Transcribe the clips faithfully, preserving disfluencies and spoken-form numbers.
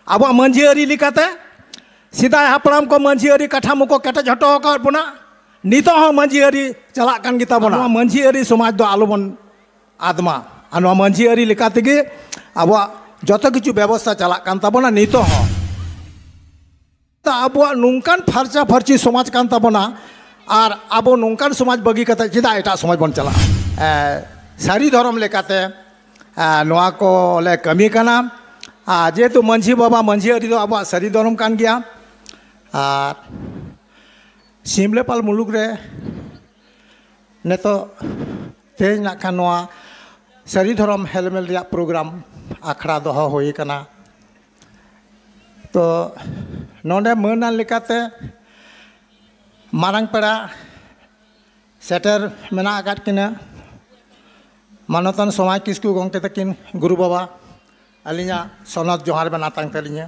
ᱟᱵᱚᱣᱟᱜ ᱢᱟᱹᱡᱷᱤ ᱟᱹᱨᱤ ᱞᱮᱠᱟᱛᱮ ᱥᱮᱫᱟᱭ ᱦᱟᱯᱲᱟᱢ ᱠᱚ ᱢᱟᱹᱡᱷᱤ ᱟᱹᱨᱤ ᱠᱟᱴᱷᱟᱢᱳ ᱠᱚ ᱠᱮᱴᱮᱡ ᱦᱚᱴᱚ ᱟᱠᱟᱫ ᱵᱚᱱᱟ᱾ ᱱᱤᱛᱚᱜ ᱦᱚᱸ ᱢᱟᱹᱡᱷᱤ ᱟᱹᱨᱤ ᱪᱟᱞᱟᱜ ᱠᱟᱱ ᱜᱮᱛᱟ ᱵᱚᱱᱟ᱾ ᱱᱚᱣᱟ ᱢᱟᱹᱡᱷᱤ ᱟᱹᱨᱤ ᱥᱚᱢᱟᱡᱽ ᱫᱚ ᱟᱞᱚᱵᱚᱱ ᱟᱫ ᱢᱟ᱾ ᱟᱨ ᱱᱚᱣᱟ ᱢᱟᱹᱡᱷᱤ ᱟᱹᱨᱤ ᱞᱮᱠᱟ ᱛᱮᱜᱮ ᱟᱵᱚᱣᱟᱜ ᱡᱚᱛᱚ ᱠᱤᱪᱷᱩ ᱵᱮᱵᱚᱥᱛᱷᱟ ᱪᱟᱞᱟᱜ ᱠᱟᱱ ᱛᱟᱵᱚᱱᱟ ᱱᱤᱛᱚᱜ ᱦᱚᱸ᱾ ᱟᱵᱚᱣᱟᱜ ᱱᱚᱝᱠᱟᱱ ᱯᱷᱟᱨᱪᱟ ᱯᱷᱟᱹᱨᱪᱤ ᱥᱚᱢᱟᱡᱽ ᱠᱟᱱ ᱛᱟᱵᱚᱱᱟ, ᱟᱨ ᱟᱵᱚ ᱱᱚᱝᱠᱟᱱ ᱥᱚᱢᱟᱡᱽ ᱵᱟᱹᱜᱤ ᱠᱟᱛᱮ ᱪᱮᱫᱟᱜ ᱮᱴᱟᱜ ᱥᱚᱢᱟᱡᱽ ᱵᱚᱱ ᱪᱟᱞᱟᱜᱼᱟ? ᱮ, ᱥᱟᱹᱨᱤ ᱫᱷᱚᱨᱚᱢ ᱞᱮᱠᱟᱛᱮ, ᱮ, ᱱᱚᱣᱟ ᱠᱚ ᱞᱮ ᱠᱟᱹᱢᱤ ᱠᱟᱱᱟ᱾ ᱟᱨ ᱡᱮᱦᱮᱛᱩ ᱢᱟᱹᱡᱷᱤ ᱵᱟᱵᱟ ᱢᱟᱹᱡᱷᱤ ᱟᱹᱨᱤ ᱫᱚ ᱟᱵᱚᱣᱟᱜ ᱥᱟᱹᱨᱤ ᱫᱷᱚᱨᱚᱢ ᱠᱟᱱ ᱜᱮᱭᱟ, ᱟᱨ ᱥᱤᱢᱞᱮᱯᱟᱞ ᱢᱩᱞᱩᱠ ᱨᱮ ᱱᱤᱛᱚᱜ ᱛᱮᱦᱮᱧ ᱱᱟᱜ ᱠᱷᱟᱱ ᱱᱚᱣᱟ ᱥᱟᱹᱨᱤ ᱫᱷᱚᱨᱚᱢ ᱦᱮᱞᱢᱮᱞ ᱨᱮᱭᱟᱜ ᱯᱨᱳᱜᱨᱟᱢ ᱟᱠᱷᱲᱟ ᱫᱚᱦᱚ ᱦᱩᱭ ᱟᱠᱟᱱᱟ᱾ ᱛᱚ ᱱᱚᱰᱮ ᱢᱟᱹᱱ ᱟᱱ ᱞᱮᱠᱟᱛᱮ ᱢᱟᱨᱟᱝ ᱯᱮᱲᱟ ᱥᱮᱴᱮᱨ ᱢᱮᱱᱟᱜ ᱟᱠᱟᱫ ᱠᱤᱱᱟᱹ, ᱢᱟᱱᱚᱛᱟᱱ ᱥᱚᱢᱟᱭ ᱠᱤᱥᱠᱩ ᱜᱚᱢᱠᱮ ᱛᱟᱹᱠᱤᱱ ᱜᱩᱨᱩ ᱵᱟᱵᱟ, ᱟᱹᱞᱤᱧᱟᱜ ᱥᱚᱱᱚᱛ ᱡᱚᱦᱟᱨ ᱵᱮᱱ ᱟᱛᱟᱝ ᱛᱟᱹᱞᱤᱧᱟ᱾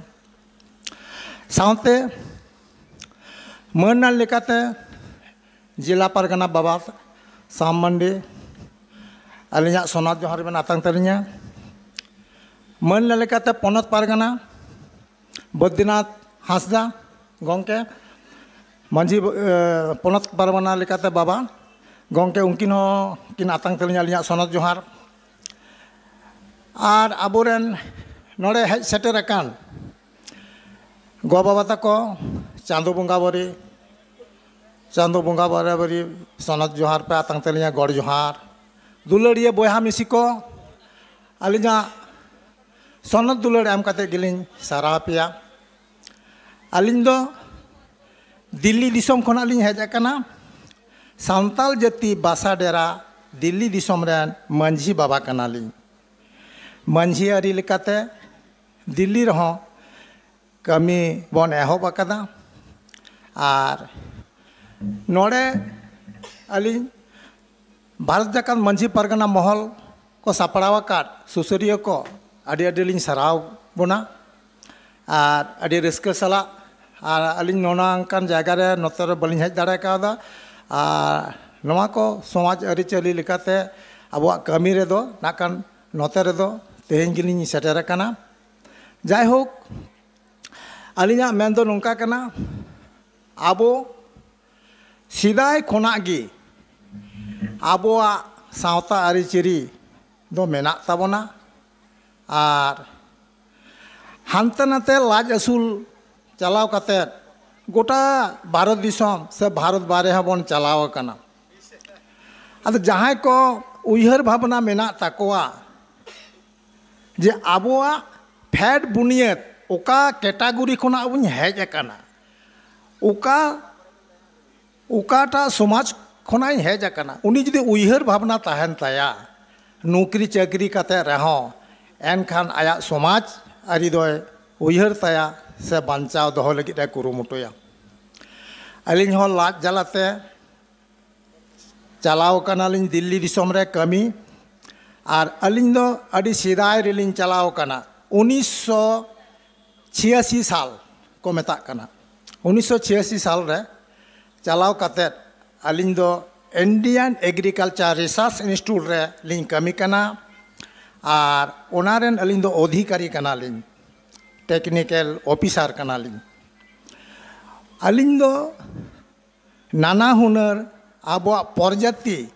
ᱥᱟᱶᱛᱮ ᱢᱟᱹᱱ ᱟᱱ ᱞᱮᱠᱟᱛᱮ ᱡᱮᱞᱟ ᱯᱟᱨᱜᱟᱱᱟ ᱵᱟᱵᱟ ᱥᱟᱢ ᱢᱟᱱᱰᱤ, ᱟᱹᱞᱤᱧᱟᱜ ᱥᱚᱱᱚᱛ ᱡᱚᱦᱟᱨ ᱵᱮᱱ ᱟᱛᱟᱝ ᱛᱟᱹᱞᱤᱧᱟ᱾ ᱢᱟᱹᱱ ᱞᱮᱠᱟᱛᱮ ᱯᱚᱱᱚᱛ ᱯᱟᱨᱜᱟᱱᱟ ᱵᱚᱫᱽᱨᱤᱱᱟᱛᱷ ᱦᱟᱸᱥᱫᱟ ᱜᱚᱢᱠᱮ, ᱢᱟᱹᱡᱷᱤ, ᱮ, ᱯᱚᱱᱚᱛ ᱯᱟᱨᱜᱟᱱᱟ ᱞᱮᱠᱟᱛᱮ ᱵᱟᱵᱟ ᱜᱚᱢᱠᱮ, ᱩᱱᱠᱤᱱ ᱦᱚᱸ ᱠᱤᱱ ᱟᱛᱟᱝ ᱛᱟᱹᱞᱤᱧᱟ ᱟᱹᱞᱤᱧᱟᱜ ᱥᱚᱱᱚᱛ ᱡᱚᱦᱟᱨ᱾ ᱟᱨ ᱟᱵᱚᱨᱮᱱ ᱱᱚᱰᱮ ᱦᱮᱡ ᱥᱮᱴᱮᱨ ᱟᱠᱟᱱ ᱜᱚ ᱵᱟᱵᱟ ᱛᱟᱠᱚ, ᱪᱟᱸᱫᱚ ᱵᱚᱸᱜᱟ ᱵᱟᱹᱨᱤ, ᱪᱟᱸᱫᱚ ᱵᱚᱸᱜᱟ ᱵᱟᱨᱟᱵᱟᱹᱨᱤ ᱥᱚᱱᱚᱛ ᱡᱚᱦᱟᱨ ᱯᱮ ᱟᱛᱟᱝ ᱛᱟᱹᱞᱤᱧᱟ, ᱜᱚᱰ ᱡᱚᱦᱟᱨ᱾ ᱫᱩᱞᱟᱹᱲᱤᱭᱟᱹ ᱵᱚᱭᱦᱟ ᱢᱤᱥᱤ ᱠᱚ, ᱟᱹᱞᱤᱧᱟᱜ ᱥᱚᱱᱚᱛ ᱫᱩᱞᱟᱹᱲ ᱮᱢ ᱠᱟᱛᱮ ᱜᱮᱞᱤᱧ ᱥᱟᱨᱦᱟᱣ ᱯᱮᱭᱟ᱾ ᱟᱹᱞᱤᱧ ᱫᱚ ᱫᱤᱞᱞᱤ ᱫᱤᱥᱚᱢ ᱠᱷᱚᱱᱟᱜ ᱞᱤᱧ ᱦᱮᱡ ᱟᱠᱟᱱᱟ᱾ ᱥᱟᱱᱛᱟᱲ ᱡᱟᱹᱛᱤ ᱵᱟᱥᱟ ᱰᱮᱨᱟ ᱫᱤᱞᱞᱤ ᱫᱤᱥᱚᱢ ᱨᱮᱱ ᱢᱟᱹᱡᱷᱤ ᱵᱟᱵᱟ ᱠᱟᱱᱟᱞᱤᱧ᱾ ᱢᱟᱹᱡᱷᱤ ᱟᱹᱨᱤ ᱞᱮᱠᱟᱛᱮ ᱫᱤᱞᱞᱤ ᱨᱮᱦᱚᱸ ᱠᱟᱹᱢᱤ ᱵᱚᱱ ᱮᱦᱚᱵ ᱟᱠᱟᱫᱟ᱾ ᱟᱨ ᱱᱚᱰᱮ ᱟᱹᱞᱤᱧ ᱵᱷᱟᱨᱚᱛ ᱡᱟᱠᱟᱛ ᱢᱟᱹᱡᱷᱤ ᱯᱟᱨᱜᱟᱱᱟ ᱢᱚᱦᱚᱞ ᱠᱚ ᱥᱟᱯᱲᱟᱣ ᱟᱠᱟᱫ ᱥᱩᱥᱟᱹᱨᱤᱭᱟᱹ ᱠᱚ ᱟᱹᱰᱤ ᱟᱹᱰᱤ ᱞᱤᱧ ᱥᱟᱨᱦᱟᱣ ᱵᱚᱱᱟ᱾ ᱟᱨ ᱟᱹᱰᱤ ᱨᱟᱹᱥᱠᱟᱹ ᱥᱟᱞᱟᱜ, ᱟᱨ ᱟᱹᱞᱤᱧ ᱱᱚᱝᱠᱟᱱ ᱡᱟᱭᱜᱟ ᱨᱮ ᱱᱚᱛᱮ ᱨᱮ ᱵᱟᱹᱞᱤᱧ ᱦᱮᱡ ᱫᱟᱲᱮ ᱠᱟᱣᱫᱟ᱾ ᱟᱨ ᱱᱚᱣᱟ ᱠᱚ ᱥᱚᱢᱟᱡᱽ ᱟᱹᱨᱤᱪᱟᱹᱞᱤ ᱞᱮᱠᱟᱛᱮ ᱟᱵᱚᱣᱟᱜ ᱠᱟᱹᱢᱤ ᱨᱮᱫᱚ ᱱᱟᱜ ᱠᱷᱟᱱ ᱱᱚᱛᱮ ᱨᱮᱫᱚ ᱛᱮᱦᱮᱧ ᱜᱮᱞᱤᱧ ᱥᱮᱴᱮᱨ ᱟᱠᱟᱱᱟ᱾ ᱡᱟᱭᱦᱳᱠ, ᱟᱹᱞᱤᱧᱟᱜ ᱢᱮᱱ ᱫᱚ ᱱᱚᱝᱠᱟ ᱠᱟᱱᱟ, ᱟᱵᱚ ᱥᱮᱫᱟᱭ ᱠᱷᱚᱱᱟᱜ ᱜᱮ ᱟᱵᱚᱣᱟᱜ ᱥᱟᱶᱛᱟ ᱟᱹᱨᱤᱪᱟᱹᱞᱤ ᱫᱚ ᱢᱮᱱᱟᱜ ᱛᱟᱵᱚᱱᱟ᱾ ᱟᱨ ᱦᱟᱱᱛᱮ ᱱᱟᱛᱮ ᱞᱟᱡ ᱟᱹᱥᱩᱞ ᱪᱟᱞᱟᱣ ᱠᱟᱛᱮᱫ ᱜᱚᱴᱟ ᱵᱷᱟᱨᱚᱛ ᱫᱤᱥᱚᱢ ᱥᱮ ᱵᱷᱟᱨᱚᱛ ᱵᱟᱭᱨᱮ ᱦᱚᱸᱵᱚᱱ ᱪᱟᱞᱟᱣ ᱟᱠᱟᱱᱟ᱾ ᱟᱫᱚ ᱡᱟᱦᱟᱸᱭ ᱠᱚ ᱩᱭᱦᱟᱹᱨ ᱵᱷᱟᱵᱽᱱᱟ ᱢᱮᱱᱟᱜ ᱛᱟᱠᱚᱣᱟ ᱡᱮ ᱟᱵᱚᱣᱟᱜ ᱯᱷᱮᱰ ᱵᱩᱱᱤᱭᱟᱹᱫ ᱚᱠᱟ ᱠᱮᱴᱟᱜᱚᱨᱤ ᱠᱷᱚᱱᱟᱜ ᱵᱚᱱ ᱦᱮᱡ ᱟᱠᱟᱱᱟ, ᱚᱠᱟ, ᱚᱠᱟᱴᱟᱜ ᱥᱚᱢᱟᱡᱽ ᱠᱷᱚᱱᱟᱜ ᱤᱧ ᱦᱮᱡ ᱟᱠᱟᱱᱟ, ᱩᱱᱤ ᱡᱩᱫᱤ ᱩᱭᱦᱟᱹᱨ ᱵᱷᱟᱵᱽᱱᱟ ᱛᱟᱦᱮᱱ ᱛᱟᱭᱟ, ᱱᱚᱠᱨᱤ ᱪᱟᱹᱠᱨᱤ ᱠᱟᱛᱮ ᱨᱮᱦᱚᱸ, ᱮᱱᱠᱷᱟᱱ ᱟᱭᱟᱜ ᱥᱚᱢᱟᱡᱽ ᱟᱹᱨᱤ ᱫᱚᱭ ᱩᱭᱦᱟᱹᱨ ᱛᱟᱭᱟ ᱥᱮ ᱵᱟᱧᱪᱟᱣ ᱫᱚᱦᱚ ᱞᱟᱹᱜᱤᱫ ᱮ ᱠᱩᱨᱩᱢᱩᱴᱩᱭᱟ᱾ ᱟᱹᱞᱤᱧ ᱦᱚᱸ ᱞᱟᱡ ᱡᱟᱞᱟᱛᱮ ᱪᱟᱞᱟᱣ ᱠᱟᱱᱟᱞᱤᱧ ᱫᱤᱞᱞᱤ ᱫᱤᱥᱚᱢ ᱨᱮ ᱠᱟᱹᱢᱤ᱾ ᱟᱨ ᱟᱹᱞᱤᱧ ᱫᱚ ᱟᱹᱰᱤ ᱥᱮᱫᱟᱭ ᱨᱮᱞᱤᱧ ᱪᱟᱞᱟᱣ ᱠᱟᱱᱟ, ᱩᱱᱤᱥᱥᱚ ᱪᱷᱤᱭᱟᱥᱤ ᱥᱟᱞ ᱠᱚ ᱢᱮᱛᱟᱜ ᱠᱟᱱᱟ᱾ ᱩᱱᱤᱥᱥᱚ ᱪᱷᱤᱭᱟᱥᱤ ᱥᱟᱞ ᱨᱮ ᱪᱟᱞᱟᱣ ᱠᱟᱛᱮᱫ ᱟᱹᱞᱤᱧ ᱫᱚ Indian Agriculture Research Institute ᱨᱮ ᱞᱤᱧ ᱠᱟᱹᱢᱤ ᱠᱟᱱᱟ᱾ ᱟᱨ ᱚᱱᱟ ᱨᱮᱱ ᱟᱹᱞᱤᱧ ᱫᱚ ᱚᱫᱷᱤᱠᱟᱨᱤ ᱠᱟᱱᱟᱞᱤᱧ, ᱴᱮᱠᱱᱤᱠᱮᱞ ᱚᱯᱷᱤᱥᱟᱨ ᱠᱟᱱᱟᱞᱤᱧ᱾ ᱟᱹᱞᱤᱧ ᱫᱚ ᱱᱟᱱᱟ ᱦᱩᱱᱟᱹᱨ ᱟᱵᱚᱣᱟᱜ ᱯᱨᱚᱡᱟᱛᱤ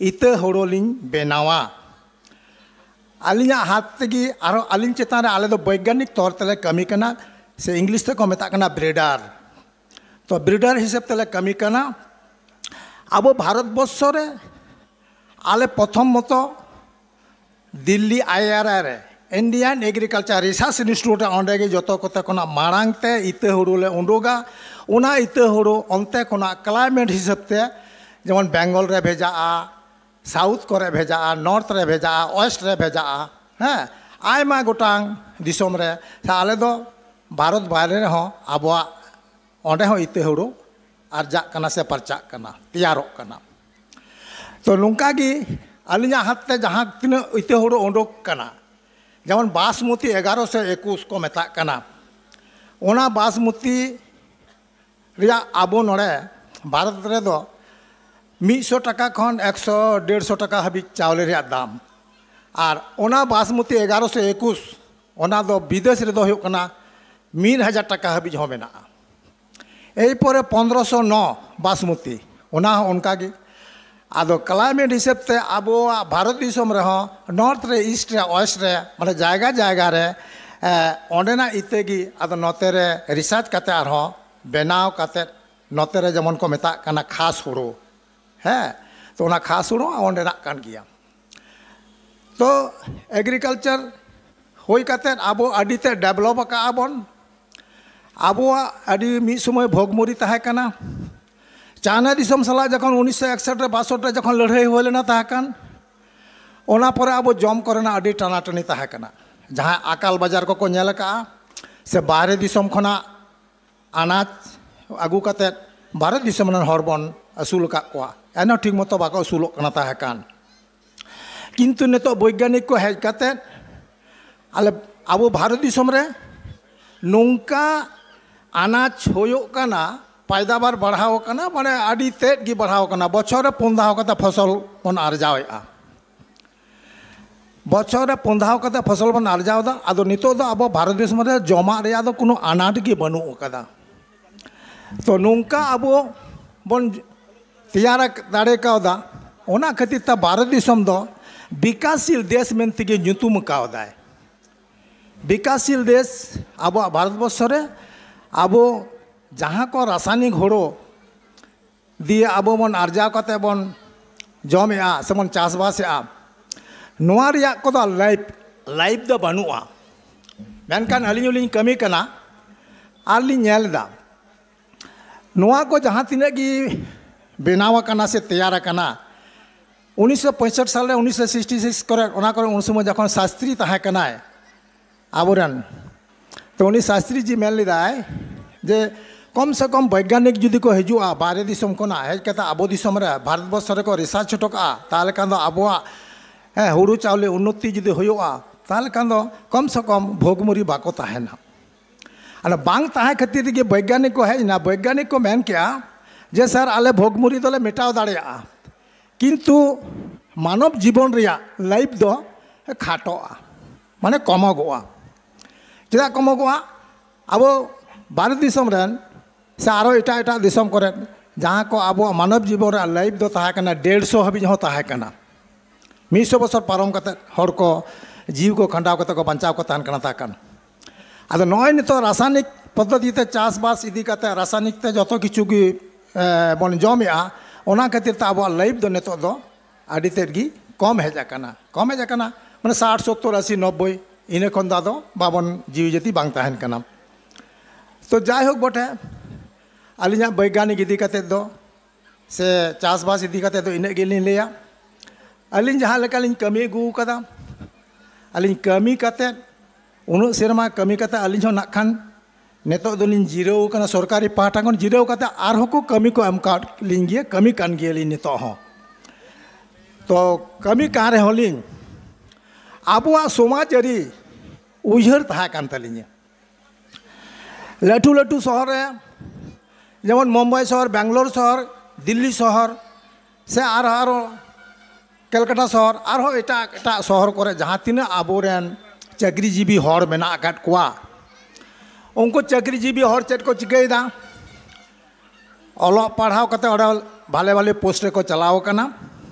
ᱤᱛᱟᱹ ᱦᱳᱲᱳ ᱞᱤᱧ ᱵᱮᱱᱟᱣᱟ᱾ ᱟᱹᱞᱤᱧᱟᱜ ᱦᱟᱛ ᱛᱮᱜᱮ ᱟᱨᱦᱚᱸ ᱟᱹᱞᱤᱧ ᱪᱮᱛᱟᱱ ᱨᱮ ᱟᱞᱮ ᱫᱚ ᱵᱳᱭᱜᱟᱱᱤᱠ ᱛᱚᱨ ᱛᱮᱞᱮ ᱠᱟᱹᱢᱤ ᱠᱟᱱᱟ, ᱥᱮ ᱤᱝᱞᱤᱥ ᱛᱮᱠᱚ ᱢᱮᱛᱟᱜ ᱠᱟᱱᱟ ᱵᱨᱤᱰᱟᱨ᱾ ᱛᱚ ᱵᱨᱤᱰᱟᱨ ᱦᱤᱥᱟᱹᱵ ᱛᱮᱞᱮ ᱠᱟᱹᱢᱤ ᱠᱟᱱᱟ᱾ ᱟᱵᱚ ᱵᱷᱟᱨᱚᱛ ᱵᱚᱨᱥᱚ ᱨᱮ ᱟᱞᱮ ᱯᱨᱚᱛᱷᱚᱢ ᱢᱚᱛᱚ ᱫᱤᱞᱞᱤ ᱟᱭ ᱟᱭ ᱟᱨ ᱟᱭ ᱨᱮ Indian Agriculture Research Institute ᱨᱮ, ᱚᱸᱰᱮ ᱜᱮ ᱡᱚᱛᱚ ᱠᱚᱛᱮ ᱠᱷᱚᱱᱟᱜ ᱢᱟᱲᱟᱝ ᱛᱮ ᱤᱛᱟᱹ ᱦᱩᱲᱩ ᱞᱮ ᱩᱰᱩᱠᱟ᱾ ᱚᱱᱟ ᱤᱛᱟᱹ ᱦᱩᱲᱩ ᱚᱱᱛᱮ ᱠᱷᱚᱱᱟᱜ ᱠᱞᱟᱭᱢᱮᱴ ᱦᱤᱥᱟᱹᱵ ᱛᱮ, ᱡᱮᱢᱚᱱ ᱵᱮᱝᱜᱚᱞ ᱨᱮ ᱵᱷᱮᱡᱟᱜᱼᱟ, ᱥᱟᱣᱩᱛᱷ ᱠᱚᱨᱮ ᱵᱷᱮᱡᱟᱜᱼᱟ, ᱱᱚᱨᱛᱷ ᱨᱮ ᱵᱷᱮᱡᱟᱜᱼᱟ, ᱳᱭᱮᱥᱴ ᱨᱮ ᱵᱷᱮᱡᱟᱜᱼᱟ, ᱦᱮᱸ, ᱟᱭᱢᱟ ᱜᱚᱴᱟᱝ ᱫᱤᱥᱚᱢ ᱨᱮ᱾ ᱥᱮ ᱟᱞᱮ ᱫᱚ ᱵᱷᱟᱨᱚᱛ ᱵᱟᱭᱨᱮ ᱨᱮᱦᱚᱸ ᱟᱵᱚᱣᱟᱜ ᱚᱸᱰᱮ ᱦᱚᱸ ᱤᱛᱟᱹ ᱦᱩᱲᱩ ᱟᱨᱡᱟᱜ ᱠᱟᱱᱟ ᱥᱮ ᱯᱟᱨᱪᱟᱜ ᱠᱟᱱᱟ, ᱛᱮᱭᱟᱨᱚᱜ ᱠᱟᱱᱟ᱾ ᱛᱚ ᱱᱚᱝᱠᱟ ᱜᱮ ᱟᱹᱞᱤᱧᱟᱜ ᱦᱟᱛ ᱛᱮ ᱡᱟᱦᱟᱸ ᱛᱤᱱᱟᱹᱜ ᱤᱛᱟᱹ ᱦᱩᱲᱩ ᱩᱰᱩᱠ ᱠᱟᱱᱟ, ᱡᱮᱢᱚᱱ ᱵᱟᱥᱢᱚᱛᱤ ᱮᱜᱟᱨᱚᱥᱚ ᱮᱠᱩᱥ ᱠᱚ ᱢᱮᱛᱟᱜ ᱠᱟᱱᱟ, ᱚᱱᱟ ᱵᱟᱥᱢᱚᱛᱤ ᱨᱮᱭᱟᱜ ᱟᱵᱚ ᱱᱚᱰᱮ ᱵᱷᱟᱨᱚᱛ ᱨᱮᱫᱚ ᱢᱤᱫ ᱥᱚ ᱴᱟᱠᱟ ᱠᱷᱚᱱ ᱮᱠᱥᱚ ᱰᱮᱲᱥᱚ ᱴᱟᱠᱟ ᱦᱟᱹᱵᱤᱡ ᱪᱟᱣᱞᱮ ᱨᱮᱭᱟᱜ ᱫᱟᱢ᱾ ᱟᱨ ᱚᱱᱟ ᱵᱟᱥᱢᱚᱛᱤ ᱮᱜᱟᱨᱚᱥᱚ ᱮᱠᱩᱥ, ᱚᱱᱟ ᱫᱚ ᱵᱤᱫᱮᱥ ᱨᱮᱫᱚ ᱦᱩᱭᱩᱜ ᱠᱟᱱᱟ ᱢᱤᱫ ᱦᱟᱡᱟᱨ ᱴᱟᱠᱟ ᱦᱟᱹᱵᱤᱡ ᱦᱚᱸ ᱢᱮᱱᱟᱜᱼᱟ᱾ ᱮᱭ ᱯᱚᱨᱮ ᱯᱚᱱᱫᱽᱨᱚᱥᱚ ᱱᱚ ᱵᱟᱥᱢᱚᱛᱤ, ᱚᱱᱟ ᱦᱚᱸ ᱚᱱᱠᱟ ᱜᱮ᱾ ᱟᱫᱚ ᱠᱞᱟᱭᱢᱮᱴ ᱦᱤᱥᱟᱹᱵ ᱛᱮ ᱟᱵᱚᱣᱟᱜ ᱵᱷᱟᱨᱚᱛ ᱫᱤᱥᱚᱢ ᱨᱮᱦᱚᱸ ᱱᱚᱨᱛᱷ ᱨᱮ, ᱤᱥᱴ ᱨᱮ, ᱳᱭᱮᱥᱴ ᱨᱮ, ᱢᱟᱱᱮ ᱡᱟᱭᱜᱟ ᱡᱟᱭᱜᱟ ᱨᱮ ᱚᱸᱰᱮᱱᱟᱜ ᱤᱛᱟᱹ ᱜᱮ ᱟᱫᱚ ᱱᱚᱛᱮ ᱨᱮ ᱨᱤᱥᱟᱨᱪ ᱠᱟᱛᱮ ᱟᱨᱦᱚᱸ ᱵᱮᱱᱟᱣ ᱠᱟᱛᱮ ᱱᱚᱛᱮ ᱨᱮ ᱡᱮᱢᱚᱱ ᱠᱚ ᱢᱮᱛᱟᱜ ᱠᱟᱱᱟ ᱠᱷᱟᱥ ᱦᱩᱲᱩ, ᱦᱮᱸ, ᱛᱚ ᱚᱱᱟ ᱠᱷᱟᱥ ᱦᱩᱲᱩ ᱚᱸᱰᱮᱱᱟᱜ ᱠᱟᱱ ᱜᱮᱭᱟ᱾ ᱛᱚ ᱮᱜᱽᱨᱤᱠᱟᱞᱪᱟᱨ ᱦᱩᱭ ᱠᱟᱛᱮ ᱟᱵᱚ ᱟᱹᱰᱤ ᱛᱮ ᱰᱮᱵᱷᱞᱚᱯ ᱟᱠᱟᱫᱼᱟ ᱵᱚᱱ᱾ ᱟᱵᱚᱣᱟᱜ ᱟᱹᱰᱤ ᱢᱤᱫ ᱥᱚᱢᱚᱭ ᱵᱷᱚᱜᱽᱢᱚᱨᱤ ᱛᱟᱦᱮᱸ ᱠᱟᱱᱟ᱾ ᱪᱟᱭᱱᱟ ᱫᱤᱥᱚᱢ ᱥᱟᱞᱟᱜ ᱡᱚᱠᱷᱚᱱ ᱩᱱᱤᱥᱥᱚ ᱮᱠᱥᱚᱴ ᱨᱮ ᱵᱟᱥᱚᱴ ᱨᱮ ᱡᱚᱠᱷᱚᱱ ᱞᱟᱹᱲᱦᱟᱹᱭ ᱦᱩᱭ ᱞᱮᱱᱟ ᱛᱟᱦᱮᱸ ᱠᱟᱱ, ᱚᱱᱟ ᱯᱚᱨᱮ ᱟᱵᱚ ᱡᱚᱢ ᱠᱚᱨᱮᱱᱟᱜ ᱟᱹᱰᱤ ᱴᱟᱱᱟᱴᱟᱹᱱᱤ ᱛᱟᱦᱮᱸ ᱠᱟᱱᱟ᱾ ᱡᱟᱦᱟᱸ ᱟᱠᱟᱞ ᱵᱟᱡᱟᱨ ᱠᱚᱠᱚ ᱧᱮᱞ ᱟᱠᱟᱫᱼᱟ ᱥᱮ ᱵᱟᱦᱨᱮ ᱫᱤᱥᱚᱢ ᱠᱷᱚᱱᱟᱜ ᱟᱱᱟᱡᱽ ᱟᱹᱜᱩ ᱠᱟᱛᱮ ᱵᱷᱟᱨᱚᱛ ᱫᱤᱥᱚᱢ ᱨᱮᱱ ᱦᱚᱲ ᱵᱚᱱ ᱟᱹᱥᱩᱞ ᱟᱠᱟᱫ ᱠᱚᱣᱟ, ᱮᱱᱦᱚᱸ ᱴᱷᱤᱠ ᱢᱚᱛᱚ ᱵᱟᱠᱚ ᱟᱹᱥᱩᱞᱚᱜ ᱠᱟᱱᱟ ᱛᱟᱦᱮᱸ ᱠᱟᱱ᱾ ᱠᱤᱱᱛᱩ ᱱᱤᱛᱚᱜ ᱵᱳᱭᱜᱟᱱᱤᱠ ᱠᱚ ᱦᱮᱡ ᱠᱟᱛᱮ ᱟᱞᱮ ᱟᱵᱚ ᱵᱷᱟᱨᱚᱛ ᱫᱤᱥᱚᱢ ᱨᱮ ᱱᱚᱝᱠᱟ ᱟᱱᱟᱡᱽ ᱦᱩᱭᱩᱜ ᱠᱟᱱᱟ, ᱯᱟᱭᱫᱟᱵᱟᱨ ᱵᱟᱲᱦᱟᱣ ᱠᱟᱱᱟ, ᱢᱟᱱᱮ ᱟᱹᱰᱤ ᱛᱮᱫ ᱜᱮ ᱵᱟᱲᱦᱟᱣ ᱠᱟᱱᱟ᱾ ᱵᱚᱪᱷᱚᱨ ᱨᱮ ᱯᱩᱱ ᱫᱷᱟᱣ ᱠᱟᱛᱮ ᱯᱷᱚᱥᱚᱞ ᱵᱚᱱ ᱟᱨᱡᱟᱣᱮᱫᱼᱟ᱾ ᱵᱚᱪᱷᱚᱨ ᱨᱮ ᱯᱩᱱ ᱫᱷᱟᱣ ᱠᱟᱛᱮ ᱯᱷᱚᱥᱚᱞ ᱵᱚᱱ ᱟᱨᱡᱟᱣ ᱮᱫᱟ᱾ ᱟᱫᱚ ᱱᱤᱛᱚᱜ ᱫᱚ ᱟᱵᱚ ᱵᱷᱟᱨᱚᱛ ᱫᱤᱥᱚᱢ ᱨᱮ ᱡᱚᱢᱟᱜ ᱨᱮᱭᱟᱜ ᱫᱚ ᱠᱳᱱᱳ ᱟᱱᱟᱴ ᱜᱮ ᱵᱟᱹᱱᱩᱜ ᱟᱠᱟᱫᱟ᱾ ᱛᱚ ᱱᱚᱝᱠᱟ ᱟᱵᱚ ᱵᱚᱱ ᱛᱮᱭᱟᱨ ᱫᱟᱲᱮ ᱠᱟᱣᱫᱟ, ᱚᱱᱟ ᱠᱷᱟᱹᱛᱤᱨ ᱛᱮ ᱵᱷᱟᱨᱚᱛ ᱫᱤᱥᱚᱢ ᱫᱚ ᱵᱤᱠᱟᱥᱥᱤᱞ ᱫᱮᱥ ᱢᱮᱱᱛᱮᱜᱮ ᱧᱩᱛᱩᱢ ᱠᱟᱣᱫᱟᱭ᱾ ᱵᱤᱠᱟᱥᱥᱤᱞ ᱫᱮᱥ ᱟᱵᱚᱣᱟᱜ ᱵᱷᱟᱨᱚᱛ ᱵᱚᱨᱥᱚ ᱨᱮ ᱟᱵᱚ ᱡᱟᱦᱟᱸ ᱠᱚ ᱨᱟᱥᱟᱭᱱᱤᱠ ᱦᱩᱲᱩ ᱫᱤᱭᱮ ᱟᱵᱚ ᱵᱚᱱ ᱟᱨᱡᱟᱣ ᱠᱟᱛᱮ ᱵᱚᱱ ᱡᱚᱢᱮᱜᱼᱟ ᱥᱮᱵᱚᱱ ᱪᱟᱥᱵᱟᱥᱮᱜᱼᱟ, ᱱᱚᱣᱟ ᱨᱮᱭᱟᱜ ᱠᱚᱫᱚ ᱞᱟᱭᱤᱯᱷ, ᱞᱟᱭᱤᱯᱷ ᱫᱚ ᱵᱟᱹᱱᱩᱜᱼᱟ᱾ ᱢᱮᱱᱠᱷᱟᱱ ᱟᱹᱞᱤᱧ ᱦᱚᱸᱞᱤᱧ ᱠᱟᱹᱢᱤ ᱠᱟᱱᱟ ᱟᱨ ᱞᱤᱧ ᱧᱮᱞ ᱮᱫᱟ, ᱱᱚᱣᱟ ᱠᱚ ᱡᱟᱦᱟᱸ ᱛᱤᱱᱟᱹᱜ ᱜᱮ ᱵᱮᱱᱟᱣ ᱟᱠᱟᱱᱟ ᱥᱮ ᱛᱮᱭᱟᱨ ᱟᱠᱟᱱᱟ, ᱩᱱᱤᱥᱥᱚ ᱯᱚᱸᱭᱥᱚᱴ ᱥᱟᱞ ᱨᱮ, ᱩᱱᱤᱥᱥᱚ ᱥᱤᱠᱥᱴᱤ ᱥᱤᱠᱥ ᱠᱚᱨᱮ, ᱚᱱᱟ ᱠᱚᱨᱮ ᱩᱱ ᱥᱚᱢᱚᱭ ᱡᱚᱠᱷᱚᱱ ᱥᱟᱥᱛᱨᱤ ᱛᱟᱦᱮᱸ ᱠᱟᱱᱟᱭ ᱟᱵᱚᱨᱮᱱ, ᱛᱚ ᱩᱱᱤ ᱥᱟᱥᱛᱨᱤ ᱡᱤ ᱢᱮᱱ ᱞᱮᱫᱟᱭ ᱡᱮ ᱠᱚᱢ ᱥᱮ ᱠᱚᱢ ᱵᱳᱭᱜᱟᱱᱤᱠ ᱡᱩᱫᱤ ᱠᱚ ᱦᱤᱡᱩᱜᱼᱟ ᱵᱟᱦᱨᱮ ᱫᱤᱥᱚᱢ ᱠᱷᱚᱱᱟᱜ, ᱦᱮᱡ ᱠᱟᱛᱮ ᱟᱵᱚ ᱫᱤᱥᱚᱢ ᱨᱮ ᱵᱷᱟᱨᱚᱛ ᱵᱚᱨᱥᱚ ᱨᱮᱠᱚ ᱨᱤᱥᱟᱨᱪ ᱦᱚᱴᱚ ᱠᱟᱜᱼᱟ, ᱛᱟᱦᱚᱞᱮ ᱠᱷᱟᱱ ᱫᱚ ᱟᱵᱚᱣᱟᱜ, ᱦᱮᱸ, ᱦᱩᱲᱩ ᱪᱟᱣᱞᱮ ᱩᱱᱱᱚᱛᱤ ᱡᱩᱫᱤ ᱦᱩᱭᱩᱜᱼᱟ, ᱛᱟᱦᱚᱞᱮ ᱠᱷᱟᱱ ᱫᱚ ᱠᱚᱢ ᱥᱮ ᱠᱚᱢ ᱵᱷᱳᱜᱽᱢᱚᱨᱤ ᱵᱟᱠᱚ ᱛᱟᱦᱮᱱᱟ᱾ ᱚᱱᱟ ᱵᱟᱝ ᱛᱟᱦᱮᱸ ᱠᱷᱟᱹᱛᱤᱨ ᱛᱮᱜᱮ ᱵᱳᱭᱜᱟᱱᱤᱠ ᱠᱚ ᱦᱮᱡ ᱮᱱᱟ᱾ ᱵᱳᱭᱜᱟᱱᱤᱠ ᱠᱚ ᱢᱮᱱ ᱠᱮᱜᱼᱟ ᱡᱮ, "ᱥᱟᱨ, ᱟᱞᱮ ᱵᱷᱳᱜᱽᱢᱚᱨᱤ ᱫᱚᱞᱮ ᱢᱮᱴᱟᱣ ᱫᱟᱲᱮᱭᱟᱜᱼᱟ, ᱠᱤᱱᱛᱩ ᱢᱟᱱᱚᱵ ᱡᱤᱵᱚᱱ ᱨᱮᱭᱟᱜ ᱞᱟᱭᱤᱯᱷ ᱫᱚ ᱠᱷᱟᱴᱚᱜᱼᱟ, ᱢᱟᱱᱮ ᱠᱚᱢᱚᱜᱚᱜᱼᱟ᱾" ᱪᱮᱫᱟᱜ ᱠᱚᱢᱚᱜᱚᱜᱼᱟ? ᱟᱵᱚ ᱵᱷᱟᱨᱚᱛ ᱫᱤᱥᱚᱢ ᱨᱮᱱ ᱥᱮ ᱟᱨᱚ ᱮᱴᱟᱜ ᱮᱴᱟᱜ ᱫᱤᱥᱚᱢ ᱠᱚᱨᱮ ᱡᱟᱦᱟᱸ ᱠᱚ ᱟᱵᱚᱣᱟᱜ ᱢᱟᱱᱚᱵ ᱡᱤᱵᱚᱱ ᱨᱮᱭᱟᱜ ᱞᱟᱭᱤᱯᱷ ᱫᱚ ᱛᱟᱦᱮᱸ ᱠᱟᱱᱟ, ᱰᱮᱲᱥᱚ ᱦᱟᱹᱵᱤᱡ ᱦᱚᱸ ᱛᱟᱦᱮᱸ ᱠᱟᱱᱟ᱾ ᱢᱤᱫ ᱥᱚ ᱵᱚᱪᱷᱚᱨ ᱯᱟᱨᱚᱢ ᱠᱟᱛᱮ ᱦᱚᱲ ᱠᱚ ᱡᱤᱣᱤ ᱠᱚ ᱠᱷᱟᱸᱰᱟᱣ ᱠᱟᱛᱮ ᱠᱚ ᱵᱟᱧᱪᱟᱣ ᱠᱚ ᱛᱟᱦᱮᱱ ᱠᱟᱱᱟ, ᱛᱟᱦᱮᱸ ᱠᱟᱱᱟ᱾ ᱟᱫᱚ ᱱᱚᱜᱼᱚᱭ ᱱᱤᱛᱚᱜ ᱨᱟᱥᱟᱭᱱᱤᱠ ᱯᱚᱫᱽᱫᱷᱚᱛᱤ ᱛᱮ ᱪᱟᱥᱵᱟᱥ ᱤᱫᱤ ᱠᱟᱛᱮ, ᱨᱟᱥᱟᱭᱱᱤᱠ ᱛᱮ ᱡᱚᱛᱚ ᱠᱤᱪᱷᱩ ᱜᱮ, ᱮ, ᱵᱚᱱ ᱡᱚᱢᱮᱜᱼᱟ, ᱚᱱᱟ ᱠᱷᱟᱹᱛᱤᱨ ᱛᱮ ᱟᱵᱚᱣᱟᱜ ᱞᱟᱭᱤᱯᱷ ᱫᱚ ᱱᱤᱛᱚᱜ ᱫᱚ ᱟᱹᱰᱤ ᱛᱮᱫ ᱜᱮ ᱠᱚᱢ ᱦᱮᱡ ᱟᱠᱟᱱᱟ᱾ ᱠᱚᱢ ᱦᱮᱡ ᱟᱠᱟᱱᱟ ᱢᱟᱱᱮ ᱥᱟᱴ, ᱥᱚᱛᱛᱚᱨ, ᱟᱥᱤ, ᱱᱚᱵᱵᱳᱭ, ᱤᱱᱟᱹ ᱠᱷᱚᱱ ᱫᱚ ᱟᱫᱚ ᱵᱟᱵᱚᱱ, ᱡᱤᱣᱤ ᱡᱟᱹᱛᱤ ᱵᱟᱝ ᱛᱟᱦᱮᱱ ᱠᱟᱱᱟ᱾ ᱛᱚ ᱡᱟᱭᱦᱳᱠ ᱵᱚᱴᱷᱮ, ᱟᱹᱞᱤᱧᱟᱜ ᱵᱳᱭᱜᱟᱱᱤᱠ ᱤᱫᱤ ᱠᱟᱛᱮ ᱫᱚ ᱥᱮ ᱪᱟᱥᱵᱟᱥ ᱤᱫᱤ ᱠᱟᱛᱮ ᱫᱚ ᱤᱱᱟᱹᱜ ᱜᱮᱞᱤᱧ ᱞᱟᱹᱭᱟ᱾ ᱟᱹᱞᱤᱧ ᱡᱟᱦᱟᱸ ᱞᱮᱠᱟᱞᱤᱧ ᱠᱟᱹᱢᱤ ᱟᱹᱜᱩ ᱟᱠᱟᱫᱟ, ᱟᱹᱞᱤᱧ ᱠᱟᱹᱢᱤ ᱠᱟᱛᱮ, ᱩᱱᱟᱹᱜ ᱥᱮᱨᱢᱟ ᱠᱟᱹᱢᱤ ᱠᱟᱛᱮ ᱟᱹᱞᱤᱧ ᱦᱚᱸ ᱱᱟᱜ ᱠᱷᱟᱱ ᱱᱤᱛᱚᱜ ᱫᱚᱞᱤᱧ ᱡᱤᱨᱟᱹᱣ ᱟᱠᱟᱱᱟ, ᱥᱚᱨᱠᱟᱨᱤ ᱯᱟᱦᱴᱟ ᱠᱷᱚᱱ ᱡᱤᱨᱟᱹᱣ ᱠᱟᱛᱮ ᱟᱨᱦᱚᱸ ᱠᱚ ᱠᱟᱹᱢᱤ ᱠᱚ ᱮᱢ ᱠᱟᱣᱟᱫ ᱞᱤᱧ ᱜᱮᱭᱟ, ᱠᱟᱹᱢᱤ ᱠᱟᱱ ᱜᱮᱭᱟᱞᱤᱧ ᱱᱤᱛᱚᱜ ᱦᱚᱸ᱾ ᱛᱚ ᱠᱟᱹᱢᱤ ᱠᱟᱱ ᱨᱮᱦᱚᱸ ᱞᱤᱧ, ᱟᱵᱚᱣᱟᱜ ᱥᱚᱢᱟᱡᱽ ᱟᱹᱨᱤ ᱩᱭᱦᱟᱹᱨ ᱛᱟᱦᱮᱸ ᱠᱟᱱ ᱛᱟᱹᱞᱤᱧᱟ᱾ ᱞᱟᱹᱴᱩ ᱞᱟᱹᱴᱩ ᱥᱚᱦᱚᱨ ᱨᱮ, ᱡᱮᱢᱚᱱ ᱢᱩᱢᱵᱟᱭ ᱥᱚᱦᱚᱨ, ᱵᱮᱝᱜᱟᱞᱳᱨ ᱥᱚᱦᱚᱨ, ᱫᱤᱞᱞᱤ ᱥᱚᱦᱚᱨ, ᱥᱮ ᱟᱨ ᱟᱨᱚ ᱠᱮᱞᱠᱟᱴᱟ ᱥᱚᱦᱚᱨ, ᱟᱨᱦᱚᱸ ᱮᱴᱟᱜ ᱮᱴᱟᱜ ᱥᱚᱦᱚᱨ ᱠᱚᱨᱮ ᱡᱟᱦᱟᱸ ᱛᱤᱱᱟᱹᱜ ᱟᱵᱚᱨᱮᱱ ᱪᱟᱹᱠᱨᱤᱡᱤᱵᱤ ᱦᱚᱲ ᱢᱮᱱᱟᱜ ᱟᱠᱟᱫ ᱠᱚᱣᱟ, ᱩᱱᱠᱩ ᱪᱟᱹᱠᱨᱤᱡᱤᱵᱤ ᱦᱚᱲ ᱪᱮᱫ ᱠᱚ ᱪᱤᱠᱟᱹᱭᱮᱫᱟ? ᱚᱞᱚᱜ ᱯᱟᱲᱦᱟᱣ ᱠᱟᱛᱮ ᱚᱸᱰᱮ ᱵᱷᱟᱞᱮ ᱵᱷᱟᱞᱮ ᱯᱳᱥᱴ ᱨᱮᱠᱚ ᱪᱟᱞᱟᱣ ᱟᱠᱟᱱᱟ᱾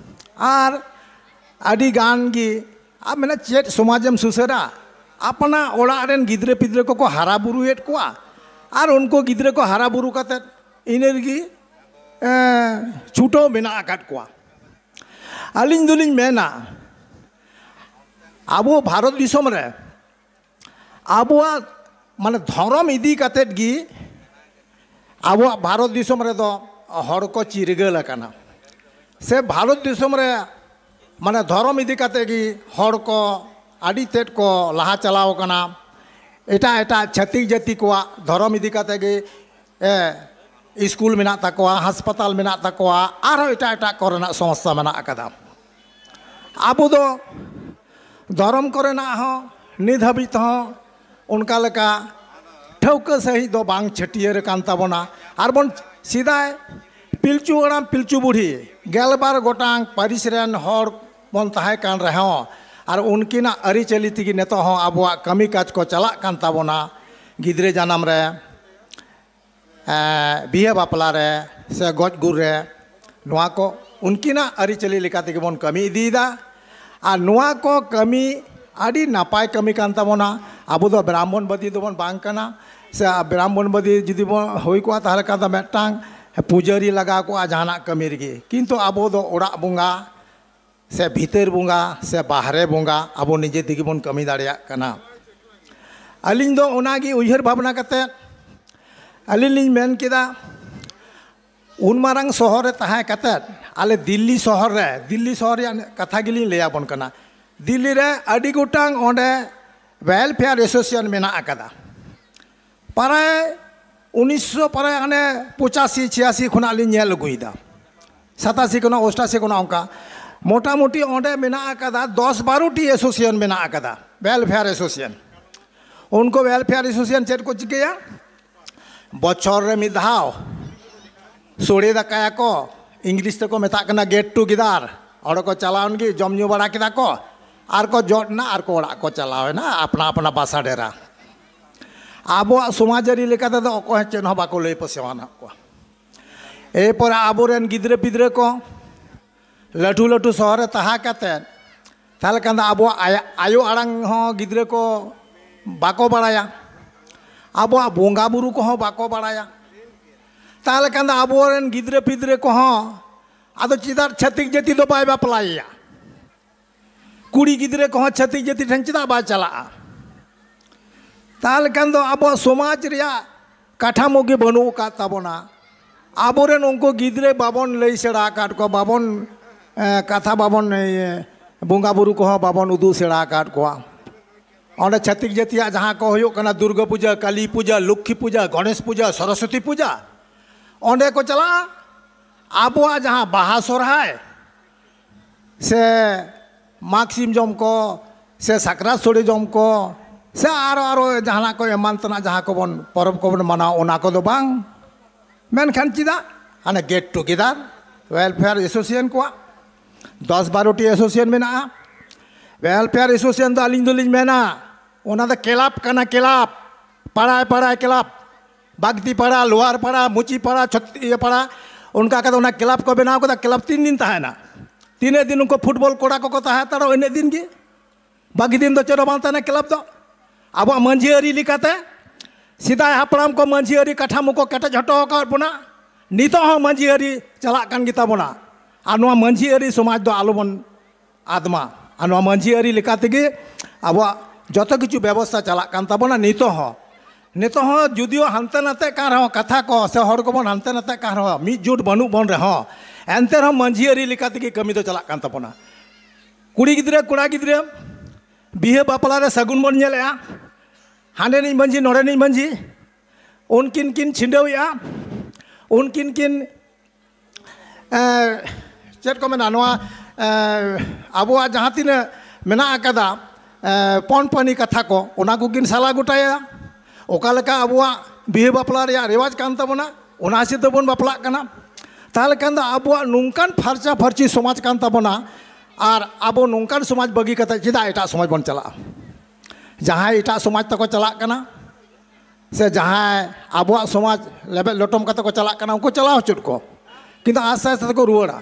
ᱟᱨ ᱟᱹᱰᱤ ᱜᱟᱱ ᱜᱮ, ᱟᱨ ᱢᱮᱱᱟ ᱪᱮᱫ ᱥᱚᱢᱟᱡᱮᱢ ᱥᱩᱥᱟᱹᱨᱟ? ᱟᱯᱱᱟ ᱚᱲᱟᱜ ᱨᱮᱱ ᱜᱤᱫᱽᱨᱟᱹ ᱯᱤᱫᱽᱨᱟᱹ ᱠᱚᱠᱚ ᱦᱟᱨᱟ ᱵᱩᱨᱩᱭᱮᱫ ᱠᱚᱣᱟ, ᱟᱨ ᱩᱱᱠᱩ ᱜᱤᱫᱽᱨᱟᱹ ᱠᱚ ᱦᱟᱨᱟ ᱵᱩᱨᱩ ᱠᱟᱛᱮ ᱤᱱᱟᱹ ᱨᱮᱜᱮ, ᱮᱸ, ᱪᱷᱩᱴᱟᱹᱣ ᱢᱮᱱᱟᱜ ᱟᱠᱟᱫ ᱠᱚᱣᱟ᱾ ᱟᱹᱞᱤᱧ ᱫᱚᱞᱤᱧ ᱢᱮᱱᱟ, ᱟᱵᱚ ᱵᱷᱟᱨᱚᱛ ᱫᱤᱥᱚᱢ ᱨᱮ ᱟᱵᱚᱣᱟᱜ ᱢᱟᱱᱮ ᱫᱷᱚᱨᱚᱢ ᱤᱫᱤ ᱠᱟᱛᱮᱫ ᱜᱮ ᱟᱵᱚᱣᱟᱜ ᱵᱷᱟᱨᱚᱛ ᱫᱤᱥᱚᱢ ᱨᱮᱫᱚ ᱦᱚᱲ ᱠᱚ ᱪᱤᱨᱜᱟᱹᱞ ᱟᱠᱟᱱᱟ, ᱥᱮ ᱵᱷᱟᱨᱚᱛ ᱫᱤᱥᱚᱢ ᱨᱮ ᱢᱟᱱᱮ ᱫᱷᱚᱨᱚᱢ ᱤᱫᱤ ᱠᱟᱛᱮᱫ ᱜᱮ ᱦᱚᱲ ᱠᱚ ᱟᱹᱰᱤ ᱛᱮᱫ ᱠᱚ ᱞᱟᱦᱟ ᱪᱟᱞᱟᱣ ᱟᱠᱟᱱᱟ᱾ ᱮᱴᱟᱜ ᱮᱴᱟᱜ ᱪᱷᱟᱹᱛᱤᱠ ᱡᱟᱹᱛᱤ ᱠᱚᱣᱟᱜ ᱫᱷᱚᱨᱚᱢ ᱤᱫᱤ ᱠᱟᱛᱮᱫ ᱜᱮ, ᱮ, ᱥᱠᱩᱞ ᱢᱮᱱᱟᱜ ᱛᱟᱠᱚᱣᱟ, ᱦᱟᱥᱯᱟᱛᱟᱞ ᱢᱮᱱᱟᱜ ᱛᱟᱠᱚᱣᱟ, ᱟᱨᱦᱚᱸ ᱮᱴᱟᱜ ᱮᱴᱟᱜ ᱠᱚᱨᱮᱱᱟᱜ ᱥᱚᱝᱥᱛᱷᱟ ᱢᱮᱱᱟᱜ ᱟᱠᱟᱫᱟ᱾ ᱟᱵᱚ ᱫᱚ ᱫᱷᱚᱨᱚᱢ ᱠᱚᱨᱮᱱᱟᱜ ᱦᱚᱸ ᱱᱤᱛ ᱦᱟᱹᱵᱤᱡ ᱛᱮᱦᱚᱸ ᱚᱱᱠᱟ ᱞᱮᱠᱟ ᱴᱷᱟᱹᱣᱠᱟᱹ ᱥᱟᱺᱦᱤᱡ ᱫᱚ ᱵᱟᱝ ᱪᱷᱟᱹᱴᱭᱟᱹᱨ ᱟᱠᱟᱱ ᱛᱟᱵᱚᱱᱟ᱾ ᱟᱨ ᱵᱚᱱ ᱥᱮᱫᱟᱭ ᱯᱤᱞᱪᱩ ᱦᱟᱲᱟᱢ ᱯᱤᱞᱪᱩ ᱵᱩᱲᱦᱤ ᱜᱮᱞᱵᱟᱨ ᱜᱚᱴᱟᱝ ᱯᱟᱹᱨᱤᱥ ᱨᱮᱱ ᱦᱚᱲ ᱵᱚᱱ ᱛᱟᱦᱮᱸ ᱠᱟᱱ ᱨᱮᱦᱚᱸ, ᱟᱨ ᱩᱱᱠᱤᱱᱟᱜ ᱟᱹᱨᱤᱪᱟᱹᱞᱤ ᱛᱮᱜᱮ ᱱᱤᱛᱚᱜ ᱦᱚᱸ ᱟᱵᱚᱣᱟᱜ ᱠᱟᱹᱢᱤ ᱠᱟᱡᱽ ᱠᱚ ᱪᱟᱞᱟᱜ ᱠᱟᱱ ᱛᱟᱵᱚᱱᱟ᱾ ᱜᱤᱫᱽᱨᱟᱹ ᱡᱟᱱᱟᱢ ᱨᱮ, ᱮᱸ, ᱵᱤᱦᱟᱹ ᱵᱟᱯᱞᱟ ᱨᱮ ᱥᱮ ᱜᱚᱡ ᱜᱩᱨ ᱨᱮ, ᱱᱚᱣᱟ ᱠᱚ ᱩᱱᱠᱤᱱᱟᱜ ᱟᱹᱨᱤᱪᱟᱹᱞᱤ ᱞᱮᱠᱟ ᱛᱮᱜᱮ ᱵᱚᱱ ᱠᱟᱹᱢᱤ ᱤᱫᱤᱭᱮᱫᱟ᱾ ᱟᱨ ᱱᱚᱣᱟ ᱠᱚ ᱠᱟᱹᱢᱤ ᱟᱹᱰᱤ ᱱᱟᱯᱟᱭ ᱠᱟᱹᱢᱤ ᱠᱟᱱ ᱛᱟᱵᱚᱱᱟ᱾ ᱟᱵᱚ ᱫᱚ ᱵᱨᱟᱦᱢᱚᱱᱵᱟᱫᱤ ᱫᱚᱵᱚᱱ ᱵᱟᱝ ᱠᱟᱱᱟ, ᱥᱮ ᱵᱨᱟᱦᱢᱚᱱᱵᱟᱫᱤ ᱡᱩᱫᱤ ᱵᱚᱱ ᱦᱩᱭ ᱠᱚᱜᱼᱟ, ᱛᱟᱦᱚᱞᱮ ᱠᱷᱟᱱ ᱫᱚ ᱢᱤᱫᱴᱟᱝ ᱯᱩᱡᱟᱹᱨᱤ ᱞᱟᱜᱟᱣ ᱠᱚᱜᱼᱟ ᱡᱟᱦᱟᱱᱟᱜ ᱠᱟᱹᱢᱤ ᱨᱮᱜᱮ, ᱠᱤᱱᱛᱩ ᱟᱵᱚ ᱫᱚ ᱚᱲᱟᱜ ᱵᱚᱸᱜᱟ ᱥᱮ ᱵᱷᱤᱛᱟᱹᱨ ᱵᱚᱸᱜᱟ ᱥᱮ ᱵᱟᱦᱨᱮ ᱵᱚᱸᱜᱟ ᱟᱵᱚ ᱱᱤᱡᱮ ᱛᱮᱜᱮ ᱵᱚᱱ ᱠᱟᱹᱢᱤ ᱫᱟᱲᱮᱭᱟᱜ ᱠᱟᱱᱟ᱾ ᱟᱹᱞᱤᱧ ᱫᱚ ᱚᱱᱟᱜᱮ ᱩᱭᱦᱟᱹᱨ ᱵᱷᱟᱵᱽᱱᱟ ᱠᱟᱛᱮᱫ ᱟᱹᱞᱤᱧ ᱞᱤᱧ ᱢᱮᱱ ᱠᱮᱫᱟ, ᱩᱱ ᱢᱟᱨᱟᱝ ᱥᱚᱦᱚᱨ ᱨᱮ ᱛᱟᱦᱮᱸ ᱠᱟᱛᱮᱫ ᱟᱞᱮ ᱫᱤᱞᱞᱤ ᱥᱚᱦᱚᱨ ᱨᱮ, ᱫᱤᱞᱞᱤ ᱥᱚᱦᱚᱨ ᱨᱮᱭᱟᱜ ᱠᱟᱛᱷᱟ ᱜᱮᱞᱤᱧ ᱞᱟᱹᱭᱟᱵᱚᱱ ᱠᱟᱱᱟ᱾ ᱫᱤᱞᱞᱤ ᱨᱮ ᱟᱹᱰᱤ ᱜᱚᱴᱟᱝ ᱚᱸᱰᱮ welfare association ᱢᱮᱱᱟᱜ ᱟᱠᱟᱫᱟ᱾ ᱯᱨᱟᱭ ᱩᱱᱤᱥᱥᱚ, ᱯᱨᱟᱭ ᱦᱟᱱᱮ ᱯᱚᱸᱪᱟᱥᱤ ᱪᱷᱤᱭᱟᱥᱤ ᱠᱷᱚᱱᱟᱜ ᱞᱤᱧ ᱧᱮᱞ ᱟᱹᱜᱩᱭᱮᱫᱟ, ᱥᱟᱛᱟᱥᱤ ᱠᱷᱚᱱᱟᱜ, ᱚᱥᱴᱟᱥᱤ ᱠᱷᱚᱱᱟᱜ ᱚᱱᱠᱟ᱾ ᱢᱚᱴᱟᱢᱩᱴᱤ ᱚᱸᱰᱮ ᱢᱮᱱᱟᱜ ᱟᱠᱟᱫᱟ ᱫᱚᱥ ᱵᱟᱨᱚ ᱴᱤ association ᱢᱮᱱᱟᱜ ᱟᱠᱟᱫᱟ, welfare association᱾ ᱩᱱᱠᱩ welfare association ᱪᱮᱫ ᱠᱚ ᱪᱤᱠᱟᱹᱭᱟ? ᱵᱚᱪᱷᱚᱨ ᱨᱮ ᱢᱤᱫ ᱫᱷᱟᱣ ᱥᱳᱲᱮ ᱫᱟᱠᱟᱭᱟᱠᱚ, ᱤᱝᱞᱤᱥ ᱛᱮᱠᱚ ᱢᱮᱛᱟᱜ ᱠᱟᱱᱟ get together᱾ ᱚᱸᱰᱮ ᱠᱚ ᱪᱟᱞᱟᱣᱮᱱ ᱜᱮ, ᱡᱚᱢ ᱧᱩ ᱵᱟᱲᱟ ᱠᱮᱫᱟ ᱠᱚ, ᱟᱨ ᱠᱚ ᱡᱚᱫ ᱮᱱᱟ, ᱟᱨ ᱠᱚ ᱚᱲᱟᱜ ᱠᱚ ᱪᱟᱞᱟᱣᱮᱱᱟ ᱟᱯᱱᱟ ᱟᱯᱱᱟ ᱵᱟᱥᱟ ᱰᱮᱨᱟ᱾ ᱟᱵᱚᱣᱟᱜ ᱥᱚᱢᱟᱡᱽ ᱟᱹᱨᱤ ᱞᱮᱠᱟ ᱛᱮᱫᱚ ᱚᱠᱚᱭ ᱦᱚᱸ ᱪᱮᱫ ᱦᱚᱸ ᱵᱟᱠᱚ ᱞᱟᱹᱭ ᱯᱟᱹᱥᱤᱣᱟᱱᱟᱜ ᱠᱚᱣᱟ᱾ ᱮᱨᱯᱚᱨᱮ ᱟᱵᱚᱨᱮᱱ ᱜᱤᱫᱽᱨᱟᱹ ᱯᱤᱫᱽᱨᱟᱹ ᱠᱚ ᱞᱟᱹᱴᱩ ᱞᱟᱹᱴᱩ ᱥᱚᱦᱚᱨ ᱨᱮ ᱛᱟᱦᱮᱸ ᱠᱟᱛᱮᱫ, ᱛᱟᱦᱚᱞᱮ ᱠᱷᱟᱱ ᱫᱚ ᱟᱵᱚᱣᱟᱜ ᱟᱭᱟ-, ᱟᱭᱳ ᱟᱲᱟᱝ ᱦᱚᱸ ᱜᱤᱫᱽᱨᱟᱹ ᱠᱚ ᱵᱟᱠᱚ ᱵᱟᱲᱟᱭᱟ, ᱟᱵᱚᱣᱟᱜ ᱵᱚᱸᱜᱟ ᱵᱩᱨᱩ ᱠᱚᱦᱚᱸ ᱵᱟᱠᱚ ᱵᱟᱲᱟᱭᱟ᱾ ᱛᱟᱦᱚᱞᱮ ᱠᱷᱟᱱ ᱫᱚ ᱟᱵᱚᱨᱮᱱ ᱜᱤᱫᱽᱨᱟᱹ ᱯᱤᱫᱽᱨᱟᱹ ᱠᱚᱦᱚᱸ ᱟᱫᱚ ᱪᱮᱫᱟᱜ ᱪᱷᱟᱹᱛᱤᱠ ᱡᱟᱹᱛᱤ ᱫᱚ ᱵᱟᱭ ᱵᱟᱯᱞᱟᱭᱮᱭᱟ? ᱠᱩᱲᱤ ᱜᱤᱫᱽᱨᱟᱹ ᱠᱚᱦᱚᱸ ᱪᱷᱟᱹᱛᱤᱠ ᱡᱟᱹᱛᱤ ᱴᱷᱮᱱ ᱪᱮᱫᱟᱜ ᱵᱟᱭ ᱪᱟᱞᱟᱜᱼᱟ? ᱛᱟᱦᱚᱞᱮ ᱠᱷᱟᱱ ᱫᱚ ᱟᱵᱚᱣᱟᱜ ᱥᱚᱢᱟᱡᱽ ᱨᱮᱭᱟᱜ ᱠᱟᱴᱷᱟᱢᱳ ᱜᱮ ᱵᱟᱹᱱᱩᱜ ᱟᱠᱟᱫ ᱛᱟᱵᱚᱱᱟ᱾ ᱟᱵᱚᱨᱮᱱ ᱩᱱᱠᱩ ᱜᱤᱫᱽᱨᱟᱹ ᱵᱟᱵᱚᱱ ᱞᱟᱹᱭ ᱥᱮᱬᱟ ᱟᱠᱟᱫ ᱠᱚᱣᱟ, ᱵᱟᱵᱚᱱ, ᱮ, ᱠᱟᱛᱷᱟ ᱵᱟᱵᱚᱱ, ᱤᱭᱟᱹ, ᱵᱚᱸᱜᱟ ᱵᱩᱨᱩ ᱠᱚᱦᱚᱸ ᱵᱟᱵᱚᱱ ᱩᱫᱩᱜ ᱥᱮᱬᱟ ᱟᱠᱟᱫ ᱠᱚᱣᱟ᱾ ᱚᱸᱰᱮ ᱪᱷᱟᱹᱛᱤᱠ ᱡᱟᱹᱛᱤᱭᱟᱜ ᱡᱟᱦᱟᱸ ᱠᱚ ᱦᱩᱭᱩᱜ ᱠᱟᱱᱟ, ᱫᱩᱨᱜᱟᱹ ᱯᱩᱡᱟᱹ, ᱠᱟᱞᱤ ᱯᱩᱡᱟᱹ, ᱞᱚᱠᱠᱷᱤ ᱯᱩᱡᱟᱹ, ᱜᱚᱬᱮᱥ ᱯᱩᱡᱟᱹ, ᱥᱚᱨᱚᱥᱚᱛᱤ ᱯᱩᱡᱟᱹ, ᱚᱸᱰᱮ ᱠᱚ ᱪᱟᱞᱟᱜᱼᱟ᱾ ᱟᱵᱚᱣᱟᱜ ᱡᱟᱦᱟᱸ ᱵᱟᱦᱟ ᱥᱚᱨᱦᱟᱭ ᱥᱮ ᱢᱟᱜᱽ ᱥᱤᱢ ᱡᱚᱢ ᱠᱚ ᱥᱮ ᱥᱟᱠᱨᱟᱛ ᱥᱳᱲᱮ ᱡᱚᱢ ᱠᱚ ᱥᱮ ᱟᱨᱚ, ᱟᱨᱚ ᱡᱟᱦᱟᱱᱟᱜ ᱠᱚ ᱮᱢᱟᱱ ᱛᱮᱱᱟᱜ ᱡᱟᱦᱟᱸ ᱠᱚᱵᱚᱱ ᱯᱚᱨᱚᱵᱽ ᱠᱚᱵᱚᱱ ᱢᱟᱱᱟᱣᱟ, ᱚᱱᱟ ᱠᱚᱫᱚ ᱵᱟᱝ᱾ ᱢᱮᱱᱠᱷᱟᱱ ᱪᱮᱫᱟᱜ? ᱦᱟᱱᱮ get together, welfare association ᱠᱚᱣᱟᱜ ᱫᱚᱥ ᱵᱟᱨᱚ ᱴᱤ association ᱢᱮᱱᱟᱜᱼᱟ᱾ Welfare association ᱫᱚ ᱟᱹᱞᱤᱧ ᱫᱚᱞᱤᱧ ᱢᱮᱱᱟ, ᱚᱱᱟ ᱫᱚ ᱠᱞᱟᱵᱽ ᱠᱟᱱᱟ, ᱠᱞᱟᱵᱽ᱾ ᱯᱟᱲᱟᱭ ᱯᱟᱲᱟᱭ ᱠᱞᱟᱵᱽ, ᱵᱟᱜᱽᱫᱤ ᱯᱟᱲᱟ, ᱞᱳᱣᱟᱨ ᱯᱟᱲᱟ, ᱢᱩᱪᱤ ᱯᱟᱲᱟ, ᱪᱷᱚᱛ-, ᱤᱭᱟᱹ ᱯᱟᱲᱟ, ᱚᱱᱠᱟ ᱠᱟᱛᱮ ᱚᱱᱟ ᱠᱞᱟᱵᱽ ᱠᱚ ᱵᱮᱱᱟᱣ ᱠᱮᱫᱟ᱾ ᱠᱞᱟᱵᱽ ᱛᱤᱱ ᱫᱤᱱ ᱛᱟᱦᱮᱸᱱᱟ? ᱛᱤᱱᱟᱹᱜ ᱫᱤᱱ ᱩᱱᱠᱩ ᱯᱷᱩᱴᱵᱚᱞ ᱠᱚᱲᱟ ᱠᱚᱠᱚ ᱛᱟᱦᱮᱸ ᱦᱟᱛᱟᱲᱚᱜ, ᱤᱱᱟᱹᱜ ᱫᱤᱱ ᱜᱮ᱾ ᱵᱟᱹᱠᱤ ᱫᱤᱱ ᱫᱚ ᱪᱮᱫ ᱦᱚᱸ ᱵᱟᱝ ᱛᱟᱦᱮᱱᱟ ᱠᱞᱟᱵᱽ ᱫᱚ᱾ ᱟᱵᱚᱣᱟᱜ ᱢᱟᱹᱡᱷᱤ ᱟᱹᱨᱤ ᱞᱮᱠᱟᱛᱮ ᱥᱮᱫᱟᱭ ᱦᱟᱯᱲᱟᱢ ᱠᱚ ᱢᱟᱹᱡᱷᱤ ᱟᱹᱨᱤ ᱠᱟᱴᱷᱟᱢᱳ ᱠᱚ ᱠᱮᱴᱮᱡ ᱦᱚᱴᱚ ᱟᱠᱟᱫ ᱵᱚᱱᱟ᱾ ᱱᱤᱛᱚᱜ ᱦᱚᱸ ᱢᱟᱹᱡᱷᱤ ᱟᱹᱨᱤ ᱪᱟᱞᱟᱜ ᱠᱟᱱ ᱜᱮᱛᱟ ᱵᱚᱱᱟ᱾ ᱟᱨ ᱱᱚᱣᱟ ᱢᱟᱹᱡᱷᱤ ᱟᱹᱨᱤ ᱥᱚᱢᱟᱡᱽ ᱫᱚ ᱟᱞᱚᱵᱚᱱ ᱟᱫ ᱢᱟ᱾ ᱟᱨ ᱱᱚᱣᱟ ᱢᱟᱹᱡᱷᱤ ᱟᱹᱨᱤ ᱞᱮᱠᱟ ᱛᱮᱜᱮ ᱟᱵᱚᱣᱟᱜ ᱡᱚᱛᱚ ᱠᱤᱪᱷᱩ ᱵᱮᱵᱚᱥᱛᱷᱟ ᱪᱟᱞᱟᱜ ᱠᱟᱱ ᱛᱟᱵᱚᱱᱟ ᱱᱤᱛᱚᱜ ᱦᱚᱸ᱾ ᱱᱤᱛᱚᱜ ᱦᱚᱸ ᱡᱩᱫᱤᱭᱳ ᱦᱟᱱᱛᱮ ᱱᱟᱛᱮᱜ ᱠᱟᱱ ᱨᱮᱦᱚᱸ, ᱠᱟᱛᱷᱟ ᱠᱚ ᱥᱮ ᱦᱚᱲ ᱠᱚᱵᱚᱱ ᱦᱟᱱᱛᱮ ᱱᱟᱛᱮᱜ ᱠᱟᱱ ᱨᱮᱦᱚᱸ, ᱢᱤᱫ ᱡᱩᱴ ᱵᱟᱹᱱᱩᱜ ᱵᱚᱱ ᱨᱮᱦᱚᱸ, ᱮᱱᱛᱮ ᱨᱮᱦᱚᱸ ᱢᱟᱹᱡᱷᱤ ᱟᱹᱨᱤ ᱞᱮᱠᱟ ᱛᱮᱜᱮ ᱠᱟᱹᱢᱤ ᱫᱚ ᱪᱟᱞᱟᱜ ᱠᱟᱱ ᱛᱟᱵᱚᱱᱟ᱾ ᱠᱩᱲᱤ ᱜᱤᱫᱽᱨᱟᱹ, ᱠᱚᱲᱟ ᱜᱤᱫᱽᱨᱟᱹ, ᱵᱤᱦᱟᱹ ᱵᱟᱯᱞᱟ ᱨᱮ ᱥᱟᱹᱜᱩᱱ ᱵᱚᱱ ᱧᱮᱞᱮᱜᱼᱟ, ᱦᱟᱸᱰᱮᱱᱤᱡ ᱢᱟᱹᱡᱷᱤ, ᱱᱚᱰᱮᱱᱤᱡ ᱢᱟᱹᱡᱷᱤ, ᱩᱱᱠᱤᱱ ᱠᱤᱱ ᱪᱷᱤᱰᱟᱹᱣᱮᱜᱼᱟ, ᱩᱱᱠᱤᱱ ᱠᱤᱱ, ᱮᱸ, ᱪᱮᱫ ᱠᱚ ᱢᱮᱱᱟ, ᱱᱚᱣᱟ, ᱮᱸ, ᱟᱵᱚᱣᱟᱜ ᱡᱟᱦᱟᱸ ᱛᱤᱱᱟᱹᱜ ᱢᱮᱱᱟᱜ ᱟᱠᱟᱫᱟ, ᱮᱸ, ᱯᱚᱱᱯᱟᱹᱱᱤ ᱠᱟᱛᱷᱟ ᱠᱚ, ᱚᱱᱟ ᱠᱚᱠᱤᱱ ᱥᱟᱞᱟ ᱜᱚᱴᱟᱭᱟ᱾ ᱚᱠᱟ ᱞᱮᱠᱟ ᱟᱵᱚᱣᱟᱜ ᱵᱤᱦᱟᱹ ᱵᱟᱯᱞᱟ ᱨᱮᱭᱟᱜ ᱨᱮᱣᱟᱡᱽ ᱠᱟᱱ ᱛᱟᱵᱚᱱᱟ, ᱚᱱᱟ ᱦᱤᱥᱟᱹᱵ ᱛᱮᱵᱚᱱ ᱵᱟᱯᱞᱟᱜ ᱠᱟᱱᱟ᱾ ᱛᱟᱦᱚᱞᱮ ᱠᱷᱟᱱ ᱫᱚ ᱟᱵᱚᱣᱟᱜ ᱱᱚᱝᱠᱟᱱ ᱯᱷᱟᱨᱪᱟ ᱯᱷᱟᱹᱨᱪᱤ ᱥᱚᱢᱟᱡᱽ ᱠᱟᱱ ᱛᱟᱵᱚᱱᱟ, ᱟᱨ ᱟᱵᱚ ᱱᱚᱝᱠᱟᱱ ᱥᱚᱢᱟᱡᱽ ᱵᱟᱹᱜᱤ ᱠᱟᱛᱮ ᱪᱮᱫᱟᱜ ᱮᱴᱟᱜ ᱥᱚᱢᱟᱡᱽ ᱵᱚᱱ ᱪᱟᱞᱟᱜᱼᱟ? ᱡᱟᱦᱟᱸᱭ ᱮᱴᱟᱜ ᱥᱚᱢᱟᱡᱽ ᱛᱮᱠᱚ ᱪᱟᱞᱟᱜ ᱠᱟᱱᱟ, ᱥᱮ ᱡᱟᱦᱟᱸᱭ ᱟᱵᱚᱣᱟᱜ ᱥᱚᱢᱟᱡᱽ ᱞᱮᱵᱮᱫ ᱞᱚᱴᱚᱢ ᱠᱟᱛᱮ ᱠᱚ ᱪᱟᱞᱟᱜ ᱠᱟᱱᱟ, ᱩᱱᱠᱩ ᱪᱟᱞᱟᱣ ᱦᱚᱪᱚᱜ ᱠᱚ, ᱠᱤᱱᱛᱩ ᱟᱥᱛᱮ ᱟᱥᱛᱮ ᱛᱮᱠᱚ ᱨᱩᱣᱟᱹᱲᱟ᱾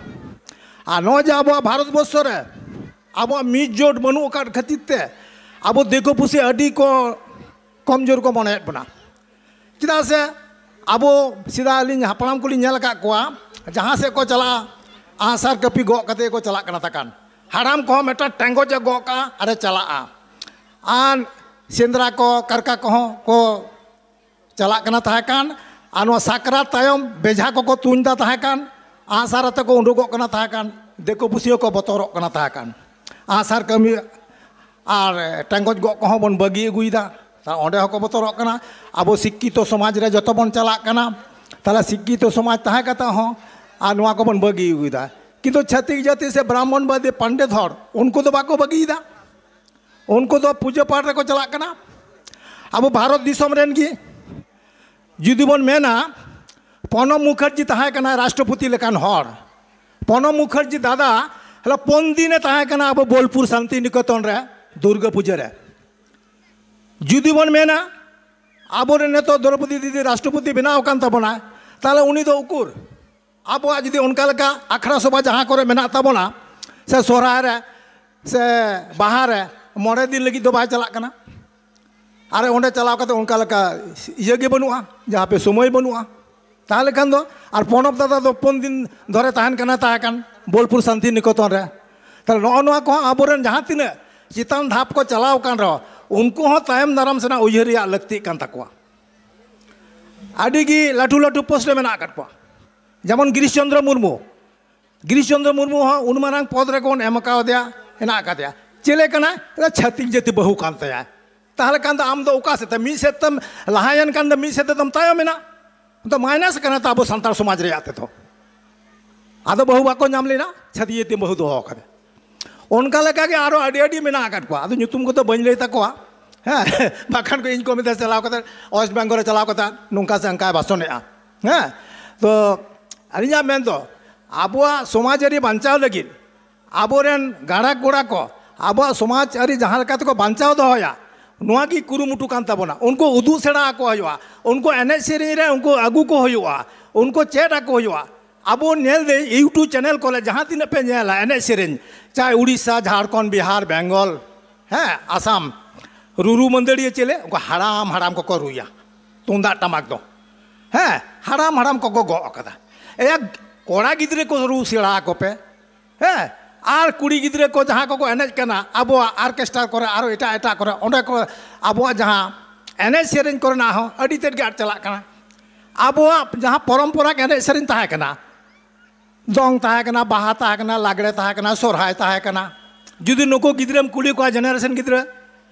ᱟᱨ ᱱᱚᱜᱼᱚᱭ ᱡᱮ ᱟᱵᱚᱣᱟᱜ ᱵᱷᱟᱨᱚᱛ ᱵᱚᱨᱥᱚ ᱨᱮ ᱟᱵᱚᱣᱟᱜ ᱢᱤᱫ ᱡᱳᱴ ᱵᱟᱹᱱᱩᱜ ᱟᱠᱟᱫ ᱠᱷᱟᱹᱛᱤᱨ ᱛᱮ ᱟᱵᱚ ᱫᱤᱠᱩ ᱯᱩᱥᱤ ᱟᱹᱰᱤ ᱠᱚ ᱠᱚᱢᱡᱳᱨ ᱠᱚ ᱢᱚᱱᱮᱭᱮᱫ ᱵᱚᱱᱟ᱾ ᱪᱮᱫᱟᱜ ᱥᱮ ᱟᱵᱚ ᱥᱮᱫᱟᱭ ᱟᱹᱞᱤᱧ ᱦᱟᱯᱲᱟᱢ ᱠᱚᱞᱤᱧ ᱧᱮᱞ ᱟᱠᱟᱫ ᱠᱚᱣᱟ, ᱡᱟᱦᱟᱸ ᱥᱮᱫ ᱠᱚ ᱪᱟᱞᱟᱜᱼᱟ, ᱟᱸᱜᱼᱥᱟᱨ ᱠᱟᱹᱯᱤ ᱜᱚᱜ ᱠᱟᱛᱮ ᱠᱚ ᱪᱟᱞᱟᱜ ᱠᱟᱱᱟ ᱛᱟᱠᱟᱱ᱾ ᱦᱟᱲᱟᱢ ᱠᱚᱦᱚᱸ ᱢᱤᱫᱴᱟᱝ ᱴᱮᱸᱜᱚᱡ ᱮ ᱜᱚᱜ ᱠᱟᱜᱼᱟ ᱟᱨᱮ ᱪᱟᱞᱟᱜᱼᱟ᱾ ᱟᱨ ᱥᱮᱸᱫᱽᱨᱟ ᱠᱚ, ᱠᱟᱨᱠᱟ ᱠᱚᱦᱚᱸ ᱠᱚ ᱪᱟᱞᱟᱜ ᱠᱟᱱᱟ ᱛᱟᱦᱮᱸ ᱠᱟᱱ᱾ ᱟᱨ ᱱᱚᱣᱟ ᱥᱟᱠᱨᱟᱛ ᱛᱟᱭᱚᱢ ᱵᱮᱡᱷᱟ ᱠᱚᱠᱚ ᱛᱩᱧ ᱫᱟ ᱛᱟᱦᱮᱸ ᱠᱟᱱ, ᱟᱸᱜᱼᱥᱟᱨ ᱟᱛᱮ ᱠᱚ ᱩᱰᱩᱠᱚᱜ ᱠᱟᱱᱟ ᱛᱟᱦᱮᱸ ᱠᱟᱱ᱾ ᱫᱤᱠᱩ ᱯᱩᱥᱤ ᱦᱚᱸᱠᱚ ᱵᱚᱛᱚᱨᱚᱜ ᱠᱟᱱᱟ ᱛᱟᱦᱮᱸ ᱠᱟᱱ᱾ ᱟᱸᱜᱼᱥᱟᱨ ᱠᱟᱹᱢᱤ ᱟᱨ ᱴᱮᱸᱜᱚᱡ ᱜᱚᱜ ᱠᱚᱦᱚᱸ ᱵᱚᱱ ᱵᱟᱹᱜᱤ ᱟᱹᱜᱩᱭᱮᱫᱟ᱾ ᱛᱟ ᱚᱸᱰᱮ ᱦᱚᱸᱠᱚ ᱵᱚᱛᱚᱨᱚᱜ ᱠᱟᱱᱟ᱾ ᱟᱵᱚ ᱥᱤᱠᱠᱷᱤᱛᱚ ᱥᱚᱢᱟᱡᱽ ᱨᱮ ᱡᱚᱛᱚ ᱵᱚᱱ ᱪᱟᱞᱟᱜ ᱠᱟᱱᱟ, ᱛᱟᱦᱚᱞᱮ ᱥᱤᱠᱠᱷᱤᱛᱚ ᱥᱚᱢᱟᱡᱽ ᱛᱟᱦᱮᱸ ᱠᱟᱛᱮ ᱦᱚᱸ ᱟᱨ ᱱᱚᱣᱟ ᱠᱚᱵᱚᱱ ᱵᱟᱹᱜᱤ ᱟᱹᱜᱩᱭᱮᱫᱟ᱾ ᱠᱤᱱᱛᱩ ᱪᱷᱟᱹᱛᱤᱠ ᱡᱟᱹᱛᱤ ᱥᱮ ᱵᱨᱟᱦᱢᱚᱱᱵᱟᱫᱤ ᱯᱚᱱᱰᱤᱛ ᱦᱚᱲ, ᱩᱱᱠᱩ ᱫᱚ ᱵᱟᱠᱚ ᱵᱟᱹᱜᱤᱭᱮᱫᱟ᱾ ᱩᱱᱠᱩ ᱫᱚ ᱯᱩᱡᱟᱹ ᱯᱟᱴ ᱨᱮᱠᱚ ᱪᱟᱞᱟᱜ ᱠᱟᱱᱟ᱾ ᱟᱵᱚ ᱵᱷᱟᱨᱚᱛ ᱫᱤᱥᱚᱢ ᱨᱮᱱ ᱜᱮ ᱡᱩᱫᱤ ᱵᱚᱱ ᱢᱮᱱᱟ, ᱯᱨᱚᱱᱚᱵ ᱢᱩᱠᱷᱟᱨᱡᱤ ᱛᱟᱦᱮᱸ ᱠᱟᱱᱟᱭ ᱨᱟᱥᱴᱨᱚᱯᱚᱛᱤ ᱞᱮᱠᱟᱱ ᱦᱚᱲ, ᱯᱨᱚᱱᱚᱵ ᱢᱩᱠᱷᱟᱨᱡᱤ ᱫᱟᱫᱟ ᱦᱚᱞᱟ ᱯᱩᱱ ᱫᱤᱱᱮ ᱛᱟᱦᱮᱸ ᱠᱟᱱᱟ ᱟᱵᱚ ᱵᱳᱞᱯᱩᱨ ᱥᱟᱱᱛᱤᱱᱤᱠᱮᱛᱚᱱ ᱨᱮ ᱫᱩᱨᱜᱟᱹ ᱯᱩᱡᱟᱹ ᱨᱮ᱾ ᱡᱩᱫᱤ ᱵᱚᱱ ᱢᱮᱱᱟ, ᱟᱵᱚᱨᱮᱱ ᱱᱤᱛᱚᱜ ᱫᱨᱚᱣᱯᱚᱫᱤ ᱫᱤᱫᱤ ᱨᱟᱥᱴᱨᱚᱯᱚᱛᱤ ᱵᱮᱱᱟᱣ ᱟᱠᱟᱱ ᱛᱟᱵᱚᱱᱟ, ᱛᱟᱦᱚᱞᱮ ᱩᱱᱤ ᱫᱚ ᱩᱠᱩᱨ? ᱟᱵᱚᱣᱟᱜ ᱡᱩᱫᱤ ᱚᱱᱠᱟ ᱞᱮᱠᱟ ᱟᱠᱷᱲᱟ ᱥᱚᱵᱷᱟ ᱡᱟᱦᱟᱸ ᱠᱚᱨᱮ ᱢᱮᱱᱟᱜ ᱛᱟᱵᱚᱱᱟ, ᱥᱮ ᱥᱚᱦᱨᱟᱭ ᱨᱮ, ᱥᱮ ᱵᱟᱦᱟ ᱨᱮ, ᱢᱚᱬᱮ ᱫᱤᱱ ᱞᱟᱹᱜᱤᱫ ᱫᱚ ᱵᱟᱭ ᱪᱟᱞᱟᱜ ᱠᱟᱱᱟ᱾ ᱟᱨ ᱚᱸᱰᱮ ᱪᱟᱞᱟᱣ ᱠᱟᱛᱮ ᱚᱱᱠᱟ ᱞᱮᱠᱟ ᱤᱭᱟᱹ ᱜᱮ ᱵᱟᱹᱱᱩᱜᱼᱟ, ᱡᱟᱦᱟᱸ ᱯᱮ ᱥᱚᱢᱚᱭ ᱵᱟᱹᱱᱩᱜᱼᱟ᱾ ᱛᱟᱦᱚᱞᱮ ᱠᱷᱟᱱ ᱫᱚ ᱟᱨ ᱯᱚᱱᱚᱵ ᱫᱟᱫᱟ ᱫᱚ ᱯᱩᱱ ᱫᱤᱱ ᱫᱷᱚᱨᱮ ᱛᱟᱦᱮᱱ ᱠᱟᱱᱟ, ᱛᱟᱦᱮᱸ ᱠᱟᱱ ᱵᱳᱞᱯᱩᱨ ᱥᱟᱱᱛᱤ ᱱᱤᱠᱮᱛᱚᱱ ᱨᱮ᱾ ᱛᱟᱦᱚᱞᱮ ᱱᱚᱜᱼᱚ ᱱᱚᱣᱟ ᱠᱚᱦᱚᱸ ᱟᱵᱚᱨᱮᱱ ᱡᱟᱦᱟᱸ ᱛᱤᱱᱟᱹᱜ ᱪᱮᱛᱟᱱ ᱫᱷᱟᱯ ᱠᱚ ᱪᱟᱞᱟᱣ ᱠᱟᱱ ᱨᱮᱦᱚᱸ, ᱩᱱᱠᱩ ᱦᱚᱸ ᱛᱟᱭᱚᱢ ᱫᱟᱨᱟᱢ ᱥᱮᱱᱟᱜ ᱩᱭᱦᱟᱹᱨ ᱨᱮᱭᱟᱜ ᱞᱟᱹᱠᱛᱤᱜ ᱠᱟᱱ ᱛᱟᱠᱚᱣᱟ᱾ ᱟᱹᱰᱤ ᱜᱮ ᱞᱟᱹᱴᱩ ᱞᱟᱹᱴᱩ ᱯᱳᱥᱴ ᱨᱮ ᱢᱮᱱᱟᱜ ᱟᱠᱟᱫ ᱠᱚᱣᱟ, ᱡᱮᱢᱚᱱ ᱜᱤᱨᱤᱥ ᱪᱚᱱᱫᱨᱚ ᱢᱩᱨᱢᱩ᱾ ᱜᱤᱨᱤᱥ ᱪᱚᱱᱫᱨᱚ ᱢᱩᱨᱢᱩ ᱦᱚᱸ ᱩᱱ ᱢᱟᱨᱟᱝ ᱯᱚᱫᱽ ᱨᱮ ᱵᱚᱱ ᱮᱢ ᱟᱠᱟᱣᱟᱫᱮᱭᱟ, ᱦᱮᱱᱟᱜ ᱟᱠᱟᱫᱮᱭᱟ᱾ ᱪᱮᱞᱮ ᱠᱟᱱᱟᱭ? ᱪᱷᱟᱹᱛᱤᱠ ᱡᱟᱹᱛᱤ ᱵᱟᱹᱦᱩ ᱠᱟᱱ ᱛᱟᱭᱟᱭ᱾ ᱛᱟᱦᱚᱞᱮ ᱠᱷᱟᱱ ᱫᱚ ᱟᱢ ᱫᱚ ᱚᱠᱟ ᱥᱮᱫ ᱛᱮ, ᱢᱤᱫ ᱥᱮᱫ ᱛᱮᱢ ᱞᱟᱦᱟᱭᱮᱱ ᱠᱷᱟᱱ ᱫᱚ ᱢᱤᱫ ᱥᱮᱫ ᱛᱮᱫᱚᱢ ᱛᱟᱭᱚᱢ ᱮᱱᱟ᱾ ᱫᱚ ᱢᱟᱭᱱᱟᱥ ᱠᱟᱱᱟ ᱛᱚ ᱟᱵᱚ ᱥᱟᱱᱛᱟᱲ ᱥᱚᱢᱟᱡᱽ ᱨᱮᱭᱟᱜ ᱛᱮᱫᱚ᱾ ᱟᱫᱚ ᱵᱟᱹᱦᱩ ᱵᱟᱠᱚ ᱧᱟᱢ ᱞᱮᱱᱟ, ᱪᱷᱟᱹᱛᱤᱠ ᱡᱟᱹᱛᱤ ᱵᱟᱹᱦᱩ ᱫᱚᱦᱚ ᱠᱟᱫᱟ᱾ ᱚᱱᱠᱟ ᱞᱮᱠᱟᱜᱮ ᱟᱨᱚ ᱟᱹᱰᱤ ᱟᱹᱰᱤ ᱢᱮᱱᱟᱜ ᱟᱠᱟᱫ ᱠᱚᱣᱟ, ᱟᱫᱚ ᱧᱩᱛᱩᱢ ᱠᱚᱫᱚ ᱵᱟᱹᱧ ᱞᱟᱹᱭ ᱛᱟᱠᱚᱣᱟ᱾ ᱦᱮᱸ, ᱵᱟᱠᱷᱟᱱ ᱠᱚ ᱤᱧ ᱠᱚ ᱢᱮᱛᱟ ᱪᱟᱞᱟᱣ ᱠᱟᱛᱮ, ᱳᱭᱮᱥᱴ ᱵᱮᱝᱜᱚᱞ ᱨᱮ ᱪᱟᱞᱟᱣ ᱠᱟᱛᱮ ᱱᱚᱝᱠᱟ ᱥᱮ ᱚᱱᱠᱟᱭ ᱵᱷᱟᱥᱚᱱᱮᱜᱼᱟ᱾ ᱦᱮᱸ, ᱛᱚ ᱟᱹᱞᱤᱧᱟᱜ ᱢᱮᱱ ᱫᱚ, ᱟᱵᱚᱣᱟᱜ ᱥᱚᱢᱟᱡᱽ ᱟᱹᱨᱤ ᱵᱟᱧᱪᱟᱣ ᱞᱟᱹᱜᱤᱫ ᱟᱵᱚᱨᱮᱱ ᱜᱟᱬᱟ ᱠᱚᱲᱟ ᱠᱚ ᱟᱵᱚᱣᱟᱜ ᱥᱚᱢᱟᱡᱽ ᱟᱹᱨᱤ ᱡᱟᱦᱟᱸ ᱞᱮᱠᱟ ᱛᱮᱠᱚ ᱵᱟᱧᱪᱟᱣ ᱫᱚᱦᱚᱭᱟ, ᱱᱚᱣᱟ ᱜᱮ ᱠᱩᱨᱩᱢᱩᱴᱩ ᱠᱟᱱ ᱛᱟᱵᱚᱱᱟ᱾ ᱩᱱᱠᱩ ᱩᱫᱩᱜ ᱥᱮᱬᱟ ᱟᱠᱚ ᱦᱩᱭᱩᱜᱼᱟ, ᱩᱱᱠᱩ ᱮᱱᱮᱡ ᱥᱮᱨᱮᱧ ᱨᱮ ᱩᱱᱠᱩ ᱟᱹᱜᱩ ᱠᱚ ᱦᱩᱭᱩᱜᱼᱟ, ᱩᱱᱠᱩ ᱪᱮᱫ ᱟᱠᱚ ᱦᱩᱭᱩᱜᱼᱟ᱾ ᱟᱵᱚ ᱧᱮᱞ ᱫᱟᱹᱧ YouTube ᱪᱮᱱᱮᱞ ᱠᱚᱨᱮ ᱡᱟᱦᱟᱸ ᱛᱤᱱᱟᱹᱜ ᱯᱮ ᱧᱮᱞᱟ ᱮᱱᱮᱡ ᱥᱮᱨᱮᱧ, ᱪᱟᱦᱮ ᱩᱲᱤᱥᱥᱟ, ᱡᱷᱟᱲᱠᱷᱚᱸᱰ, ᱵᱤᱦᱟᱨ, ᱵᱮᱝᱜᱚᱞ, ᱦᱮᱸ, ᱟᱥᱟᱢ, ᱨᱩᱨᱩ ᱢᱟᱹᱫᱟᱹᱲᱤᱭᱟᱹ ᱪᱮᱞᱮ, ᱩᱱᱠᱩ ᱦᱟᱲᱟᱢ ᱦᱟᱲᱟᱢ ᱠᱚᱠᱚ ᱨᱩᱭᱟ ᱛᱩᱢᱫᱟᱜ ᱴᱟᱢᱟᱠ ᱫᱚ᱾ ᱦᱮᱸ, ᱦᱟᱲᱟᱢ ᱦᱟᱲᱟᱢ ᱠᱚᱠᱚ ᱜᱚᱜ ᱟᱠᱟᱫᱟ᱾ ᱮᱭᱟ, ᱠᱚᱲᱟ ᱜᱤᱫᱽᱨᱟᱹ ᱠᱚ ᱨᱩ ᱥᱮᱬᱟ ᱟᱠᱚ ᱯᱮ᱾ ᱦᱮᱸ, ᱟᱨ ᱠᱩᱲᱤ ᱜᱤᱫᱽᱨᱟᱹ ᱠᱚ ᱡᱟᱦᱟᱸ ᱠᱚᱠᱚ ᱮᱱᱮᱡ ᱠᱟᱱᱟ ᱟᱵᱚᱣᱟᱜ ᱚᱨᱠᱮᱥᱴᱟᱨ ᱠᱚᱨᱮ, ᱟᱨᱚ ᱮᱴᱟᱜ ᱮᱴᱟᱜ ᱠᱚᱨᱮ, ᱚᱸᱰᱮ ᱠᱚ ᱟᱵᱚᱣᱟᱜ ᱡᱟᱦᱟᱸ ᱮᱱᱮᱡ ᱥᱮᱨᱮᱧ ᱠᱚᱨᱮᱱᱟᱜ ᱦᱚᱸ ᱟᱹᱰᱤ ᱛᱮᱫ ᱜᱮ ᱟᱫ ᱪᱟᱞᱟᱜ ᱠᱟᱱᱟ᱾ ᱟᱵᱚᱣᱟᱜ ᱡᱟᱦᱟᱸ ᱯᱚᱨᱚᱢᱯᱚᱨᱟ ᱮᱱᱮᱡ ᱥᱮᱨᱮᱧ ᱛᱟᱦᱮᱸ ᱠᱟᱱᱟ, ᱫᱚᱝ ᱛᱟᱦᱮᱸ ᱠᱟᱱᱟ, ᱵᱟᱦᱟ ᱛᱟᱦᱮᱸ ᱠᱟᱱᱟ, ᱞᱟᱜᱽᱲᱮ ᱛᱟᱦᱮᱸ ᱠᱟᱱᱟ, ᱥᱚᱨᱦᱟᱭ ᱛᱟᱦᱮᱸ ᱠᱟᱱᱟ᱾ ᱡᱩᱫᱤ ᱱᱩᱠᱩ ᱜᱤᱫᱽᱨᱟᱹᱢ ᱠᱩᱞᱤ ᱠᱚᱣᱟ, ᱡᱮᱱᱟᱨᱮᱥᱚᱱ ᱜᱤᱫᱽᱨᱟᱹ,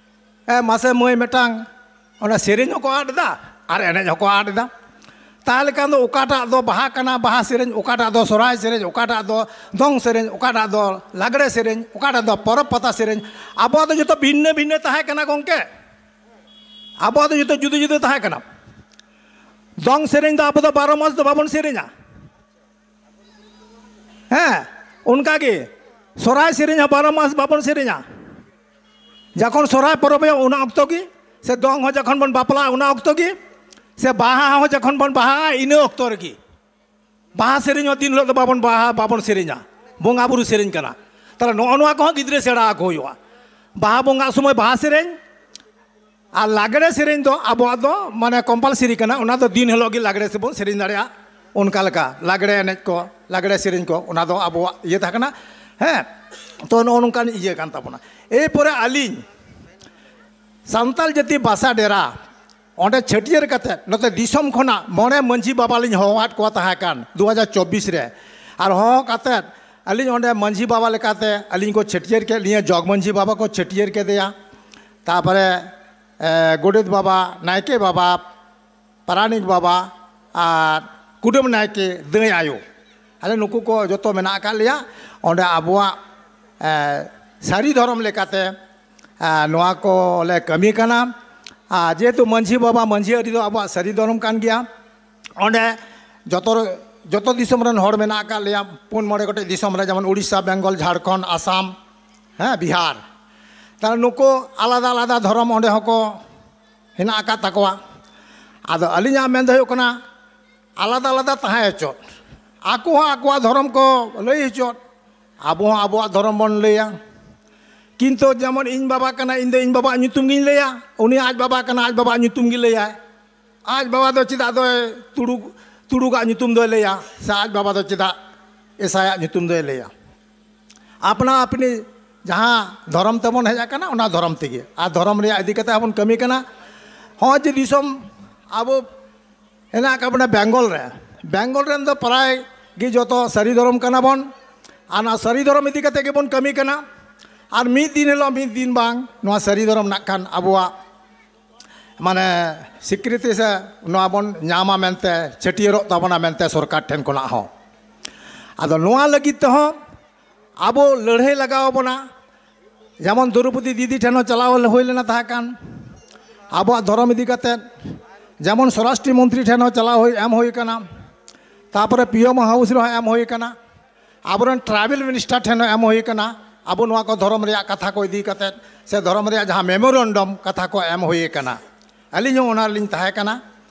"ᱮ ᱢᱟᱥᱮ ᱢᱟᱹᱭ, ᱢᱤᱫᱴᱟᱝ ᱚᱱᱟ ᱥᱮᱨᱮᱧ ᱦᱚᱸᱠᱚ ᱟᱫ ᱮᱫᱟ ᱟᱨ ᱮᱱᱮᱡ ᱦᱚᱸᱠᱚ ᱟᱫ ᱮᱫᱟ", ᱛᱟᱦᱚᱞᱮ ᱠᱷᱟᱱ ᱫᱚ ᱚᱠᱟᱴᱟᱜ ᱫᱚ ᱵᱟᱦᱟ ᱠᱟᱱᱟ, ᱵᱟᱦᱟ ᱥᱮᱨᱮᱧ, ᱚᱠᱟᱴᱟᱜ ᱫᱚ ᱥᱚᱨᱦᱟᱭ ᱥᱮᱨᱮᱧ, ᱚᱠᱟᱴᱟᱜ ᱫᱚ ᱫᱚᱝ ᱥᱮᱨᱮᱧ, ᱚᱠᱟᱴᱟᱜ ᱫᱚ ᱞᱟᱜᱽᱲᱮ ᱥᱮᱨᱮᱧ, ᱚᱠᱟᱴᱟᱜ ᱫᱚ ᱯᱚᱨᱚᱵᱽ ᱯᱟᱛᱟ ᱥᱮᱨᱮᱧ? ᱟᱵᱚᱣᱟᱜ ᱫᱚ ᱡᱚᱛᱚ ᱵᱷᱤᱱᱱᱟᱹ ᱵᱷᱤᱱᱱᱟᱹ ᱛᱟᱦᱮᱸ ᱠᱟᱱᱟ ᱜᱚᱢᱠᱮ᱾ ᱟᱵᱚᱣᱟᱜ ᱫᱚ ᱡᱚᱛᱚ ᱡᱩᱫᱟᱹ ᱡᱩᱫᱟᱹ ᱛᱟᱦᱮᱸ ᱠᱟᱱᱟ᱾ ᱫᱚᱝ ᱥᱮᱨᱮᱧ ᱫᱚ ᱟᱵᱚ ᱫᱚ ᱵᱟᱨᱚ ᱢᱟᱥ ᱫᱚ ᱵᱟᱵᱚᱱ ᱥᱮᱨᱮᱧᱟ᱾ ᱦᱮᱸ, ᱚᱱᱠᱟᱜᱮ ᱥᱚᱨᱦᱟᱭ ᱥᱮᱨᱮᱧ ᱦᱚᱸ ᱵᱟᱨᱚ ᱢᱟᱥ ᱵᱟᱵᱚᱱ ᱥᱮᱨᱮᱧᱟ᱾ ᱡᱚᱠᱷᱚᱱ ᱥᱚᱨᱦᱟᱭ ᱯᱚᱨᱚᱵᱽ ᱦᱩᱭᱩᱜᱼᱟ, ᱚᱱᱟ ᱚᱠᱛᱚ ᱜᱮ ᱥᱮ ᱫᱚᱝ ᱦᱚᱸ ᱡᱚᱠᱷᱚᱱ ᱵᱚᱱ ᱵᱟᱯᱞᱟᱜᱼᱟ ᱚᱱᱟ ᱚᱠᱛᱚ ᱜᱮ, ᱥᱮ ᱵᱟᱦᱟ ᱦᱚᱸ ᱡᱚᱠᱷᱚᱱ ᱵᱚᱱ ᱵᱟᱦᱟᱜᱼᱟ ᱤᱱᱟᱹ ᱚᱠᱛᱚ ᱨᱮᱜᱮ᱾ ᱵᱟᱦᱟ ᱥᱮᱨᱮᱧ ᱦᱚᱸ ᱫᱤᱱ ᱦᱤᱞᱳᱜ ᱫᱚ ᱵᱟᱵᱚᱱ ᱵᱟᱦᱟ, ᱵᱟᱵᱚᱱ ᱥᱮᱨᱮᱧᱟ, ᱵᱚᱸᱜᱟ ᱵᱩᱨᱩ ᱥᱮᱨᱮᱧ ᱠᱟᱱᱟ᱾ ᱛᱟᱦᱚᱞᱮ ᱱᱚᱜᱼᱚ ᱱᱚᱣᱟ ᱠᱚᱦᱚᱸ ᱜᱤᱫᱽᱨᱟᱹ ᱥᱮᱬᱟ ᱟᱠᱚ ᱦᱩᱭᱩᱜᱼᱟ᱾ ᱵᱟᱦᱟ ᱵᱚᱸᱜᱟᱜ ᱥᱚᱢᱚᱭ ᱵᱟᱦᱟ ᱥᱮᱨᱮᱧ, ᱟᱨ ᱞᱟᱜᱽᱲᱮ ᱥᱮᱨᱮᱧ ᱫᱚ ᱟᱵᱚᱣᱟᱜ ᱫᱚ ᱢᱟᱱᱮ ᱠᱚᱢᱯᱟᱞᱥᱟᱨᱤ ᱠᱟᱱᱟ, ᱚᱱᱟ ᱫᱚ ᱫᱤᱱ ᱦᱤᱞᱳᱜ ᱜᱮ ᱞᱟᱜᱽᱲᱮ ᱥᱮᱵᱚᱱ ᱥᱮᱨᱮᱧ ᱫᱟᱲᱮᱭᱟᱜᱼᱟ᱾ ᱚᱱᱠᱟ ᱞᱮᱠᱟ ᱞᱟᱜᱽᱲᱮ ᱮᱱᱮᱡ ᱠᱚ, ᱞᱟᱜᱽᱲᱮ ᱥᱮᱨᱮᱧ ᱠᱚ, ᱚᱱᱟ ᱫᱚ ᱟᱵᱚᱣᱟᱜ ᱤᱭᱟᱹ ᱛᱟᱦᱮᱸ ᱠᱟᱱᱟ᱾ ᱦᱮᱸ, ᱛᱚ ᱱᱚᱜᱼᱚ ᱱᱚᱝᱠᱟᱱ ᱤᱭᱟᱹ ᱠᱟᱱ ᱛᱟᱵᱚᱱᱟ᱾ ᱮᱨᱯᱚᱨᱮ ᱟᱹᱞᱤᱧ ᱥᱟᱱᱛᱟᱲ ᱡᱟᱹᱛᱤ ᱵᱟᱥᱟ ᱰᱮᱨᱟ ᱚᱸᱰᱮ ᱪᱷᱟᱹᱴᱭᱟᱹᱨ ᱠᱟᱛᱮᱫ ᱱᱚᱛᱮ ᱫᱤᱥᱚᱢ ᱠᱷᱚᱱᱟᱜ ᱢᱚᱬᱮ ᱢᱟᱹᱡᱷᱤ ᱵᱟᱵᱟ ᱞᱤᱧ ᱦᱚᱦᱚᱣᱟᱫ ᱠᱚᱣᱟ ᱛᱟᱦᱮᱸ ᱠᱟᱱ ᱫᱩ ᱦᱟᱡᱟᱨ ᱪᱚᱵᱵᱤᱥ ᱨᱮ᱾ ᱟᱨ ᱦᱚᱦᱚ ᱠᱟᱛᱮᱫ ᱟᱹᱞᱤᱧ ᱚᱸᱰᱮ ᱢᱟᱹᱡᱷᱤ ᱵᱟᱵᱟ ᱞᱮᱠᱟᱛᱮ ᱟᱹᱞᱤᱧ ᱠᱚ ᱪᱷᱟᱹᱴᱭᱟᱹᱨ ᱠᱮᱫ ᱞᱤᱧᱟᱹ, ᱡᱚᱜᱽ ᱢᱟᱹᱡᱷᱤ ᱵᱟᱵᱟ ᱠᱚ ᱪᱷᱟᱹᱴᱭᱟᱹᱨ ᱠᱮᱫᱮᱭᱟ᱾ ᱛᱟᱨᱯᱚᱨᱮ ᱮ, ᱜᱚᱰᱮᱛ ᱵᱟᱵᱟ, ᱱᱟᱭᱠᱮ ᱵᱟᱵᱟ, ᱯᱟᱨᱟᱱᱤᱠ ᱵᱟᱵᱟ ᱟᱨ ᱠᱩᱰᱟᱹᱢ ᱱᱟᱭᱠᱮ ᱫᱟᱹᱭ ᱟᱭᱳ, ᱟᱞᱮ ᱱᱩᱠᱩ ᱠᱚ ᱡᱚᱛᱚ ᱢᱮᱱᱟᱜ ᱟᱠᱟᱫ ᱞᱮᱭᱟ᱾ ᱚᱸᱰᱮ ᱟᱵᱚᱣᱟᱜ ᱮ, ᱥᱟᱹᱨᱤ ᱫᱷᱚᱨᱚᱢ ᱞᱮᱠᱟᱛᱮ ᱮ, ᱱᱚᱣᱟ ᱠᱚᱞᱮ ᱠᱟᱹᱢᱤ ᱠᱟᱱᱟ᱾ ᱟᱨ ᱡᱮᱦᱮᱛᱩ ᱢᱟᱹᱡᱷᱤ ᱵᱟᱵᱟ, ᱢᱟᱹᱡᱷᱤ ᱟᱹᱨᱤ ᱫᱚ ᱟᱵᱚᱣᱟᱜ ᱥᱟᱹᱨᱤ ᱫᱷᱚᱨᱚᱢ ᱠᱟᱱ ᱜᱮᱭᱟ᱾ ᱚᱸᱰᱮ ᱡᱚᱛᱚ, ᱡᱚᱛᱚ ᱫᱤᱥᱚᱢ ᱨᱮᱱ ᱦᱚᱲ ᱢᱮᱱᱟᱜ ᱟᱠᱟᱫ ᱞᱮᱭᱟ, ᱯᱩᱱ ᱢᱚᱬᱮ ᱜᱚᱴᱮᱡ ᱫᱤᱥᱚᱢ ᱨᱮ, ᱡᱮᱢᱚᱱ ᱩᱲᱤᱥᱥᱟ, ᱵᱮᱝᱜᱚᱞ, ᱡᱷᱟᱲᱠᱷᱚᱸᱰ, ᱟᱥᱟᱢ, ᱦᱮᱸ, ᱵᱤᱦᱟᱨ᱾ ᱛᱟᱦᱞᱮ ᱱᱩᱠᱩ ᱟᱞᱟᱫᱟ ᱟᱞᱟᱫᱟ ᱫᱷᱚᱨᱚᱢ ᱚᱸᱰᱮ ᱦᱚᱸᱠᱚ ᱦᱮᱱᱟᱜ ᱟᱠᱟᱫ ᱛᱟᱠᱚᱣᱟ᱾ ᱟᱫᱚ ᱟᱹᱞᱤᱧᱟᱜ ᱢᱮᱱ ᱫᱚ ᱦᱩᱭᱩᱜ ᱠᱟᱱᱟ, ᱟᱞᱟᱫᱟ ᱟᱞᱟᱫᱟ ᱛᱟᱦᱮᱸ ᱦᱚᱪᱚᱜ, ᱟᱠᱚ ᱦᱚᱸ ᱟᱠᱚᱣᱟᱜ ᱫᱷᱚᱨᱚᱢ ᱠᱚ ᱞᱟᱹᱭ ᱦᱚᱪᱚᱜ, ᱟᱵᱚ ᱦᱚᱸ ᱟᱵᱚᱣᱟᱜ ᱫᱷᱚᱨᱚᱢ ᱵᱚᱱ ᱞᱟᱹᱭᱟ᱾ ᱠᱤᱱᱛᱩ ᱡᱮᱢᱚᱱ ᱤᱧ ᱵᱟᱵᱟ ᱠᱟᱱᱟ, ᱤᱧ ᱫᱚ ᱤᱧ ᱵᱟᱵᱟᱣᱟᱜ ᱧᱩᱛᱩᱢ ᱜᱤᱧ ᱞᱟᱹᱭᱟ, ᱩᱱᱤ ᱟᱡ ᱵᱟᱵᱟ ᱠᱟᱱᱟ, ᱟᱡ ᱵᱟᱵᱟᱣᱟᱜ ᱧᱩᱛᱩᱢ ᱜᱮ ᱞᱟᱹᱭᱟᱭ᱾ ᱟᱡ ᱵᱟᱵᱟ ᱫᱚ ᱪᱮᱫᱟᱜ ᱫᱚᱭ ᱛᱩᱲᱩᱠ, ᱛᱩᱲᱩᱠᱟᱜ ᱧᱩᱛᱩᱢ ᱫᱚᱭ ᱞᱟᱹᱭᱟ, ᱥᱮ ᱟᱡ ᱵᱟᱵᱟ ᱫᱚ ᱪᱮᱫᱟᱜ ᱮᱥᱟᱭᱟᱜ ᱧᱩᱛᱩᱢ ᱫᱚᱭ ᱞᱟᱹᱭᱟ? ᱟᱯᱱᱟ ᱟᱯᱱᱤ ᱡᱟᱦᱟᱸ ᱫᱷᱚᱨᱚᱢ ᱛᱮᱵᱚᱱ ᱦᱮᱡ ᱟᱠᱟᱱᱟ, ᱚᱱᱟ ᱫᱷᱚᱨᱚᱢ ᱛᱮᱜᱮ, ᱟᱨ ᱫᱷᱚᱨᱚᱢ ᱨᱮᱭᱟᱜ ᱤᱫᱤ ᱠᱟᱛᱮ ᱦᱚᱸᱵᱚᱱ ᱠᱟᱹᱢᱤ ᱠᱟᱱᱟ᱾ ᱦᱚᱸᱜᱼᱚᱭ ᱡᱮ ᱫᱤᱥᱚᱢ ᱟᱵᱚ ᱦᱮᱱᱟᱜ ᱟᱠᱟᱫ ᱵᱚᱱᱟ ᱵᱮᱝᱜᱚᱞ ᱨᱮ, ᱵᱮᱝᱜᱚᱞ ᱨᱮᱱ ᱫᱚ ᱯᱨᱟᱭ ᱜᱮ ᱡᱚᱛᱚ ᱥᱟᱹᱨᱤ ᱫᱷᱚᱨᱚᱢ ᱠᱟᱱᱟ ᱵᱚᱱ, ᱟᱨ ᱱᱚᱣᱟ ᱥᱟᱹᱨᱤ ᱫᱷᱚᱨᱚᱢ ᱤᱫᱤ ᱠᱟᱛᱮ ᱜᱮᱵᱚᱱ ᱠᱟᱹᱢᱤ ᱠᱟᱱᱟ᱾ ᱟᱨ ᱢᱤᱫ ᱫᱤᱱ ᱦᱤᱞᱳᱜ ᱢᱤᱫ ᱫᱤᱱ ᱵᱟᱝ ᱱᱚᱣᱟ ᱥᱟᱹᱨᱤ ᱫᱷᱚᱨᱚᱢ ᱱᱟᱜ ᱠᱷᱟᱱ ᱟᱵᱚᱣᱟᱜ ᱢᱟᱱᱮ ᱥᱤᱠᱨᱤᱛᱤ ᱥᱮ ᱱᱚᱣᱟ ᱵᱚᱱ ᱧᱟᱢᱟ ᱢᱮᱱᱛᱮ, ᱪᱷᱟᱹᱴᱭᱟᱹᱨᱚᱜ ᱛᱟᱵᱚᱱᱟ ᱢᱮᱱᱛᱮ ᱥᱚᱨᱠᱟᱨ ᱴᱷᱮᱱ ᱠᱷᱚᱱᱟᱜ ᱦᱚᱸ᱾ ᱟᱫᱚ ᱱᱚᱣᱟ ᱞᱟᱹᱜᱤᱫ ᱛᱮᱦᱚᱸ ᱟᱵᱚ ᱞᱟᱹᱲᱦᱟᱹᱭ ᱞᱟᱜᱟᱣ ᱟᱵᱚᱱᱟ᱾ ᱡᱮᱢᱚᱱ ᱫᱨᱚᱣᱯᱚᱫᱤ ᱫᱤᱫᱤ ᱴᱷᱮᱱ ᱦᱚᱸ ᱪᱟᱞᱟᱣ ᱦᱩᱭ ᱞᱮᱱᱟ ᱛᱟᱦᱮᱸ ᱠᱟᱱ, ᱟᱵᱚᱣᱟᱜ ᱫᱷᱚᱨᱚᱢ ᱤᱫᱤ ᱠᱟᱛᱮᱫ᱾ ᱡᱮᱢᱚᱱ ᱥᱚᱨᱟᱥᱴᱨᱤ ᱢᱚᱱᱛᱨᱤ ᱴᱷᱮᱱ ᱦᱚᱸ ᱪᱟᱞᱟᱣ ᱦᱩᱭ, ᱮᱢ ᱦᱩᱭ ᱠᱟᱱᱟ, ᱛᱟᱨᱯᱚᱨᱮ ᱯᱤ ᱮᱢ ᱦᱟᱣᱩᱥ ᱨᱮᱦᱚᱸ ᱮᱢ ᱦᱩᱭ ᱠᱟᱱᱟ, ᱟᱵᱚᱨᱮᱱ ᱴᱨᱟᱭᱵᱮᱞ ᱢᱤᱱᱤᱥᱴᱟᱨ ᱴᱷᱮᱱ ᱦᱚᱸ ᱮᱢ ᱦᱩᱭ ᱠᱟᱱᱟ᱾ ᱟᱵᱚ ᱱᱚᱣᱟ ᱠᱚ ᱫᱷᱚᱨᱚᱢ ᱨᱮᱭᱟᱜ ᱠᱟᱛᱷᱟ ᱠᱚ ᱤᱫᱤ ᱠᱟᱛᱮᱫ ᱥᱮ ᱫᱷᱚᱨᱚᱢ ᱨᱮᱭᱟᱜ ᱡᱟᱦᱟᱸ ᱢᱮᱢᱳᱨᱮᱱᱰᱟᱢ ᱠᱟᱛᱷᱟ ᱠᱚ ᱮᱢ ᱦᱩᱭ ᱟᱠᱟᱱᱟ, ᱟᱹᱞᱤᱧ ᱦᱚᱸ ᱚᱱᱟ ᱨᱮᱞᱤᱧ ᱛᱟᱦᱮᱸ ᱠᱟᱱᱟ᱾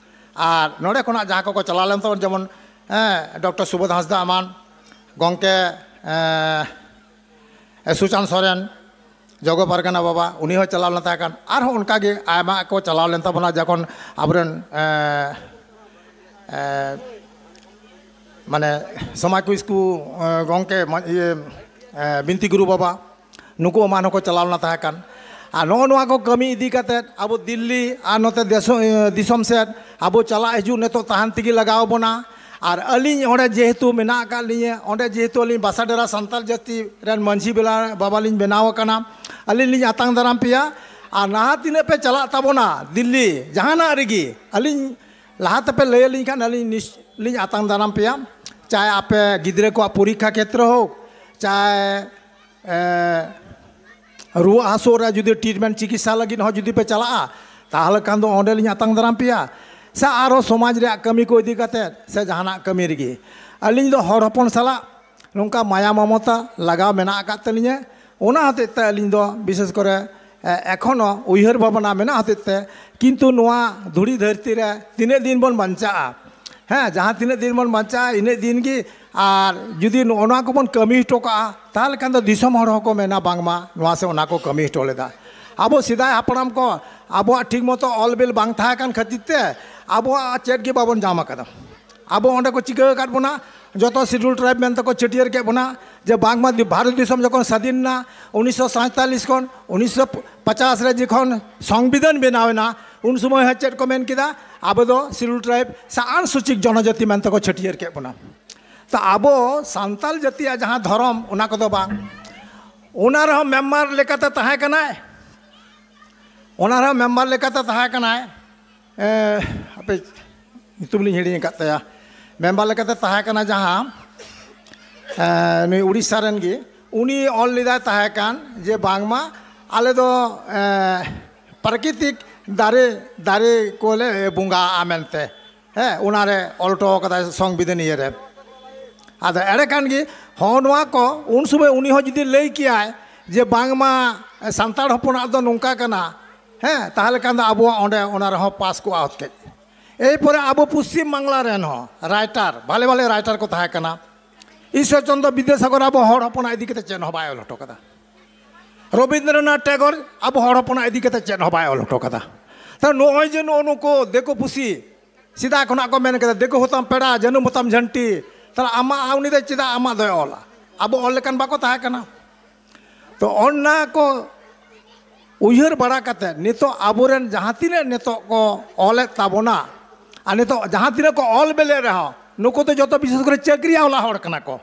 ᱟᱨ ᱱᱚᱰᱮ ᱠᱷᱚᱱᱟᱜ ᱡᱟᱦᱟᱸ ᱠᱚᱠᱚ ᱪᱟᱞᱟᱣ ᱞᱮᱱ ᱛᱟᱵᱚᱱ, ᱡᱮᱢᱚᱱ ᱰᱚᱠᱴᱚᱨ ᱥᱩᱵᱳᱫᱷ ᱦᱟᱸᱥᱫᱟ ᱮᱢᱟᱱ, ᱜᱚᱢᱠᱮ ᱥᱩᱪᱟᱱ ᱥᱚᱨᱮᱱ, ᱡᱚᱜᱚ ᱯᱟᱨᱜᱟᱱᱟ ᱵᱟᱵᱟ, ᱩᱱᱤ ᱦᱚᱸ ᱪᱟᱞᱟᱣ ᱞᱮᱱ ᱛᱟᱦᱮᱸ ᱠᱟᱱ, ᱟᱨᱦᱚᱸ ᱚᱱᱠᱟᱜᱮ ᱟᱭᱢᱟ ᱠᱚ ᱪᱟᱞᱟᱣ ᱞᱮᱱ ᱛᱟᱵᱚᱱᱟ, ᱡᱚᱠᱷᱚᱱ ᱟᱵᱚᱨᱮᱱ ᱮ, ᱮ, ᱢᱟᱱᱮ ᱥᱚᱢᱟᱡᱽ ᱠᱚ ᱤᱥᱠᱩ ᱮ, ᱜᱚᱢᱠᱮ ᱢᱟ-, ᱤᱭᱟᱹ ᱮ, ᱵᱤᱱᱛᱤ ᱜᱩᱨᱩ ᱵᱟᱵᱟ, ᱱᱩᱠᱩ ᱮᱢᱟᱱ ᱦᱚᱸᱠᱚ ᱪᱟᱞᱟᱣ ᱞᱮᱱ ᱛᱟᱦᱮᱸ ᱠᱟᱱ᱾ ᱟᱨ ᱱᱚᱜᱼᱚ ᱱᱚᱣᱟ ᱠᱚ ᱠᱟᱹᱢᱤ ᱤᱫᱤ ᱠᱟᱛᱮᱫ ᱟᱵᱚ ᱫᱤᱞᱞᱤ ᱟᱨ ᱱᱚᱛᱮ ᱫᱮᱥᱚ-, ᱮ, ᱫᱤᱥᱚᱢ ᱥᱮᱫ ᱟᱵᱚ ᱪᱟᱞᱟᱜ ᱦᱤᱡᱩᱜ ᱱᱤᱛᱚᱜ ᱛᱟᱦᱮᱱ ᱛᱮᱜᱮ ᱞᱟᱜᱟᱣ ᱵᱚᱱᱟ᱾ ᱟᱨ ᱟᱹᱞᱤᱧ ᱚᱸᱰᱮ ᱡᱮᱦᱮᱛᱩ ᱢᱮᱱᱟᱜ ᱟᱠᱟᱫ ᱞᱤᱧᱟᱹ, ᱚᱸᱰᱮ ᱡᱮᱦᱮᱛᱩ ᱟᱹᱞᱤᱧ ᱵᱟᱥᱟ ᱰᱮᱨᱟ ᱥᱟᱱᱛᱟᱲ ᱡᱟᱹᱛᱤ ᱨᱮᱱ ᱢᱟᱹᱡᱷᱤ ᱵᱮᱞᱟ ᱵᱟᱵᱟ ᱞᱤᱧ ᱵᱮᱱᱟᱣ ᱟᱠᱟᱱᱟ, ᱟᱹᱞᱤᱧ ᱞᱤᱧ ᱟᱛᱟᱝ ᱫᱟᱨᱟᱢ ᱯᱮᱭᱟ᱾ ᱟᱨ ᱱᱟᱦᱟᱜ ᱛᱤᱱᱟᱹᱜ ᱯᱮ ᱪᱟᱞᱟᱜ ᱛᱟᱵᱚᱱᱟ ᱫᱤᱞᱞᱤ, ᱡᱟᱦᱟᱱᱟᱜ ᱨᱮᱜᱮ ᱟᱹᱞᱤᱧ ᱞᱟᱦᱟ ᱛᱮᱯᱮ ᱞᱟᱹᱭ ᱟᱹᱞᱤᱧ ᱠᱷᱟᱱ ᱟᱹᱞᱤᱧ ᱱᱤᱥ-, ᱞᱤᱧ ᱟᱛᱟᱝ ᱫᱟᱨᱟᱢ ᱯᱮᱭᱟ᱾ ᱪᱟᱦᱮ ᱟᱯᱮ ᱜᱤᱫᱽᱨᱟᱹ ᱠᱚᱣᱟᱜ ᱯᱚᱨᱤᱠᱠᱷᱟ ᱠᱷᱮᱛᱨᱚ ᱦᱳᱠ, ᱪᱟᱦᱮ ᱮ, ᱨᱩᱣᱟᱹᱜ ᱦᱟᱹᱥᱩᱜ ᱨᱮ ᱡᱩᱫᱤ ᱴᱨᱤᱴᱢᱮᱱᱴ ᱪᱤᱠᱤᱛᱥᱟ ᱞᱟᱹᱜᱤᱫ ᱦᱚᱸ ᱡᱩᱫᱤ ᱯᱮ ᱪᱟᱞᱟᱜᱼᱟ, ᱛᱟᱦᱚᱞᱮ ᱠᱷᱟᱱ ᱫᱚ ᱚᱸᱰᱮ ᱞᱤᱧ ᱟᱛᱟᱝ ᱫᱟᱨᱟᱢ ᱯᱮᱭᱟ᱾ ᱥᱮ ᱟᱨᱦᱚᱸ ᱥᱚᱢᱟᱡᱽ ᱨᱮᱭᱟᱜ ᱠᱟᱹᱢᱤ ᱠᱚ ᱤᱫᱤ ᱠᱟᱛᱮᱫ ᱥᱮ ᱡᱟᱦᱟᱱᱟᱜ ᱠᱟᱹᱢᱤ ᱨᱮᱜᱮ ᱟᱹᱞᱤᱧ ᱫᱚ ᱦᱚᱲ ᱦᱚᱯᱚᱱ ᱥᱟᱞᱟᱜ ᱱᱚᱝᱠᱟ ᱢᱟᱭᱟ ᱢᱚᱢᱚᱛᱟ ᱞᱟᱜᱟᱣ ᱢᱮᱱᱟᱜ ᱟᱠᱟᱫ ᱛᱟᱹᱞᱤᱧᱟ᱾ ᱚᱱᱟ ᱦᱚᱛᱮᱡ ᱛᱮ ᱟᱹᱞᱤᱧ ᱫᱚ ᱵᱤᱥᱮᱥ ᱠᱚᱨᱮ, ᱮ, ᱮᱠᱷᱚᱱᱳ ᱩᱭᱦᱟᱹᱨ ᱵᱷᱟᱵᱽᱱᱟ ᱢᱮᱱᱟᱜ ᱦᱚᱛᱮᱡ ᱛᱮ, ᱠᱤᱱᱛᱩ ᱱᱚᱣᱟ ᱫᱷᱩᱲᱤ ᱫᱷᱟᱹᱨᱛᱤ ᱨᱮ ᱛᱤᱱᱟᱹᱜ ᱫᱤᱱ ᱵᱚᱱ ᱵᱟᱧᱪᱟᱜᱼᱟ, ᱦᱮᱸ, ᱡᱟᱦᱟᱸ ᱛᱤᱱᱟᱹᱜ ᱫᱤᱱ ᱵᱚᱱ ᱵᱟᱧᱪᱟᱜᱼᱟ, ᱤᱱᱟᱹᱜ ᱫᱤᱱ ᱜᱮ᱾ ᱟᱨ ᱡᱩᱫᱤ ᱱᱚᱜᱼᱚ ᱱᱚᱣᱟ ᱠᱚᱵᱚᱱ ᱠᱟᱹᱢᱤ ᱦᱚᱴᱚ ᱠᱟᱜᱼᱟ, ᱛᱟᱦᱚᱞᱮ ᱠᱷᱟᱱ ᱫᱚ ᱫᱤᱥᱚᱢ ᱦᱚᱲ ᱦᱚᱸᱠᱚ ᱢᱮᱱᱟ, "ᱵᱟᱝᱢᱟ ᱱᱚᱣᱟ ᱥᱮ ᱚᱱᱟ ᱠᱚ ᱠᱟᱹᱢᱤ ᱦᱚᱴᱚ ᱞᱮᱫᱟ᱾" ᱟᱵᱚ ᱥᱮᱫᱟᱭ ᱦᱟᱯᱲᱟᱢ ᱠᱚ ᱟᱵᱚᱣᱟᱜ ᱴᱷᱤᱠ ᱢᱚᱛᱚ ᱚᱞ ᱵᱤᱞ ᱵᱟᱝ ᱛᱟᱦᱮᱸ ᱠᱟᱱ ᱠᱷᱟᱹᱛᱤᱨ ᱛᱮ ᱟᱵᱚᱣᱟᱜ ᱪᱮᱫ ᱜᱮ ᱵᱟᱵᱚᱱ ᱧᱟᱢ ᱟᱠᱟᱫᱟ᱾ ᱟᱵᱚ ᱚᱸᱰᱮ ᱠᱚ ᱪᱤᱠᱟᱹ ᱟᱠᱟᱫ ᱵᱚᱱᱟ, ᱡᱚᱛᱚ ᱥᱤᱰᱩᱞ ᱴᱨᱟᱭᱤᱵᱽ ᱢᱮᱱᱛᱮ ᱠᱚ ᱪᱷᱟᱹᱴᱭᱟᱹᱨ ᱠᱮᱫ ᱵᱚᱱᱟ, ᱡᱮ ᱵᱟᱝᱢᱟ ᱫᱤ-, ᱵᱷᱟᱨᱚᱛ ᱫᱤᱥᱚᱢ ᱡᱚᱠᱷᱚᱱ ᱥᱟᱹᱫᱷᱤᱱ ᱮᱱᱟ, ᱩᱱᱤᱥᱥᱚ ᱥᱟᱛᱪᱟᱞᱞᱤᱥ ᱠᱷᱚᱱ ᱩᱱᱤᱥᱥᱚ ᱯᱚᱪᱟᱥ ᱨᱮ ᱡᱚᱠᱷᱚᱱ ᱥᱚᱝᱵᱤᱫᱷᱟᱱ ᱵᱮᱱᱟᱣ ᱮᱱᱟ, ᱩᱱ ᱥᱚᱢᱚᱭ ᱦᱚᱸ ᱪᱮᱫ ᱠᱚ ᱢᱮᱱ ᱠᱮᱫᱟ? ᱟᱵᱚ ᱫᱚ ᱥᱤᱰᱩᱞ ᱴᱨᱟᱭᱤᱵᱽ ᱥᱮ ᱟᱱᱩᱥᱩᱪᱤᱛ ᱡᱚᱱᱚᱡᱟᱹᱛᱤ ᱢᱮᱱᱛᱮ ᱠᱚ ᱪᱷᱟᱹᱴᱭᱟᱹᱨ ᱠᱮᱫ ᱵᱚᱱᱟ᱾ ᱛᱚ ᱟᱵᱚ ᱥᱟᱱᱛᱟᱞ ᱡᱟᱹᱛᱤᱭᱟᱜ ᱡᱟᱦᱟᱸ ᱫᱷᱚᱨᱚᱢ, ᱚᱱᱟ ᱠᱚᱫᱚ ᱵᱟᱝ᱾ ᱚᱱᱟ ᱨᱮᱦᱚᱸ ᱢᱮᱢᱵᱟᱨ ᱞᱮᱠᱟᱛᱮ ᱛᱟᱦᱮᱸ ᱠᱟᱱᱟᱭ, ᱚᱱᱟ ᱨᱮᱦᱚᱸ ᱢᱮᱢᱵᱟᱨ ᱞᱮᱠᱟᱛᱮ ᱛᱟᱦᱮᱸ ᱠᱟᱱᱟᱭ, ᱮ, ᱦᱟᱯᱮ, ᱧᱩᱛᱩᱢ ᱞᱤᱧ ᱦᱤᱲᱤᱧ ᱟᱠᱟᱫ ᱛᱟᱭᱟ᱾ ᱢᱮᱢᱵᱟᱨ ᱞᱮᱠᱟᱛᱮ ᱛᱟᱦᱮᱸ ᱠᱟᱱᱟ ᱡᱟᱦᱟᱸ, ᱮ, ᱱᱩᱭ ᱩᱲᱤᱥᱥᱟ ᱨᱮᱱ ᱜᱮ, ᱩᱱᱤ ᱚᱞ ᱞᱮᱫᱟᱭ ᱛᱟᱦᱮᱸ ᱠᱟᱱ ᱡᱮ ᱵᱟᱝᱢᱟ ᱟᱞᱮ ᱫᱚ, ᱮ, ᱯᱨᱟᱠᱨᱤᱛᱤᱠ ᱫᱟᱨᱮ, ᱫᱟᱨᱮ ᱠᱚᱞᱮ ᱵᱚᱸᱜᱟᱜᱼᱟ ᱢᱮᱱᱛᱮ᱾ ᱦᱮᱸ, ᱚᱱᱟᱨᱮ ᱚᱞ ᱦᱚᱴᱚ ᱠᱟᱫᱟᱭ ᱥᱚᱝᱵᱤᱫᱷᱟᱱ ᱤᱭᱟᱹ ᱨᱮ᱾ ᱟᱫᱚ ᱮᱲᱮ ᱠᱷᱟᱱ ᱜᱮ ᱦᱚᱸ ᱱᱚᱣᱟ ᱠᱚ ᱩᱱ ᱥᱚᱢᱚᱭ ᱩᱱᱤ ᱦᱚᱸ ᱡᱩᱫᱤ ᱞᱟᱹᱭ ᱠᱮᱭᱟᱭ ᱡᱮ ᱵᱟᱝᱢᱟ ᱥᱟᱱᱛᱟᱲ ᱦᱚᱯᱚᱱᱟᱜ ᱫᱚ ᱱᱚᱝᱠᱟ ᱠᱟᱱᱟ, ᱦᱮᱸ, ᱛᱟᱦᱚᱞᱮ ᱠᱷᱟᱱ ᱫᱚ ᱟᱵᱚᱣᱟᱜ ᱚᱸᱰᱮ ᱚᱱᱟ ᱨᱮᱦᱚᱸ ᱯᱟᱥ ᱠᱚᱜᱼᱟ ᱦᱚᱛᱠᱮᱡ᱾ ᱮᱭ ᱯᱚᱨᱮ ᱟᱵᱚ ᱯᱚᱥᱪᱤᱢ ᱵᱟᱝᱞᱟ ᱨᱮᱱ ᱦᱚᱸ ᱨᱟᱭᱴᱟᱨ, ᱵᱷᱟᱞᱮ ᱵᱷᱟᱞᱮ ᱨᱟᱭᱴᱟᱨ ᱠᱚ ᱛᱟᱦᱮᱸ ᱠᱟᱱᱟ᱾ ᱤᱥᱥᱚᱨ ᱪᱚᱱᱫᱨᱚ ᱵᱤᱫᱽᱫᱟᱥᱟᱜᱚᱨ ᱟᱵᱚ ᱦᱚᱲ ᱦᱚᱯᱚᱱᱟᱜ ᱤᱫᱤ ᱠᱟᱛᱮ ᱪᱮᱫ ᱦᱚᱸ ᱵᱟᱭ ᱚᱞ ᱦᱚᱴᱚ ᱠᱟᱫᱟ᱾ ᱨᱚᱵᱤᱱᱫᱨᱚᱱᱟᱛᱷ ᱴᱮᱜᱳᱨ ᱟᱵᱚ ᱦᱚᱲ ᱦᱚᱯᱚᱱᱟᱜ ᱤᱫᱤ ᱠᱟᱛᱮ ᱪᱮᱫ ᱦᱚᱸ ᱵᱟᱭ ᱚᱞ ᱦᱚᱴᱚ ᱠᱟᱫᱟ᱾ ᱛᱟᱦᱞᱮ ᱱᱚᱜᱼᱚᱭ ᱡᱮ ᱱᱚᱜᱼᱚ ᱱᱩᱠᱩ ᱫᱤᱠᱩ ᱯᱩᱥᱤ ᱥᱮᱫᱟᱭ ᱠᱷᱚᱱᱟᱜ ᱠᱚ ᱢᱮᱱ ᱠᱟᱫᱟ, "ᱫᱤᱠᱩ ᱦᱚᱸᱛᱟᱢ ᱯᱮᱲᱟ, ᱡᱟᱹᱱᱩᱢ ᱦᱚᱸᱛᱟᱢ ᱡᱷᱟᱹᱱᱴᱤ", ᱛᱟᱦᱞᱮ ᱟᱢᱟᱜ, ᱩᱱᱤ ᱫᱚ ᱪᱮᱫᱟᱜ ᱟᱢᱟᱜ ᱫᱚᱭ ᱚᱞᱟ? ᱟᱵᱚ ᱚᱞ ᱞᱮᱠᱟᱱ ᱵᱟᱠᱚ ᱛᱟᱦᱮᱸ ᱠᱟᱱᱟ᱾ ᱛᱚ ᱚᱱᱟ ᱠᱚ ᱩᱭᱦᱟᱹᱨ ᱵᱟᱲᱟ ᱠᱟᱛᱮ ᱱᱤᱛᱚᱜ ᱟᱵᱚᱨᱮᱱ ᱡᱟᱦᱟᱸ ᱛᱤᱱᱟᱹᱜ ᱱᱤᱛᱚᱜ ᱠᱚ ᱚᱞᱮᱫ ᱛᱟᱵᱚᱱᱟ, ᱟᱨ ᱱᱤᱛᱚᱜ ᱡᱟᱦᱟᱸ ᱛᱤᱱᱟᱹᱜ ᱠᱚ ᱚᱞ ᱵᱮᱞᱮᱫ ᱨᱮᱦᱚᱸ, ᱱᱩᱠᱩ ᱫᱚ ᱡᱚᱛᱚ ᱵᱤᱥᱮᱥ ᱠᱚᱨᱮ ᱪᱟᱹᱠᱨᱤ ᱟᱣᱞᱟ ᱦᱚᱲ ᱠᱟᱱᱟ ᱠᱚ᱾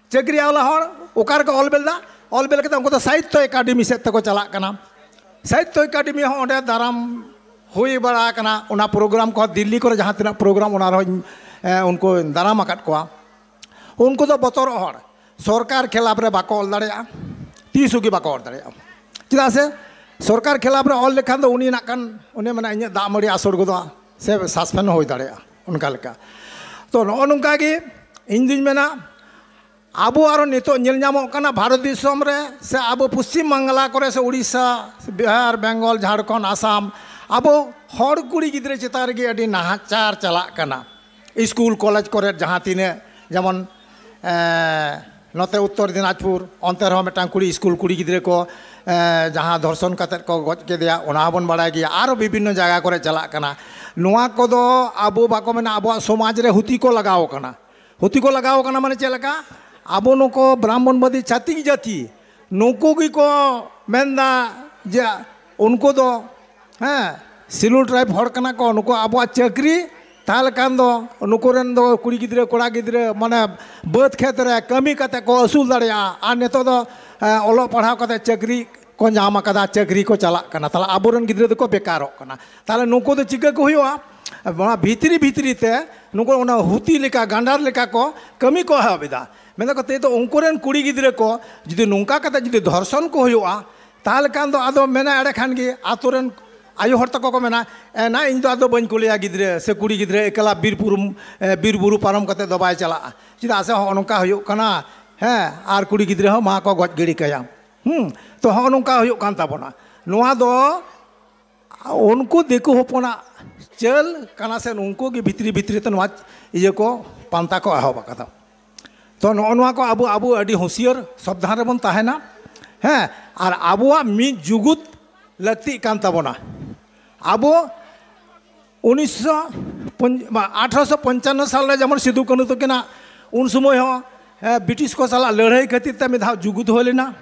ᱪᱟᱹᱠᱨᱤ ᱟᱣᱞᱟ ᱦᱚᱲ ᱚᱠᱟ ᱨᱮᱠᱚ ᱚᱞ ᱵᱮᱞ ᱮᱫᱟ? ᱚᱞ ᱵᱮᱞ ᱠᱟᱛᱮ ᱩᱱᱠᱩ ᱫᱚ ᱥᱟᱦᱤᱛᱛᱚ ᱮᱠᱟᱰᱮᱢᱤ ᱥᱮᱫ ᱛᱮᱠᱚ ᱪᱟᱞᱟᱜ ᱠᱟᱱᱟ᱾ ᱥᱟᱦᱤᱛᱛᱚ ᱮᱠᱟᱰᱮᱢᱤ ᱦᱚᱸ ᱚᱸᱰᱮ ᱫᱟᱨᱟᱢ ᱦᱩᱭ ᱵᱟᱲᱟ ᱟᱠᱟᱱᱟ, ᱚᱱᱟ ᱯᱨᱳᱜᱨᱟᱢ ᱠᱚ, ᱫᱤᱞᱞᱤ ᱠᱚᱨᱮ ᱡᱟᱦᱟᱸ ᱛᱤᱱᱟᱹᱜ ᱯᱨᱳᱜᱨᱟᱢ, ᱚᱱᱟ ᱨᱮᱦᱚᱸ ᱤᱧ, ᱮ, ᱩᱱᱠᱩ ᱫᱟᱨᱟᱢ ᱟᱠᱟᱫ ᱠᱚᱣᱟ᱾ ᱩᱱᱠᱩ ᱫᱚ ᱵᱚᱛᱚᱨᱚᱜ ᱦᱚᱲ, ᱥᱚᱨᱠᱟᱨ ᱠᱷᱮᱞᱟᱯ ᱨᱮ ᱵᱟᱠᱚ ᱚᱞ ᱫᱟᱲᱮᱭᱟᱜᱼᱟ, ᱛᱤᱥ ᱦᱚᱸ ᱜᱮ ᱵᱟᱠᱚ ᱚᱞ ᱫᱟᱲᱮᱭᱟᱜᱼᱟ᱾ ᱪᱮᱫᱟᱜ ᱥᱮ ᱥᱚᱨᱠᱟᱨ ᱠᱷᱮᱞᱟᱯ ᱨᱮ ᱚᱞ ᱞᱮᱠᱷᱟᱱ ᱫᱚ ᱩᱱᱤ ᱱᱟᱜ ᱠᱷᱟᱱ, ᱩᱱᱤ ᱢᱮᱱᱟ, "ᱤᱧᱟᱹᱜ ᱫᱟᱜ ᱢᱟᱹᱲᱤ ᱟᱥᱚᱲ ᱜᱚᱫᱚᱜᱼᱟ ᱥᱮ ᱥᱟᱥᱯᱮᱱᱰ ᱦᱚᱸ ᱦᱩᱭ ᱫᱟᱲᱮᱭᱟᱜᱼᱟ", ᱚᱱᱠᱟ ᱞᱮᱠᱟ᱾ ᱛᱚ ᱱᱚᱜᱼᱚ ᱱᱚᱝᱠᱟ ᱜᱮ ᱤᱧ ᱫᱩᱧ ᱢᱮᱱᱟ, ᱟᱵᱚ ᱟᱨᱚ ᱱᱤᱛᱚᱜ ᱧᱮᱞ ᱧᱟᱢᱚᱜ ᱠᱟᱱᱟ ᱵᱷᱟᱨᱚᱛ ᱫᱤᱥᱚᱢ ᱨᱮ ᱥᱮ ᱟᱵᱚ ᱯᱚᱥᱪᱤᱢ ᱵᱟᱝᱞᱟ ᱠᱚᱨᱮ ᱥᱮ ᱩᱲᱤᱥᱥᱟ, ᱵᱤᱦᱟᱨ, ᱵᱮᱝᱜᱚᱞ, ᱡᱷᱟᱲᱠᱷᱚᱸᱰ, ᱟᱥᱟᱢ, ᱟᱵᱚ ᱦᱚᱲ ᱠᱩᱲᱤ ᱜᱤᱫᱽᱨᱟᱹ ᱪᱮᱛᱟᱱ ᱨᱮᱜᱮ ᱟᱹᱰᱤ ᱱᱟᱦᱟᱪᱟᱨ ᱪᱟᱞᱟᱜ ᱠᱟᱱᱟ᱾ ᱥᱠᱩᱞ ᱠᱚᱞᱮᱡᱽ ᱠᱚᱨᱮ ᱡᱟᱦᱟᱸ ᱛᱤᱱᱟᱹᱜ, ᱡᱮᱢᱚᱱ, ᱮᱸ, ᱱᱚᱛᱮ ᱩᱛᱛᱚᱨ ᱫᱤᱱᱟᱡᱽᱯᱩᱨ, ᱚᱱᱛᱮ ᱨᱮᱦᱚᱸ ᱢᱤᱫᱴᱟᱝ ᱠᱩᱲᱤ, ᱥᱠᱩᱞ ᱠᱩᱲᱤ ᱜᱤᱫᱽᱨᱟᱹ ᱠᱚ, ᱮᱸ, ᱡᱟᱦᱟᱸ ᱫᱷᱚᱨᱥᱚᱱ ᱠᱟᱛᱮᱫ ᱠᱚ ᱜᱚᱡ ᱠᱮᱫᱮᱭᱟ, ᱚᱱᱟ ᱦᱚᱸᱵᱚᱱ ᱵᱟᱲᱟᱭ ᱜᱮᱭᱟ᱾ ᱟᱨᱚ ᱵᱤᱵᱷᱤᱱᱱᱚ ᱡᱟᱭᱜᱟ ᱠᱚᱨᱮ ᱪᱟᱞᱟᱜ ᱠᱟᱱᱟ᱾ ᱱᱚᱣᱟ ᱠᱚᱫᱚ ᱟᱵᱚ ᱵᱟᱠᱚ ᱢᱮᱱᱟ, ᱟᱵᱚᱣᱟᱜ ᱥᱚᱢᱟᱡᱽ ᱨᱮ ᱦᱩᱛᱤ ᱠᱚ ᱞᱟᱜᱟᱣ ᱠᱟᱱᱟ᱾ ᱦᱩᱛᱤ ᱠᱚ ᱞᱟᱜᱟᱣ ᱠᱟᱱᱟ ᱢᱟᱱᱮ ᱪᱮᱫ ᱞᱮᱠᱟ? ᱟᱵᱚ ᱱᱩᱠᱩ ᱵᱨᱟᱦᱢᱚᱱᱵᱟᱫᱤ ᱪᱷᱟᱹᱛᱤᱠ ᱡᱟᱹᱛᱤ, ᱱᱩᱠᱩ ᱜᱮᱠᱚ ᱢᱮᱱᱫᱟ ᱡᱮ ᱩᱱᱠᱩ ᱫᱚ, ᱦᱮᱸ, ᱥᱤᱞᱩ ᱴᱨᱟᱭᱤᱵᱽ ᱦᱚᱲ ᱠᱟᱱᱟ ᱠᱚ, ᱱᱩᱠᱩ ᱟᱵᱚᱣᱟᱜ ᱪᱟᱹᱠᱨᱤ, ᱛᱟᱦᱚᱞᱮ ᱠᱷᱟᱱ ᱫᱚ ᱱᱩᱠᱩ ᱨᱮᱱ ᱫᱚ ᱠᱩᱲᱤ ᱜᱤᱫᱽᱨᱟᱹ, ᱠᱚᱲᱟ ᱜᱤᱫᱽᱨᱟᱹ, ᱢᱟᱱᱮ ᱵᱟᱹᱫᱽ ᱠᱷᱮᱛ ᱨᱮ ᱠᱟᱹᱢᱤ ᱠᱟᱛᱮ ᱠᱚ ᱟᱹᱥᱩᱞ ᱫᱟᱲᱮᱭᱟᱜᱼᱟ᱾ ᱟᱨ ᱱᱤᱛᱚᱜ ᱫᱚ, ᱮ, ᱚᱞᱚᱜ ᱯᱟᱲᱦᱟᱣ ᱠᱟᱛᱮ ᱪᱟᱹᱠᱨᱤ ᱠᱚ ᱧᱟᱢ ᱟᱠᱟᱫᱟ, ᱪᱟᱹᱠᱨᱤ ᱠᱚ ᱪᱟᱞᱟᱜ ᱠᱟᱱᱟ, ᱛᱟᱦᱚᱞᱮ ᱟᱵᱚᱨᱮᱱ ᱜᱤᱫᱽᱨᱟᱹ ᱫᱚᱠᱚ ᱵᱮᱠᱟᱨᱚᱜ ᱠᱟᱱᱟ᱾ ᱛᱟᱦᱚᱞᱮ ᱱᱩᱠᱩ ᱫᱚ ᱪᱤᱠᱟᱹ ᱠᱚ ᱦᱩᱭᱩᱜᱼᱟ? ᱚᱱᱟ ᱵᱷᱤᱛᱨᱤ ᱵᱷᱤᱛᱨᱤ ᱛᱮ ᱱᱩᱠᱩ ᱚᱱᱟ ᱦᱩᱛᱤ ᱞᱮᱠᱟ, ᱜᱟᱸᱰᱟᱨ ᱞᱮᱠᱟ ᱠᱚ ᱠᱟᱹᱢᱤ ᱠᱚ ᱮᱦᱚᱵ ᱮᱫᱟ᱾ ᱢᱮᱱᱫᱟ ᱠᱚ, ᱛᱮ ᱫᱚ ᱩᱱᱠᱩ ᱨᱮᱱ ᱠᱩᱲᱤ ᱜᱤᱫᱽᱨᱟᱹ ᱠᱚ ᱡᱩᱫᱤ ᱱᱚᱝᱠᱟ ᱠᱟᱛᱮ ᱡᱩᱫᱤ ᱫᱷᱚᱨᱥᱚᱱ ᱠᱚ ᱦᱩᱭᱩᱜᱼᱟ, ᱛᱟᱦᱚᱞᱮ ᱠᱷᱟᱱ ᱫᱚ ᱟᱫᱚ ᱢᱮᱱᱟ ᱮᱲᱮ ᱠᱷᱟᱱ ᱜᱮ ᱟᱛᱳ ᱨᱮᱱ, ᱟᱭᱳ ᱦᱚᱲ ᱛᱟᱠᱚ ᱠᱚ ᱢᱮᱱᱟ, "ᱮ, ᱱᱟ, ᱤᱧ ᱫᱚ ᱟᱫᱚ ᱵᱟᱹᱧ ᱠᱩᱞᱮᱭᱟ ᱜᱤᱫᱽᱨᱟᱹ, ᱥᱮ ᱠᱩᱲᱤ ᱜᱤᱫᱽᱨᱟᱹ ᱮᱠᱞᱟ ᱵᱤᱨ ᱵᱩᱨᱩ, ᱮ, ᱵᱤᱨ ᱵᱩᱨᱩ ᱯᱟᱨᱚᱢ ᱠᱟᱛᱮ ᱫᱚ ᱵᱟᱭ ᱪᱟᱞᱟᱜᱼᱟ, ᱪᱮᱫᱟᱜ ᱥᱮ ᱦᱚᱸᱜᱼᱚ ᱱᱚᱝᱠᱟ ᱦᱩᱭᱩᱜ ᱠᱟᱱᱟ, ᱦᱮᱸ, ᱟᱨ ᱠᱩᱲᱤ ᱜᱤᱫᱽᱨᱟᱹ ᱦᱚᱸ ᱢᱟ ᱠᱚ ᱜᱚᱡ ᱜᱤᱰᱤ ᱠᱟᱭᱟ᱾" ᱦᱩᱸ, ᱛᱚ ᱦᱚᱸᱜᱼᱚ ᱱᱚᱝᱠᱟ ᱦᱩᱭᱩᱜ ᱠᱟᱱ ᱛᱟᱵᱚᱱᱟ᱾ ᱱᱚᱣᱟ ᱫᱚ ᱩᱱᱠᱩ ᱫᱤᱠᱩ ᱦᱚᱯᱚᱱᱟᱜ ᱪᱟᱹᱞ ᱠᱟᱱᱟ, ᱥᱮ ᱩᱱᱠᱩ ᱜᱮ ᱵᱷᱤᱛᱨᱤ ᱵᱷᱤᱛᱨᱤ ᱛᱮ ᱱᱚᱣᱟ ᱤᱭᱟᱹ ᱠᱚ, ᱯᱟᱱᱛᱟ ᱠᱚ ᱮᱦᱚᱵ ᱟᱠᱟᱫᱟ᱾ ᱛᱚ ᱱᱚᱜᱼᱚ ᱱᱚᱣᱟ ᱠᱚ ᱟᱵᱚ, ᱟᱵᱚ ᱟᱹᱰᱤ ᱦᱩᱸᱥᱤᱭᱟᱹᱨ ᱥᱟᱵᱫᱷᱟᱱ ᱨᱮᱵᱚᱱ ᱛᱟᱦᱮᱱᱟ᱾ ᱦᱮᱸ, ᱟᱨ ᱟᱵᱚᱣᱟᱜ ᱢᱤᱫ ᱡᱩᱜᱩᱫ ᱞᱟᱹᱠᱛᱤᱜ ᱠᱟᱱ ᱛᱟᱵᱚᱱᱟ᱾ ᱟᱵᱚ ᱩᱱᱤᱥᱥᱚ ᱯᱚᱧ-, ᱵᱟ, ᱟᱴᱷᱨᱚᱥᱚ ᱯᱚᱧᱪᱟᱱᱱᱚ ᱥᱟᱞ ᱨᱮ ᱡᱮᱢᱚᱱ ᱥᱤᱫᱩ ᱠᱟᱹᱱᱦᱩ ᱛᱟᱹᱠᱤᱱᱟᱜ ᱩᱱ ᱥᱚᱢᱚᱭ ᱦᱚᱸ, ᱮ, ᱵᱨᱤᱴᱤᱥ ᱠᱚ ᱥᱟᱞᱟᱜ ᱞᱟᱹᱲᱦᱟᱹᱭ ᱠᱷᱟᱹᱛᱤᱨ ᱛᱮ ᱢᱤᱫ ᱫᱷᱟᱣ ᱡᱩᱜᱩᱫ ᱦᱩᱭ ᱞᱮᱱᱟ᱾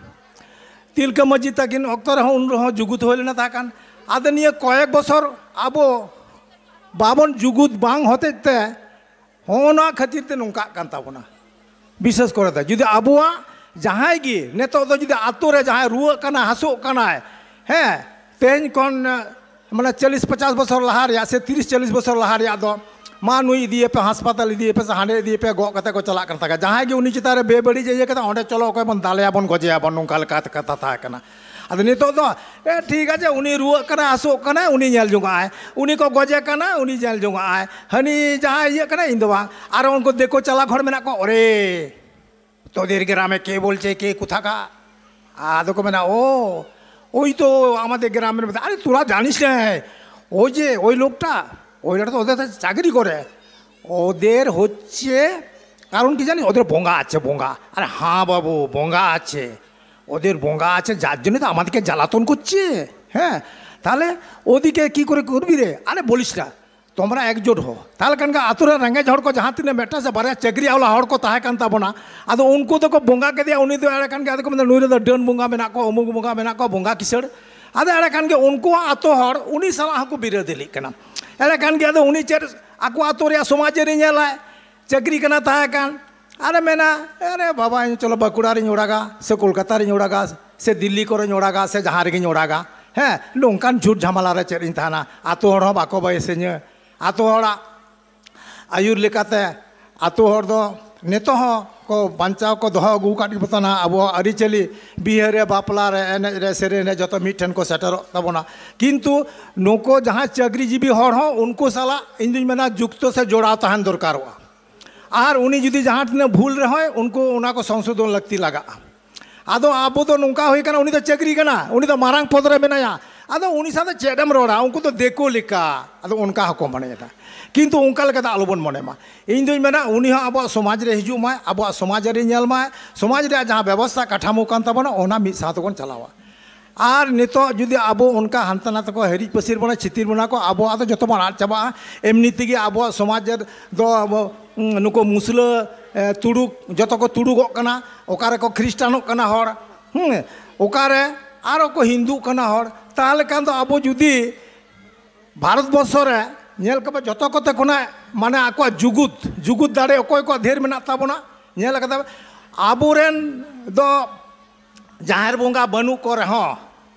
ᱛᱤᱞᱠᱟᱹ ᱢᱟᱹᱡᱷᱤ ᱛᱟᱹᱠᱤᱱ ᱚᱠᱛᱚ ᱨᱮᱦᱚᱸ, ᱩᱱ ᱨᱮᱦᱚᱸ ᱡᱩᱜᱩᱫ ᱦᱩᱭ ᱞᱮᱱᱟ ᱛᱟᱦᱮᱸ ᱠᱟᱱ᱾ ᱟᱫᱚ ᱱᱤᱭᱟᱹ ᱠᱚᱭᱮᱠ ᱵᱚᱪᱷᱚᱨ ᱟᱵᱚ ᱵᱟᱵᱚᱱ ᱡᱩᱜᱩᱫ ᱵᱟᱝ ᱦᱚᱛᱮᱡ ᱛᱮ ᱦᱚᱸᱜᱼᱚ ᱱᱚᱣᱟ ᱠᱷᱟᱹᱛᱤᱨ ᱛᱮ ᱱᱚᱝᱠᱟᱜ ᱠᱟᱱ ᱛᱟᱵᱚᱱᱟ᱾ ᱵᱤᱥᱮᱥ ᱠᱚᱨᱮ ᱫᱚ ᱡᱩᱫᱤ ᱟᱵᱚᱣᱟᱜ ᱡᱟᱦᱟᱸᱭ ᱜᱮ ᱱᱤᱛᱚᱜ ᱫᱚ ᱡᱩᱫᱤ ᱟᱛᱳ ᱨᱮ ᱡᱟᱦᱟᱸᱭ ᱨᱩᱣᱟᱹᱜ ᱠᱟᱱᱟ, ᱦᱟᱹᱥᱩᱜ ᱠᱟᱱᱟᱭ, ᱦᱮᱸ, ᱛᱮᱦᱮᱧ ᱠᱷᱚᱱ, ᱢᱟᱱᱮ, ᱪᱚᱞᱞᱤᱥ ᱯᱚᱪᱟᱥ ᱵᱚᱪᱷᱚᱨ ᱞᱟᱦᱟ ᱨᱮᱭᱟᱜ ᱥᱮ ᱛᱤᱨᱤᱥ ᱪᱚᱞᱞᱤᱥ ᱵᱚᱪᱷᱚᱨ ᱞᱟᱦᱟ ᱨᱮᱭᱟᱜ ᱫᱚ, ᱢᱟ ᱱᱩᱭ ᱤᱫᱤᱭᱮᱯᱮ ᱦᱟᱥᱯᱟᱛᱟᱞ, ᱤᱫᱤᱭᱮᱯᱮ ᱥᱮ ᱦᱟᱸᱰᱮ ᱤᱫᱤᱭᱮᱯᱮ, ᱜᱚᱜ ᱠᱟᱛᱮ ᱠᱚ ᱪᱟᱞᱟᱜ ᱠᱟᱱ ᱛᱟᱦᱮᱸ᱾ ᱡᱟᱦᱟᱸᱭ ᱜᱮ ᱩᱱᱤ ᱪᱮᱛᱟᱱ ᱨᱮ ᱵᱮᱵᱟᱹᱲᱤᱡ ᱮ ᱤᱭᱟᱹ ᱠᱮᱫᱟ, ᱚᱸᱰᱮ ᱪᱚᱞᱚ ᱚᱠᱚᱭ ᱵᱚᱱ ᱫᱟᱞᱮᱭᱟᱵᱚᱱ, ᱜᱚᱡᱮᱭᱟᱵᱚᱱ, ᱱᱚᱝᱠᱟ ᱞᱮᱠᱟ ᱠᱟᱛᱷᱟ ᱛᱟᱦᱮᱸ ᱠᱟᱱᱟ᱾ ᱟᱫᱚ ᱱᱤᱛᱚᱜ ᱫᱚ, ᱮ, ᱴᱷᱤᱠ ᱟᱪᱷᱮ, ᱩᱱᱤ ᱨᱩᱣᱟᱹᱜ ᱠᱟᱱᱟᱭ, ᱦᱟᱹᱥᱩᱜ ᱠᱟᱱᱟᱭ, ᱩᱱᱤ ᱧᱮᱞ ᱡᱚᱝᱟᱜᱼᱟᱭ, ᱩᱱᱤ ᱠᱚ ᱜᱚᱡᱮ ᱠᱟᱱᱟ, ᱩᱱᱤ ᱧᱮᱞ ᱡᱚᱝᱟᱜᱼᱟᱭ, ᱦᱟᱹᱱᱤ ᱡᱟᱦᱟᱸᱭ ᱤᱭᱟᱹᱜ ᱠᱟᱱᱟᱭ, ᱤᱧ ᱫᱚ ᱵᱟᱝ᱾ ᱟᱨ ᱩᱱᱠᱩ ᱫᱤᱠᱩ ᱪᱟᱞᱟᱠ ᱦᱚᱲ ᱢᱮᱱᱟᱜ ᱠᱚᱣᱟ, ᱚᱨᱮ, তোদের গ্রামে কে বলছে, কে কোথাকার? ᱟᱫᱚ ᱠᱚ ᱢᱮᱱᱟ, ও, ওই তো আমাদের গ্রামের মধ্যে। আরে, তোরা জানিস না, ওই যে ওই লোকটা, ওই লোকটা তো ওদের কাছে চাকরি করে। ওদের হচ্ছে, কারণ কি জানি, ওদের বোঙ্গা আছে, বোঙ্গা। আরে হ্যাঁ বাবু, বোঙ্গা আছে। ওদের বোঙ্গা আছে, যার জন্য তো আমাদেরকে জ্বালাতন করছে। হ্যাঁ, তাহলে ওদিকে কি করে করবি রে? আরে বলিস না, তোমরা একজোট হও। ᱛᱟᱦᱚᱞᱮ ᱠᱷᱟᱱ ᱜᱮ ᱟᱛᱳ ᱨᱮ ᱨᱮᱸᱜᱮᱡ ᱦᱚᱲ ᱠᱚ ᱡᱟᱦᱟᱸ ᱛᱤᱱᱟᱹᱜ ᱢᱤᱫᱴᱟᱝ ᱥᱮ ᱵᱟᱨᱭᱟ ᱪᱟᱹᱠᱨᱤ ᱟᱣᱞᱟ ᱦᱚᱲ ᱠᱚ ᱛᱟᱦᱮᱸ ᱠᱟᱱ ᱛᱟᱵᱚᱱᱟ, ᱟᱫᱚ ᱩᱱᱠᱩ ᱫᱚᱠᱚ ᱵᱚᱸᱜᱟ ᱠᱮᱫᱮᱭᱟ, ᱩᱱᱤ ᱫᱚ ᱮᱸᱰᱮ ᱠᱷᱟᱱ ᱜᱮ ᱟᱫᱚ ᱠᱚ ᱢᱮᱱᱫᱟ, "ᱱᱩᱭ ᱨᱮᱫᱚ ᱰᱟᱹᱱ ᱵᱚᱸᱜᱟ ᱢᱮᱱᱟᱜ ᱠᱚᱣᱟ, ᱚᱢᱩᱠ ᱵᱚᱸᱜᱟ ᱢᱮᱱᱟᱜ ᱠᱚᱣᱟ, ᱵᱚᱸᱜᱟ ᱠᱤᱥᱟᱹᱲ᱾" ᱟᱫᱚ ᱮᱸᱰᱮ ᱠᱷᱟᱱ ᱜᱮ ᱩᱱᱠᱩᱣᱟᱜ ᱟᱛᱳ ᱦᱚᱲ ᱩᱱᱤ ᱥᱟᱞᱟᱜ ᱦᱚᱸᱠᱚ ᱵᱤᱨᱟᱹᱫᱟᱹᱞᱤᱜ ᱠᱟᱱᱟ᱾ ᱮᱸᱰᱮ ᱠᱷᱟᱱ ᱜᱮ ᱟᱫᱚ ᱩᱱᱤ ᱪᱮᱫ ᱟᱠᱚ ᱟᱛᱳ ᱨᱮᱭᱟᱜ ᱥᱚᱢᱟᱡᱽ ᱟᱹᱨᱤ ᱧᱮᱞᱟᱭ, ᱪᱟᱹᱠᱨᱤ ᱠᱟᱱᱟ ᱛᱟᱦᱮᱸ ᱠᱟᱱ, ᱟᱨᱮ ᱢᱮᱱᱟ, "ᱟᱨᱮ ᱵᱟᱵᱟ, ᱤᱧ ᱪᱚᱞᱚ ᱵᱟᱸᱠᱩᱲᱟ ᱨᱤᱧ ᱚᱲᱟᱜᱟ, ᱥᱮ ᱠᱳᱞᱠᱟᱛᱟ ᱨᱤᱧ ᱚᱲᱟᱜᱟ, ᱥᱮ ᱫᱤᱞᱞᱤ ᱠᱚᱨᱮᱧ ᱚᱲᱟᱜᱟ, ᱥᱮ ᱡᱟᱦᱟᱸ ᱨᱮᱜᱮᱧ ᱚᱲᱟᱜᱟ᱾" ᱦᱮᱸ, ᱱᱚᱝᱠᱟᱱ ᱡᱷᱩᱴ ᱡᱷᱟᱢᱟᱞᱟ ᱨᱮ ᱪᱮᱫ ᱤᱧ ᱛᱟᱦᱮᱱᱟ? ᱟᱛᱳ ᱦᱚᱲ ᱦᱚᱸ ᱵᱟᱠᱚ ᱵᱟᱹᱭᱥᱟᱹᱧᱟ᱾ ᱟᱛᱳ ᱦᱚᱲᱟᱜ ᱟᱹᱭᱩᱨ ᱞᱮᱠᱟᱛᱮ ᱟᱛᱳ ᱦᱚᱲ ᱫᱚ ᱱᱤᱛᱚᱜ ᱦᱚᱸ ᱠᱚ ᱵᱟᱧᱪᱟᱣ ᱠᱚ ᱫᱚᱦᱚ ᱟᱹᱜᱩ ᱟᱠᱟᱫ ᱜᱮ ᱵᱚᱱᱟ᱾ ᱟᱵᱚᱣᱟᱜ ᱟᱹᱨᱤᱪᱟᱹᱞᱤ, ᱵᱤᱦᱟᱹ ᱨᱮ, ᱵᱟᱯᱞᱟ ᱨᱮ, ᱮᱱᱮᱡ ᱨᱮ, ᱥᱮᱨᱮᱧ ᱨᱮ, ᱡᱚᱛᱚ ᱢᱤᱫ ᱴᱷᱮᱱ ᱠᱚ ᱥᱮᱴᱮᱨᱚᱜ ᱛᱟᱵᱚᱱᱟ᱾ ᱠᱤᱱᱛᱩ ᱱᱩᱠᱩ ᱡᱟᱦᱟᱸᱭ ᱪᱟᱹᱠᱨᱤᱡᱤᱵᱤ ᱦᱚᱲ ᱦᱚᱸ, ᱩᱱᱠᱩ ᱥᱟᱞᱟᱜ ᱤᱧ ᱫᱩᱧ ᱢᱮᱱᱟ ᱡᱩᱠᱛᱚ ᱥᱮ ᱡᱚᱲᱟᱣ ᱛᱟᱦᱮᱱ ᱫᱚᱨᱠᱟᱨᱚᱜᱼᱟ᱾ ᱟᱨ ᱩᱱᱤ ᱡᱩᱫᱤ ᱡᱟᱦᱟᱸ ᱛᱤᱱᱟᱹᱜ ᱵᱷᱩᱞ ᱨᱮᱦᱚᱸᱭ, ᱩᱱᱠᱩ ᱚᱱᱟ ᱠᱚ ᱥᱚᱝᱥᱳᱫᱷᱚᱱ ᱞᱟᱹᱠᱛᱤ ᱞᱟᱜᱟᱜᱼᱟ᱾ ᱟᱫᱚ ᱟᱵᱚ ᱫᱚ ᱱᱚᱝᱠᱟ ᱦᱩᱭ ᱠᱟᱱᱟ, ᱩᱱᱤ ᱫᱚ ᱪᱟᱹᱠᱨᱤ ᱠᱟᱱᱟ, ᱩᱱᱤ ᱫᱚ ᱢᱟᱨᱟᱝ ᱯᱚᱫᱽ ᱨᱮ ᱢᱮᱱᱟᱭᱟ, ᱟᱫᱚ ᱩᱱᱤ ᱥᱟᱶ ᱫᱚ ᱪᱮᱫ ᱮᱢ ᱨᱚᱲᱟ? ᱩᱱᱠᱩ ᱫᱚ ᱫᱤᱠᱩ ᱞᱮᱠᱟ, ᱟᱫᱚ ᱚᱱᱠᱟ ᱦᱚᱸᱠᱚ ᱢᱚᱱᱮᱭᱮᱫᱟ᱾ ᱠᱤᱱᱛᱩ ᱚᱱᱠᱟ ᱞᱮᱠᱟ ᱫᱚ ᱟᱞᱚᱵᱚᱱ ᱢᱚᱱᱮ ᱢᱟ᱾ ᱤᱧ ᱫᱩᱧ ᱢᱮᱱᱟ, ᱩᱱᱤ ᱦᱚᱸ ᱟᱵᱚᱣᱟᱜ ᱥᱚᱢᱟᱡᱽ ᱨᱮ ᱦᱤᱡᱩᱜ ᱢᱟᱭ, ᱟᱵᱚᱣᱟᱜ ᱥᱚᱢᱟᱡᱽ ᱨᱮ ᱧᱮᱞ ᱢᱟᱭ, ᱥᱚᱢᱟᱡᱽ ᱨᱮᱭᱟᱜ ᱡᱟᱦᱟᱸ ᱵᱮᱵᱚᱥᱛᱷᱟ ᱠᱟᱴᱷᱟᱢᱳ ᱠᱟᱱ ᱛᱟᱵᱚᱱᱟ, ᱚᱱᱟ ᱢᱤᱫ ᱥᱟᱶ ᱛᱮᱵᱚᱱ ᱪᱟᱞᱟᱣᱟ᱾ ᱟᱨ ᱱᱤᱛᱚᱜ ᱡᱩᱫᱤ ᱟᱵᱚ ᱚᱱᱠᱟ ᱦᱟᱱᱛᱮ ᱱᱟᱛᱮ ᱠᱚ ᱦᱤᱨᱤᱡ ᱯᱟᱹᱥᱤᱨ ᱵᱚᱱᱟ, ᱪᱷᱤᱛᱤᱨ ᱵᱚᱱᱟ ᱠᱚ, ᱟᱵᱚᱣᱟᱜ ᱫᱚ ᱡᱚᱛᱚ ᱵᱚᱱ ᱟᱫ ᱪᱟᱵᱟᱜᱼᱟ᱾ ᱮᱢᱱᱤ ᱛᱮᱜᱮ ᱟᱵᱚᱣᱟᱜ ᱥᱚᱢᱟᱡᱽ ᱫᱚ ᱟᱵᱚ, ᱩᱸ, ᱱᱩᱠᱩ ᱢᱩᱥᱞᱟᱹ, ᱮ, ᱛᱩᱲᱩᱠ, ᱡᱚᱛᱚ ᱠᱚ ᱛᱩᱲᱩᱠᱚᱜ ᱠᱟᱱᱟ᱾ ᱚᱠᱟ ᱨᱮᱠᱚ ᱠᱷᱨᱤᱥᱴᱟᱱᱚᱜ ᱠᱟᱱᱟ ᱦᱚᱲ, ᱦᱩᱸ, ᱚᱠᱟᱨᱮ ᱟᱨᱚ ᱠᱚ ᱦᱤᱱᱫᱩᱜ ᱠᱟᱱᱟ ᱦᱚᱲ᱾ ᱛᱟᱦᱚᱞᱮ ᱠᱷᱟᱱ ᱫᱚ ᱟᱵᱚ ᱡᱩᱫᱤ ᱵᱷᱟᱨᱚᱛ ᱵᱚᱨᱥᱚ ᱨᱮ ᱧᱮᱞ ᱠᱚᱯᱮ, ᱡᱚᱛᱚ ᱠᱚᱛᱮ ᱠᱷᱚᱱᱟᱜ ᱢᱟᱱᱮ ᱟᱠᱚᱣᱟᱜ ᱡᱩᱜᱩᱫ, ᱡᱩᱜᱩᱫ ᱫᱟᱲᱮ ᱚᱠᱚᱭ ᱠᱚᱣᱟᱜ ᱰᱷᱮᱨ ᱢᱮᱱᱟᱜ ᱛᱟᱵᱚᱱᱟ, ᱧᱮᱞ ᱠᱟᱫᱟ ᱯᱮ? ᱟᱵᱚᱨᱮᱱ ᱫᱚ ᱡᱟᱦᱮᱨ ᱵᱚᱸᱜᱟ ᱵᱟᱹᱱᱩᱜ ᱠᱚ ᱨᱮᱦᱚᱸ,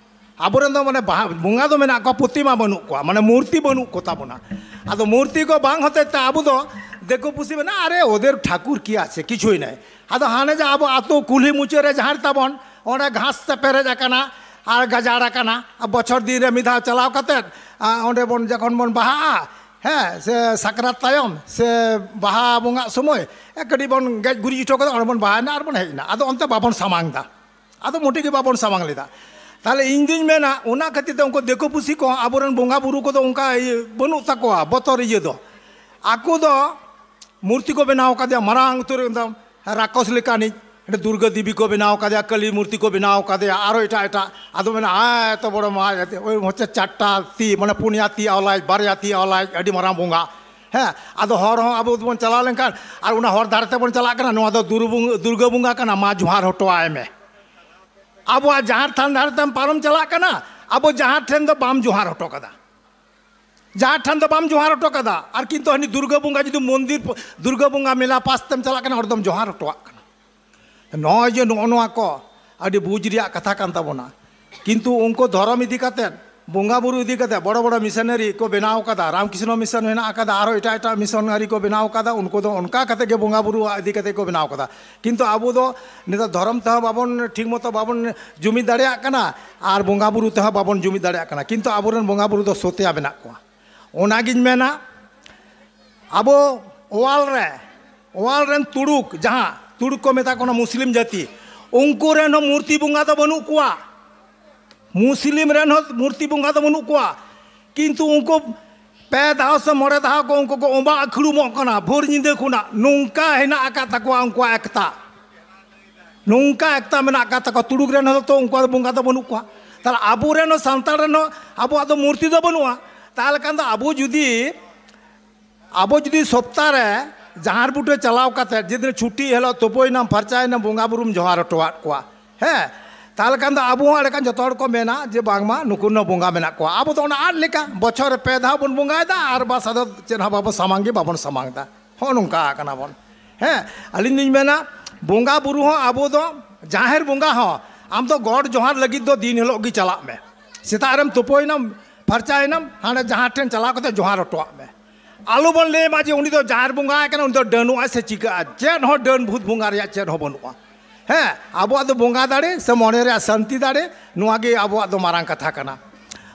ᱟᱵᱚᱨᱮᱱ ᱫᱚ ᱢᱟᱱᱮ ᱵᱟᱦᱟ ᱵᱚᱸᱜᱟ ᱫᱚ ᱢᱮᱱᱟᱜ ᱠᱚᱣᱟ, ᱯᱨᱚᱛᱤᱢᱟ ᱵᱟᱹᱱᱩᱜ ᱠᱚᱣᱟ, ᱢᱟᱱᱮ ᱢᱩᱨᱛᱤ ᱵᱟᱹᱱᱩᱜ ᱠᱚ ᱛᱟᱵᱚᱱᱟ᱾ ᱟᱫᱚ ᱢᱩᱨᱛᱤ ᱠᱚ ᱵᱟᱝ ᱦᱚᱛᱮᱡ ᱛᱮ ᱟᱵᱚ ᱫᱚ ᱫᱤᱠᱩ ᱯᱩᱥᱤ ᱢᱮᱱᱟ, "ᱟᱨᱮ, ᱳᱫᱮᱨ ᱴᱷᱟᱠᱩᱨ ᱠᱤ ᱟᱪᱷᱮ, ᱠᱤᱪᱷᱩᱭ ᱱᱟᱭ᱾" ᱟᱫᱚ ᱦᱟᱱᱮ ᱡᱮ ᱟᱵᱚ ᱟᱛᱳ ᱠᱩᱞᱦᱤ ᱢᱩᱪᱟᱹᱫ ᱨᱮ ᱡᱟᱦᱮᱨ ᱛᱟᱵᱚᱱ, ᱚᱸᱰᱮ ᱜᱷᱟᱥ ᱛᱮ ᱯᱮᱨᱮᱡ ᱟᱠᱟᱱᱟ ᱟᱨ ᱜᱟᱡᱟᱲ ᱟᱠᱟᱱᱟ᱾ ᱟᱨ ᱵᱚᱪᱷᱚᱨ ᱫᱤᱱ ᱨᱮ ᱢᱤᱫ ᱫᱷᱟᱣ ᱪᱟᱞᱟᱣ ᱠᱟᱛᱮᱫ, ᱟ, ᱚᱸᱰᱮ ᱵᱚᱱ ᱡᱚᱠᱷᱚᱱ ᱵᱚᱱ ᱵᱟᱦᱟᱜᱼᱟ, ᱦᱮᱸ, ᱥᱮ ᱥᱟᱠᱨᱟᱛ ᱛᱟᱭᱚᱢ ᱥᱮ ᱵᱟᱦᱟ ᱵᱚᱸᱜᱟᱜ ᱥᱚᱢᱚᱭ, ᱮ, ᱠᱟᱹᱴᱤᱡ ᱵᱚᱱ ᱜᱮᱡ ᱜᱩᱨᱤᱡ ᱦᱚᱴᱚ ᱠᱟᱫᱟ, ᱚᱸᱰᱮ ᱵᱚᱱ ᱵᱟᱦᱟᱭᱮᱱᱟ ᱟᱨ ᱵᱚᱱ ᱦᱮᱡ ᱮᱱᱟ᱾ ᱟᱫᱚ ᱚᱱᱛᱮ ᱵᱟᱵᱚᱱ ᱥᱟᱢᱟᱝ ᱮᱫᱟ, ᱟᱫᱚ ᱢᱚᱴᱮ ᱜᱮ ᱵᱟᱵᱚᱱ ᱥᱟᱢᱟᱝ ᱞᱮᱫᱟ᱾ ᱛᱟᱦᱚᱞᱮ ᱤᱧ ᱫᱩᱧ ᱢᱮᱱᱟ, ᱚᱱᱟ ᱠᱷᱟᱹᱛᱤᱨ ᱛᱮ ᱩᱱᱠᱩ ᱫᱤᱠᱩ ᱯᱩᱥᱤ ᱠᱚ ᱟᱵᱚᱨᱮᱱ ᱵᱚᱸᱜᱟ ᱵᱩᱨᱩ ᱠᱚᱫᱚ ᱚᱱᱠᱟ ᱤᱭᱟᱹ ᱵᱟᱹᱱᱩᱜ ᱛᱟᱠᱚᱣᱟ, ᱵᱚᱛᱚᱨ ᱤᱭᱟᱹ ᱫᱚ᱾ ᱟᱠᱚ ᱫᱚ ᱢᱩᱨᱛᱤ ᱠᱚ ᱵᱮᱱᱟᱣ ᱠᱟᱫᱮᱭᱟ, ᱢᱟᱨᱟᱝ ᱩᱛᱟᱹᱨ ᱮᱠᱫᱚᱢ ᱨᱟᱠᱚᱥ ᱞᱮᱠᱟᱱᱤᱡ᱾ ᱚᱸᱰᱮ ᱫᱩᱨᱜᱟᱹ ᱫᱮᱵᱤ ᱠᱚ ᱵᱮᱱᱟᱣ ᱠᱟᱫᱮᱭᱟ, ᱠᱟᱹᱞᱤ ᱢᱩᱨᱛᱤ ᱠᱚ ᱵᱮᱱᱟᱣ ᱠᱟᱫᱮᱭᱟ, ᱟᱨᱚ ᱮᱴᱟᱜ ᱮᱴᱟᱜ᱾ ᱟᱫᱚ ᱢᱮᱱᱟ, "ᱟᱭ, ᱮᱛᱚ ᱵᱚᱲᱚ ᱢᱟ, ᱳᱭ ᱦᱚᱪᱪᱷᱮ ᱪᱟᱨᱴᱟ ᱛᱤ, ᱢᱟᱱᱮ ᱯᱩᱱᱭᱟ ᱛᱤ ᱟᱣᱞᱟᱭ, ᱵᱟᱨᱭᱟ ᱛᱤ ᱟᱣᱞᱟᱭ, ᱟᱹᱰᱤ ᱢᱟᱨᱟᱝ ᱵᱚᱸᱜᱟ᱾" ᱦᱮᱸ, ᱟᱫᱚ ᱦᱚᱲ ᱦᱚᱸ ᱟᱵᱚ ᱵᱚᱱ ᱪᱟᱞᱟᱣ ᱞᱮᱱᱠᱷᱟᱱ, ᱟᱨ ᱚᱱᱟ ᱦᱚᱨ ᱫᱷᱟᱨᱮ ᱛᱮᱵᱚᱱ ᱪᱟᱞᱟᱜ ᱠᱟᱱᱟ, "ᱱᱚᱣᱟ ᱫᱚ ᱫᱩᱨᱜᱟᱹ ᱵᱚᱸᱜᱟ ᱠᱟᱱᱟ, ᱢᱟ ᱡᱚᱦᱟᱨ ᱦᱚᱴᱚ ᱟᱭ ᱢᱮ᱾" ᱟᱵᱚᱣᱟᱜ ᱡᱟᱦᱮᱨ ᱛᱷᱟᱱ ᱫᱷᱟᱨᱮ ᱛᱮᱢ ᱯᱟᱨᱚᱢ ᱪᱟᱞᱟᱜ ᱠᱟᱱᱟ, ᱟᱵᱚ ᱡᱟᱦᱮᱨ ᱴᱷᱮᱱ ᱫᱚ ᱵᱟᱢ ᱡᱚᱦᱟᱨ ᱦᱚᱴᱚ ᱠᱟᱫᱟ᱾ ᱡᱟᱦᱮᱨ ᱴᱷᱮᱱ ᱫᱚ ᱵᱟᱢ ᱡᱚᱦᱟᱨ ᱦᱚᱴᱚ ᱠᱟᱫᱟ, ᱟᱨ ᱠᱤᱱᱛᱩ ᱦᱟᱹᱱᱤ ᱫᱩᱨᱜᱟᱹ ᱵᱚᱸᱜᱟ ᱡᱩᱫᱤ ᱢᱚᱱᱫᱤᱨ ᱯᱚ-, ᱫᱩᱨᱜᱟᱹ ᱵᱚᱸᱜᱟ ᱢᱮᱞᱟ ᱯᱟᱥ ᱛᱮᱢ ᱪᱟᱞᱟᱜ ᱠᱟᱱᱟ, ᱚᱸᱰᱮ ᱫᱚᱢ ᱡᱚᱦᱟᱨ ᱦᱚᱴᱚᱣᱟᱜ ᱠᱟᱱᱟ᱾ ᱱᱚᱜᱼᱚᱭ ᱡᱮ ᱱᱚᱜᱼᱚ ᱱᱚᱣᱟ ᱠᱚ ᱟᱹᱰᱤ ᱵᱩᱡᱽ ᱨᱮᱭᱟᱜ ᱠᱟᱛᱷᱟ ᱠᱟᱱ ᱛᱟᱵᱚᱱᱟ, ᱠᱤᱱᱛᱩ ᱩᱱᱠᱩ ᱫᱷᱚᱨᱚᱢ ᱤᱫᱤ ᱠᱟᱛᱮᱫ ᱵᱚᱸᱜᱟ ᱵᱩᱨᱩ ᱤᱫᱤ ᱠᱟᱛᱮ ᱵᱚᱲᱚ ᱵᱚᱲᱚ ᱢᱤᱥᱚᱱᱟᱨᱤ ᱠᱚ ᱵᱮᱱᱟᱣ ᱠᱟᱫᱟ, ᱨᱟᱢᱠᱨᱤᱥᱱᱚ ᱢᱤᱥᱚᱱ ᱦᱮᱱᱟᱜ ᱟᱠᱟᱫᱟ, ᱟᱨᱚ ᱮᱴᱟᱜ ᱮᱴᱟᱜ ᱢᱤᱥᱚᱱᱟᱨᱤ ᱠᱚ ᱵᱮᱱᱟᱣ ᱠᱟᱫᱟ, ᱩᱱᱠᱩ ᱫᱚ ᱚᱱᱠᱟ ᱠᱟᱛᱮ ᱜᱮ ᱵᱚᱸᱜᱟ ᱵᱩᱨᱩ ᱤᱫᱤ ᱠᱟᱛᱮ ᱠᱚ ᱵᱮᱱᱟᱣ ᱠᱟᱫᱟ᱾ ᱠᱤᱱᱛᱩ ᱟᱵᱚ ᱫᱚ ᱱᱤᱛᱚᱜ ᱫᱷᱚᱨᱚᱢ ᱛᱮᱦᱚᱸ ᱵᱟᱵᱚᱱ ᱴᱷᱤᱠ ᱢᱚᱛᱚ ᱵᱟᱵᱚᱱ ᱡᱩᱢᱤᱫ ᱫᱟᱲᱮᱭᱟᱜ ᱠᱟᱱᱟ, ᱟᱨ ᱵᱚᱸᱜᱟ ᱵᱩᱨᱩ ᱛᱮᱦᱚᱸ ᱵᱟᱵᱚᱱ ᱡᱩᱢᱤᱫ ᱫᱟᱲᱮᱭᱟᱜ ᱠᱟᱱᱟ, ᱠᱤᱱᱛᱩ ᱟᱵᱚᱨᱮᱱ ᱵᱚᱸᱜᱟ ᱵᱩᱨᱩ ᱫᱚ ᱥᱚᱛᱭᱟ ᱢᱮᱱᱟᱜ ᱠᱚᱣᱟ᱾ ᱚᱱᱟᱜᱤᱧ ᱢᱮᱱᱟ, ᱟᱵᱚ ᱚᱣᱟᱞ ᱨᱮ, ᱚᱣᱟᱞ ᱨᱮᱱ ᱛᱩᱲᱩᱠ, ᱡᱟᱦᱟᱸ ᱛᱩᱲᱩᱠ ᱠᱚ ᱢᱮᱛᱟ ᱠᱚ ᱠᱟᱱᱟ, ᱢᱩᱥᱞᱤᱢ ᱡᱟᱹᱛᱤ, ᱩᱱᱠᱩ ᱨᱮᱱ ᱦᱚᱸ ᱢᱩᱨᱛᱤ ᱵᱚᱸᱜᱟ ᱫᱚ ᱵᱟᱹᱱᱩᱜ ᱠᱚᱣᱟ᱾ ᱢᱩᱥᱞᱤᱢ ᱨᱮᱱ ᱦᱚᱸ ᱢᱩᱨᱛᱤ ᱵᱚᱸᱜᱟ ᱫᱚ ᱵᱟᱹᱱᱩᱜ ᱠᱚᱣᱟ, ᱠᱤᱱᱛᱩ ᱩᱱᱠᱩ ᱯᱮ ᱫᱷᱟᱣ ᱥᱮ ᱢᱚᱬᱮ ᱫᱷᱟᱣ ᱠᱚ ᱩᱱᱠᱩ ᱠᱚ ᱚᱸᱵᱟ ᱟᱹᱠᱷᱲᱩᱢᱚᱜ ᱠᱟᱱᱟ ᱵᱷᱳᱨ ᱧᱤᱫᱟᱹ ᱠᱷᱚᱱᱟᱜ᱾ ᱱᱚᱝᱠᱟ ᱦᱮᱱᱟᱜ ᱟᱠᱟᱫ ᱛᱟᱠᱚᱣᱟ ᱩᱱᱠᱩᱣᱟᱜ ᱮᱠᱛᱟ, ᱱᱚᱝᱠᱟ ᱮᱠᱛᱟ ᱢᱮᱱᱟᱜ ᱟᱠᱟᱫ ᱛᱟᱠᱚᱣᱟ᱾ ᱛᱩᱲᱩᱠ ᱨᱮᱱ ᱦᱚᱸ ᱛᱚ ᱩᱱᱠᱩᱣᱟᱜ ᱫᱚ ᱵᱚᱸᱜᱟ ᱫᱚ ᱵᱟᱹᱱᱩᱜ ᱠᱚᱣᱟ, ᱛᱟᱦᱚᱞᱮ ᱟᱵᱚᱨᱮᱱ ᱦᱚᱸ ᱥᱟᱱᱛᱟᱲ ᱨᱮᱱ ᱦᱚᱸ ᱟᱵᱚᱣᱟᱜ ᱫᱚ ᱢᱩᱨᱛᱤ ᱫᱚ ᱵᱟᱹᱱᱩᱜᱼᱟ᱾ ᱛᱟᱦᱚᱞᱮ ᱠᱷᱟᱱ ᱫᱚ ᱟᱵᱚ ᱡᱩᱫᱤ, ᱟᱵᱚ ᱡᱩᱫᱤ ᱥᱚᱯᱛᱟ ᱨᱮ ᱡᱟᱦᱟᱸ ᱵᱩᱴᱟᱹ ᱪᱟᱞᱟᱣ ᱠᱟᱛᱮ, ᱡᱮᱫᱤᱱ ᱪᱷᱩᱴᱤ ᱦᱤᱞᱳᱜ ᱛᱩᱯᱩᱭᱮᱱᱟᱢ, ᱯᱷᱟᱨᱪᱟᱭᱮᱱᱟᱢ, ᱵᱚᱸᱜᱟ ᱵᱩᱨᱩᱢ ᱡᱚᱦᱟᱨ ᱦᱚᱴᱚᱣᱟᱫ ᱠᱚᱣᱟ, ᱦᱮᱸ, ᱛᱟᱦᱚᱞᱮ ᱠᱷᱟᱱ ᱫᱚ ᱟᱵᱚ ᱦᱚᱸ ᱮᱸᱰᱮᱠᱷᱟᱱ ᱡᱚᱛᱚ ᱦᱚᱲ ᱠᱚ ᱢᱮᱱᱟ ᱡᱮ ᱵᱟᱝᱢᱟ ᱱᱩᱠᱩ ᱨᱮᱱ ᱵᱚᱸᱜᱟ ᱢᱮᱱᱟᱜ ᱠᱚᱣᱟ᱾ ᱟᱵᱚ ᱫᱚ ᱚᱱᱟ ᱟᱫ ᱞᱮᱠᱟ ᱵᱚᱪᱷᱚᱨ ᱨᱮ ᱯᱮ ᱫᱷᱟᱣ ᱵᱚᱱ ᱵᱚᱸᱜᱟᱭᱮᱫᱟ, ᱟᱨ ᱵᱟᱥ ᱟᱫᱚ ᱪᱮᱫ ᱦᱚᱸ ᱵᱟᱵᱚᱱ ᱥᱟᱢᱟᱝ ᱜᱮ ᱵᱟᱵᱚᱱ ᱥᱟᱢᱟᱝ ᱮᱫᱟ᱾ ᱦᱚᱸᱜᱼᱚ ᱱᱚᱝᱠᱟ ᱟᱠᱟᱱᱟ ᱵᱚᱱ᱾ ᱦᱮᱸ, ᱟᱹᱞᱤᱧ ᱞᱤᱧ ᱢᱮᱱᱟ, ᱵᱚᱸᱜᱟ ᱵᱩᱨᱩ ᱦᱚᱸ ᱟᱵᱚ ᱫᱚ, ᱡᱟᱦᱮᱨ ᱵᱚᱸᱜᱟ ᱦᱚᱸ ᱟᱢ ᱫᱚ ᱜᱚᱰ ᱡᱚᱦᱟᱨ ᱞᱟᱹᱜᱤᱫ ᱫᱚ ᱫᱤᱱ ᱦᱤᱞᱳᱜ ᱜᱮ ᱪᱟᱞᱟᱜ ᱢᱮ᱾ ᱥᱮᱛᱟᱜ ᱨᱮᱢ ᱛᱩᱯᱩᱭᱮᱱᱟᱢ, ᱯᱷᱟᱨᱪᱟᱭᱮᱱᱟᱢ, ᱦᱟᱸᱰᱮ ᱡᱟᱦᱟᱸ ᱴᱷᱮᱱ ᱪᱟᱞᱟᱣ ᱠᱟᱛᱮ ᱡᱚᱦᱟᱨ ᱦᱚᱴᱚᱣᱟᱜ ᱢᱮ᱾ ᱟᱞᱚ ᱵᱚᱱ ᱞᱟᱹᱭ ᱢᱟ ᱡᱮ ᱩᱱᱤ ᱫᱚ ᱡᱟᱦᱮᱨ ᱵᱚᱸᱜᱟ ᱠᱟᱱᱟ, ᱩᱱᱤ ᱫᱚ ᱰᱟᱹᱱᱩᱜ ᱟᱭ ᱥᱮ ᱪᱤᱠᱟᱹᱜᱼᱟ᱾ ᱪᱮᱫ ᱦᱚᱸ ᱰᱟᱹᱱ ᱵᱷᱩᱛ ᱵᱚᱸᱜᱟ ᱨᱮᱭᱟᱜ ᱪᱮᱫ ᱦᱚᱸ ᱵᱟᱹᱱᱩᱜᱼᱟ᱾ ᱦᱮᱸ, ᱟᱵᱚᱣᱟᱜ ᱫᱚ ᱵᱚᱸᱜᱟ ᱫᱟᱲᱮ ᱥᱮ ᱢᱚᱱᱮ ᱨᱮᱭᱟᱜ ᱥᱟᱹᱱᱛᱤ ᱫᱟᱲᱮ, ᱱᱚᱣᱟ ᱜᱮ ᱟᱵᱚᱣᱟᱜ ᱫᱚ ᱢᱟᱨᱟᱝ ᱠᱟᱛᱷᱟ ᱠᱟᱱᱟ᱾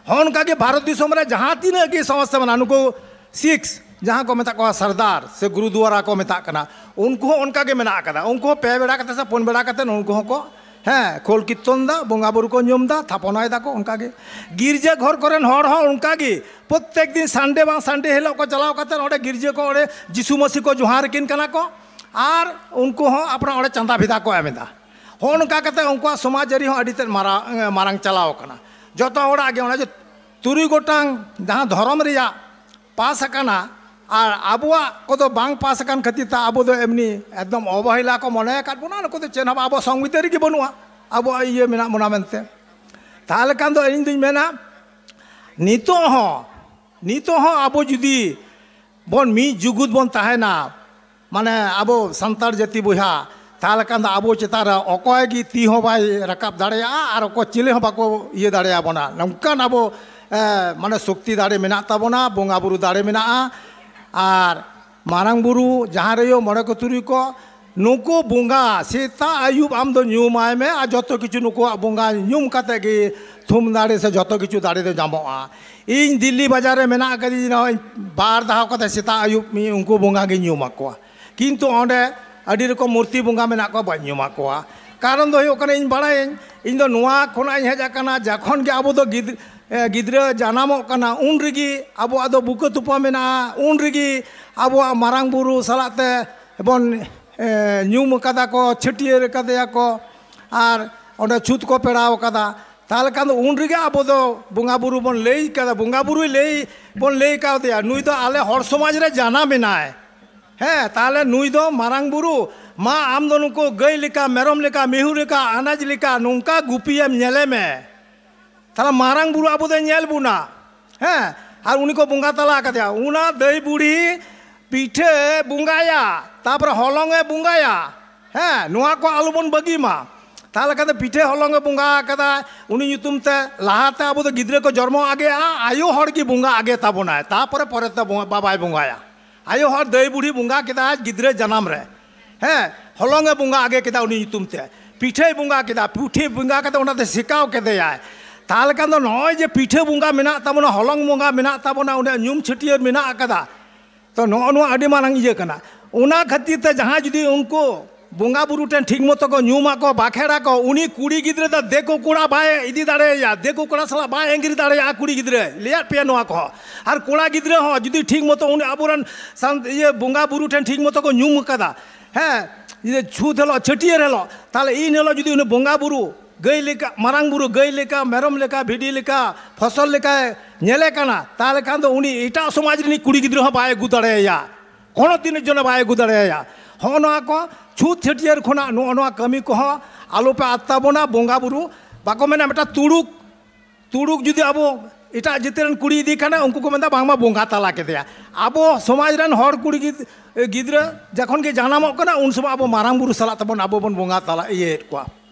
ᱦᱚᱸ, ᱚᱱᱠᱟ ᱜᱮ ᱵᱷᱟᱨᱚᱛ ᱫᱤᱥᱚᱢ ᱨᱮ ᱡᱟᱦᱟᱸ ᱛᱤᱱᱟᱹᱜ ᱜᱮ ᱥᱚᱝᱥᱛᱷᱟ ᱢᱮᱱᱟᱜᱼᱟ, ᱱᱩᱠᱩ ᱥᱤᱠᱷ ᱡᱟᱦᱟᱸ ᱠᱚ ᱢᱮᱛᱟᱜ ᱠᱚᱣᱟ, ᱥᱟᱨᱫᱟᱨ ᱥᱮ ᱜᱩᱨᱩᱫᱩᱣᱟᱨᱟ ᱠᱚ ᱢᱮᱛᱟᱜ ᱠᱟᱱᱟ, ᱩᱱᱠᱩ ᱦᱚᱸ ᱚᱱᱠᱟ ᱜᱮ ᱢᱮᱱᱟᱜ ᱟᱠᱟᱫᱟ᱾ ᱩᱱᱠᱩ ᱦᱚᱸ ᱯᱮ ᱵᱮᱲᱟ ᱠᱟᱛᱮ ᱥᱮ ᱯᱩᱱ ᱵᱮᱲᱟ ᱠᱟᱛᱮ ᱩᱱᱠᱩ ᱦᱚᱸᱠᱚ, ᱦᱮᱸ, ᱠᱷᱳᱞ ᱠᱤᱨᱛᱚᱱ ᱫᱟ, ᱵᱚᱸᱜᱟ ᱵᱩᱨᱩ ᱠᱚ ᱧᱩᱢ ᱫᱟ, ᱛᱷᱟᱯᱚᱱᱟᱭ ᱫᱟᱠᱚ᱾ ᱚᱱᱠᱟ ᱜᱮ ᱜᱤᱨᱡᱟᱹ ᱜᱷᱚᱨ ᱠᱚᱨᱮᱱ ᱦᱚᱲ ᱦᱚᱸ ᱚᱱᱠᱟ ᱜᱮ ᱯᱨᱚᱛᱮᱠ ᱫᱤᱱ ᱥᱟᱱᱰᱮ ᱵᱟᱝ ᱥᱟᱱᱰᱮ ᱦᱤᱞᱳᱜ ᱠᱚ ᱪᱟᱞᱟᱣ ᱠᱟᱛᱮ ᱚᱸᱰᱮ ᱜᱤᱨᱡᱟᱹ ᱠᱚ, ᱚᱸᱰᱮ ᱡᱤᱥᱩ ᱢᱟᱹᱥᱤ ᱠᱚ ᱡᱚᱦᱟᱨ ᱟᱹᱠᱤᱱ ᱠᱟᱱᱟ ᱠᱚ, ᱟᱨ ᱩᱱᱠᱩ ᱦᱚᱸ ᱟᱯᱱᱟᱨ ᱚᱸᱰᱮ ᱪᱟᱸᱫᱟ ᱵᱷᱮᱫᱟ ᱠᱚ ᱮᱢ ᱮᱫᱟ᱾ ᱦᱚᱸ, ᱱᱚᱝᱠᱟ ᱠᱟᱛᱮ ᱩᱱᱠᱩᱣᱟᱜ ᱥᱚᱢᱟᱡᱽ ᱟᱹᱨᱤ ᱦᱚᱸ ᱟᱹᱰᱤ ᱛᱮᱫ ᱢᱟᱨᱟᱝ, ᱢᱟᱨᱟᱝ ᱪᱟᱞᱟᱣ ᱠᱟᱱᱟ᱾ ᱡᱚᱛᱚ ᱦᱚᱲᱟᱜ ᱜᱮ ᱚᱱᱟ ᱡᱮ ᱛᱩᱨᱩᱭ ᱜᱚᱴᱟᱝ ᱡᱟᱦᱟᱸ ᱫᱷᱚᱨᱚᱢ ᱨᱮᱭᱟᱜ ᱯᱟᱥ ᱟᱠᱟᱱᱟ, ᱟᱨ ᱟᱵᱚᱣᱟᱜ ᱠᱚᱫᱚ ᱵᱟᱝ ᱯᱟᱥ ᱟᱠᱟᱱ ᱠᱷᱟᱹᱛᱤᱨ ᱛᱮ ᱟᱵᱚ ᱫᱚ ᱮᱢᱱᱤ ᱮᱠᱫᱚᱢ ᱚᱵᱚᱦᱮᱞᱟ ᱠᱚ ᱢᱚᱱᱮ ᱟᱠᱟᱫ ᱵᱚᱱᱟ᱾ ᱱᱩᱠᱩ ᱫᱚ ᱪᱮᱫ ᱦᱚᱸ ᱵᱟᱝ, ᱟᱵᱚᱣᱟᱜ ᱥᱚᱝᱵᱤᱫᱷᱟᱱ ᱨᱮᱜᱮ ᱵᱟᱹᱱᱩᱜᱼᱟ, ᱟᱵᱚᱣᱟᱜ ᱤᱭᱟᱹ ᱢᱮᱱᱟᱜ ᱵᱚᱱᱟ ᱢᱮᱱᱛᱮ᱾ ᱛᱟᱦᱚᱞᱮ ᱠᱷᱟᱱ ᱫᱚ ᱤᱧ ᱫᱩᱧ ᱢᱮᱱᱟ, ᱱᱤᱛᱚᱜ ᱦᱚᱸ, ᱱᱤᱛᱚᱜ ᱦᱚᱸ ᱟᱵᱚ ᱡᱩᱫᱤ ᱵᱚᱱ ᱢᱤᱫ ᱡᱩᱜᱩᱫ ᱵᱚᱱ ᱛᱟᱦᱮᱱᱟ, ᱢᱟᱱᱮ ᱟᱵᱚ ᱥᱟᱱᱛᱟᱲ ᱡᱟᱹᱛᱤ ᱵᱚᱭᱦᱟ, ᱛᱟᱦᱚᱞᱮ ᱠᱷᱟᱱ ᱫᱚ ᱟᱵᱚ ᱪᱮᱛᱟᱱ ᱨᱮ ᱚᱠᱚᱭ ᱜᱮ ᱛᱤ ᱦᱚᱸ ᱵᱟᱭ ᱨᱟᱠᱟᱵ ᱫᱟᱲᱮᱭᱟᱜᱼᱟ ᱟᱨ ᱚᱠᱚᱭ ᱪᱤᱞᱤ ᱦᱚᱸ ᱵᱟᱠᱚ ᱤᱭᱟᱹ ᱫᱟᱲᱮᱭᱟᱵᱚᱱᱟ᱾ ᱱᱚᱝᱠᱟᱱ ᱟᱵᱚ ᱮ, ᱢᱟᱱᱮ ᱥᱚᱠᱛᱤ ᱫᱟᱲᱮ ᱢᱮᱱᱟᱜ ᱛᱟᱵᱚᱱᱟ, ᱵᱚᱸᱜᱟ ᱵᱩᱨᱩ ᱫᱟᱲᱮ ᱢᱮᱱᱟᱜᱼᱟ᱾ ᱟᱨ ᱢᱟᱨᱟᱝ ᱵᱩᱨᱩ ᱡᱟᱦᱟᱸ ᱨᱮᱭᱚ ᱢᱚᱬᱮ ᱠᱚ ᱛᱩᱨᱩᱭ ᱠᱚ, ᱱᱩᱠᱩ ᱵᱚᱸᱜᱟ ᱥᱮᱛᱟᱜ ᱟᱹᱭᱩᱵ ᱟᱢ ᱫᱚ ᱧᱩᱢᱟᱭ ᱢᱮ, ᱟᱨ ᱡᱚᱛᱚ ᱠᱤᱪᱷᱩ ᱱᱩᱠᱩᱣᱟᱜ ᱵᱚᱸᱜᱟ ᱧᱩᱢ ᱠᱟᱛᱮ ᱜᱮ ᱛᱷᱩᱢ ᱫᱟᱲᱮ ᱥᱮ ᱡᱚᱛᱚ ᱠᱤᱪᱷᱩ ᱫᱟᱲᱮ ᱫᱚ ᱧᱟᱢᱚᱜᱼᱟ᱾ ᱤᱧ ᱫᱤᱞᱞᱤ ᱵᱟᱡᱟᱨ ᱨᱮ ᱢᱮᱱᱟᱜ ᱟᱠᱟᱫᱤᱧ, ᱱᱚᱜᱼᱚᱭ ᱵᱟᱨ ᱫᱷᱟᱣ ᱠᱟᱛᱮ ᱥᱮᱛᱟᱜ ᱟᱹᱭᱩᱵ ᱢᱤ-, ᱩᱱᱠᱩ ᱵᱚᱸᱜᱟ ᱜᱮ ᱧᱩᱢ ᱟᱠᱚᱣᱟ᱾ ᱠᱤᱱᱛᱩ ᱚᱸᱰᱮ ᱟᱹᱰᱤ ᱨᱚᱠᱚᱢ ᱢᱩᱨᱛᱤ ᱵᱚᱸᱜᱟ ᱢᱮᱱᱟᱜ ᱠᱚᱣᱟ, ᱵᱟᱹᱧ ᱧᱩᱢ ᱟᱠᱚᱣᱟ᱾ ᱠᱟᱨᱚᱱ ᱫᱚ ᱦᱩᱭᱩᱜ ᱠᱟᱱᱟ, ᱤᱧ ᱵᱟᱲᱟᱭᱟᱹᱧ, ᱤᱧ ᱫᱚ ᱱᱚᱣᱟ ᱠᱷᱚᱱᱟᱜ ᱤᱧ ᱦᱮᱡ ᱟᱠᱟᱱᱟ, ᱡᱚᱠᱷᱚᱱ ᱜᱮ ᱟᱵᱚ ᱫᱚ ᱜᱤᱫ-, ᱮ, ᱜᱤᱫᱽᱨᱟᱹ ᱡᱟᱱᱟᱢᱚᱜ ᱠᱟᱱᱟ, ᱩᱱ ᱨᱮᱜᱮ ᱟᱵᱚᱣᱟᱜ ᱫᱚ ᱵᱩᱠᱟᱹ ᱛᱚᱯᱟ ᱢᱮᱱᱟᱜᱼᱟ, ᱩᱱ ᱨᱮᱜᱮ ᱟᱵᱚᱣᱟᱜ ᱢᱟᱨᱟᱝ ᱵᱩᱨᱩ ᱥᱟᱞᱟᱜ ᱛᱮ ᱵᱚᱱ, ᱮ, ᱧᱩᱢ ᱟᱠᱟᱫᱟ ᱠᱚ, ᱪᱷᱟᱹᱴᱭᱟᱹᱨ ᱟᱠᱟᱫᱮᱭᱟ ᱠᱚ, ᱟᱨ ᱚᱸᱰᱮ ᱪᱷᱩᱛ ᱠᱚ ᱯᱮᱲᱟᱣ ᱟᱠᱟᱫᱟ᱾ ᱛᱟᱦᱚᱞᱮ ᱠᱷᱟᱱ ᱫᱚ ᱩᱱ ᱨᱮᱜᱮ ᱟᱵᱚ ᱫᱚ ᱵᱚᱸᱜᱟ ᱵᱩᱨᱩ ᱵᱚᱱ ᱞᱟᱹᱭ ᱠᱟᱫᱟ, ᱵᱚᱸᱜᱟ ᱵᱩᱨᱩᱭ ᱞᱟᱹᱭ, ᱵᱚᱱ ᱞᱟᱹᱭ ᱠᱟᱣᱫᱮᱭᱟ, ᱱᱩᱭ ᱫᱚ ᱟᱞᱮ ᱦᱚᱲ ᱥᱚᱢᱟᱡᱽ ᱨᱮ ᱡᱟᱱᱟᱢ ᱮᱱᱟᱭ᱾ ᱦᱮᱸ, ᱛᱟᱦᱚᱞᱮ ᱱᱩᱭ ᱫᱚ ᱢᱟᱨᱟᱝ ᱵᱩᱨᱩ, ᱢᱟ ᱟᱢ ᱫᱚ ᱱᱩᱠᱩ ᱜᱟᱹᱭ ᱞᱮᱠᱟ, ᱢᱮᱨᱚᱢ ᱞᱮᱠᱟ, ᱢᱤᱦᱩ ᱞᱮᱠᱟ, ᱟᱱᱟᱡᱽ ᱞᱮᱠᱟ ᱱᱚᱝᱠᱟ ᱜᱩᱯᱤᱭᱮᱢ, ᱧᱮᱞᱮ ᱢᱮ᱾ ᱛᱟᱦᱚᱞᱮ ᱢᱟᱨᱟᱝ ᱵᱩᱨᱩ ᱟᱵᱚ ᱫᱚᱭ ᱧᱮᱞ ᱵᱚᱱᱟ᱾ ᱦᱮᱸ, ᱟᱨ ᱩᱱᱤ ᱠᱚ ᱵᱚᱸᱜᱟ ᱛᱟᱞᱟ ᱟᱠᱟᱫᱮᱭᱟ, ᱚᱱᱟ ᱫᱟᱹᱭ ᱵᱩᱲᱦᱤ ᱯᱤᱴᱷᱟᱹ ᱵᱚᱸᱜᱟᱭᱟ, ᱛᱟᱯᱚᱨᱮ ᱦᱚᱞᱚᱝ ᱮ ᱵᱚᱸᱜᱟᱭᱟ᱾ ᱦᱮᱸ, ᱱᱚᱣᱟ ᱠᱚ ᱟᱞᱚᱵᱚᱱ ᱵᱟᱹᱜᱤ ᱢᱟ᱾ ᱛᱟᱦᱚᱞᱮ ᱠᱷᱟᱱ ᱫᱚ ᱯᱤᱴᱷᱟᱹ ᱦᱚᱞᱚᱝ ᱮ ᱵᱚᱸᱜᱟ ᱟᱠᱟᱫᱟ, ᱩᱱᱤ ᱧᱩᱛᱩᱢ ᱛᱮ ᱞᱟᱦᱟᱛᱮ ᱟᱵᱚ ᱫᱚ ᱜᱤᱫᱽᱨᱟᱹ ᱠᱚ ᱡᱚᱱᱢᱚ ᱟᱜᱮᱜᱼᱟ, ᱟᱭᱳ ᱦᱚᱲ ᱜᱮ ᱵᱚᱸᱜᱟ ᱟᱜᱮ ᱛᱟᱵᱚᱱᱟᱭ, ᱛᱟᱯᱚᱨᱮ ᱯᱚᱨᱮᱛᱮ ᱵᱚᱸᱜᱟ, ᱵᱟᱵᱟᱭ ᱵᱚᱸᱜᱟᱭᱟ᱾ ᱟᱭᱳ ᱦᱚᱲ ᱫᱟᱹᱭ ᱵᱩᱲᱦᱤ ᱵᱚᱸᱜᱟ ᱠᱮᱫᱟᱭ ᱜᱤᱫᱽᱨᱟᱹ ᱡᱟᱱᱟᱢ ᱨᱮ, ᱦᱮᱸ, ᱦᱚᱞᱚᱝ ᱮ ᱵᱚᱸᱜᱟ ᱟᱜᱮ ᱠᱮᱫᱟ ᱩᱱᱤ ᱧᱩᱛᱩᱢ ᱛᱮ, ᱯᱤᱴᱷᱟᱹᱭ ᱵᱚᱸᱜᱟ ᱠᱮᱫᱟ, ᱯᱩᱴᱷᱤ ᱵᱚᱸᱜᱟ ᱠᱟᱛᱮ ᱚᱱᱟᱛᱮ ᱥᱮᱠᱟᱣ ᱠᱮᱫᱮᱭᱟᱭ᱾ ᱛᱟᱦᱚᱞᱮ ᱠᱷᱟᱱ ᱫᱚ ᱱᱚᱜᱼᱚᱭ ᱡᱮ ᱯᱤᱴᱷᱟᱹ ᱵᱚᱸᱜᱟ ᱢᱮᱱᱟᱜ ᱛᱟᱵᱚᱱᱟ, ᱦᱚᱞᱚᱝ ᱵᱚᱸᱜᱟ ᱢᱮᱱᱟᱜ ᱛᱟᱵᱚᱱᱟ, ᱚᱸᱰᱮ ᱧᱩᱢ ᱪᱷᱟᱹᱴᱭᱟᱹᱨ ᱢᱮᱱᱟᱜ ᱟᱠᱟᱫᱟ, ᱛᱚ ᱱᱚᱜᱼᱚ ᱱᱚᱣᱟ ᱟᱹᱰᱤ ᱢᱟᱨᱟᱝ ᱤᱭᱟᱹ ᱠᱟᱱᱟ᱾ ᱚᱱᱟ ᱠᱷᱟᱹᱛᱤᱨ ᱛᱮ ᱡᱟᱦᱟᱸᱭ ᱡᱩᱫᱤ ᱩᱱᱠᱩ ᱵᱚᱸᱜᱟ ᱵᱩᱨᱩ ᱴᱷᱮᱱ ᱴᱷᱤᱠ ᱢᱚᱛᱚ ᱠᱚ ᱧᱩᱢ ᱟᱠᱚ, ᱵᱟᱠᱷᱮᱲ ᱟᱠᱚ, ᱩᱱᱤ ᱠᱩᱲᱤ ᱜᱤᱫᱽᱨᱟᱹ ᱫᱚ ᱫᱤᱠᱩ ᱠᱚᱲᱟ ᱵᱟᱭ ᱤᱫᱤ ᱫᱟᱲᱮᱭᱟᱭᱟ, ᱫᱤᱠᱩ ᱠᱚᱲᱟ ᱥᱟᱞᱟᱜ ᱵᱟᱭ ᱟᱸᱜᱤᱨ ᱫᱟᱲᱮᱭᱟᱜᱼᱟ ᱠᱩᱲᱤ ᱜᱤᱫᱽᱨᱟᱹ᱾ ᱞᱟᱹᱭᱟᱫ ᱯᱮᱭᱟ ᱱᱚᱣᱟ ᱠᱚᱦᱚᱸ᱾ ᱟᱨ ᱠᱚᱲᱟ ᱜᱤᱫᱽᱨᱟᱹ ᱦᱚᱸ ᱡᱩᱫᱤ ᱴᱷᱤᱠ ᱢᱚᱛᱚ ᱩᱱᱤ ᱟᱵᱚᱨᱮᱱ ᱥᱟᱱ-, ᱤᱭᱟᱹ ᱵᱚᱸᱜᱟ ᱵᱩᱨᱩ ᱴᱷᱮᱱ ᱴᱷᱤᱠ ᱢᱚᱛᱚ ᱠᱚ ᱧᱩᱢ ᱟᱠᱟᱫᱟ, ᱦᱮᱸ, ᱤᱭᱟᱹ ᱪᱷᱩᱛ ᱦᱤᱞᱳᱜ, ᱪᱷᱟᱹᱴᱭᱟᱹᱨ ᱦᱤᱞᱳᱜ, ᱛᱟᱦᱚᱞᱮ ᱤᱱ ᱦᱤᱞᱳᱜ ᱡᱩᱫᱤ ᱩᱱᱤ ᱵᱚᱸᱜᱟ ᱵᱩᱨᱩ ᱜᱟᱹᱭ ᱞᱮᱠᱟ, ᱢᱟᱨᱟᱝ ᱵᱩᱨᱩ ᱜᱟᱹᱭ ᱞᱮᱠᱟ, ᱢᱮᱨᱚᱢ ᱞᱮᱠᱟ, ᱵᱷᱤᱰᱤ ᱞᱮᱠᱟ, ᱯᱷᱚᱥᱚᱞ ᱞᱮᱠᱟᱭ ᱧᱮᱞᱮ ᱠᱟᱱᱟ, ᱛᱟᱦᱚᱞᱮ ᱠᱷᱟᱱ ᱫᱚ ᱩᱱᱤ ᱮᱴᱟᱜ ᱥᱚᱢᱟᱡᱽ ᱨᱤᱱᱤᱡ ᱠᱩᱲᱤ ᱜᱤᱫᱽᱨᱟᱹ ᱦᱚᱸ ᱵᱟᱭ ᱟᱹᱜᱩ ᱫᱟᱲᱮᱭᱟᱭᱟ, ᱠᱳᱱᱳ ᱫᱤᱱ ᱡᱚᱱᱮ ᱵᱟᱭ ᱟᱹᱜᱩ ᱫᱟᱲᱮᱭᱟᱭᱟ᱾ ᱦᱚᱸᱜᱼᱚ ᱱᱚᱣᱟ ᱠᱚ ᱪᱷᱩᱛ ᱪᱷᱟᱹᱴᱭᱟᱹᱨ ᱠᱷᱚᱱᱟᱜ ᱱᱚᱜᱼᱚ ᱱᱚᱣᱟ ᱠᱟᱹᱢᱤ ᱠᱚᱦᱚᱸ ᱟᱞᱚᱯᱮ ᱟᱫ ᱛᱟᱵᱚᱱᱟ᱾ ᱵᱚᱸᱜᱟ ᱵᱩᱨᱩ ᱵᱟᱠᱚ ᱢᱮᱱᱟ, ᱢᱤᱫᱴᱟᱝ ᱛᱩᱲᱩᱠ, ᱛᱩᱲᱩᱠ ᱡᱩᱫᱤ ᱟᱵᱚ ᱮᱴᱟᱜ ᱡᱟᱹᱛᱤ ᱨᱮᱱ ᱠᱩᱲᱤ ᱤᱫᱤ ᱠᱷᱟᱱᱮ ᱩᱱᱠᱩ ᱠᱚ ᱢᱮᱱᱫᱟ ᱵᱟᱝᱢᱟ ᱵᱚᱸᱜᱟ ᱛᱟᱞᱟ ᱠᱮᱫᱮᱭᱟ᱾ ᱟᱵᱚ ᱥᱚᱢᱟᱡᱽ ᱨᱮᱱ ᱦᱚᱲ ᱠᱩᱲᱤ ᱜᱤᱫ- ᱜᱤᱫᱽᱨᱟᱹ ᱡᱚᱠᱷᱚᱱ ᱜᱮ ᱡᱟᱱᱟᱢᱚᱜ ᱠᱟᱱᱟ ᱩᱱ ᱥᱚᱢᱚᱭ ᱟᱵᱚ ᱢᱟᱨᱟᱝ ᱵᱩᱨᱩ ᱥᱟᱞᱟᱜ ᱛᱮᱵᱚᱱ ᱟᱵᱚ ᱵᱚᱱ ᱵᱚᱸᱜᱟ ᱛᱟᱞᱟ ᱤᱭᱟᱹᱭᱮᱫ ᱠᱚᱣᱟ᱾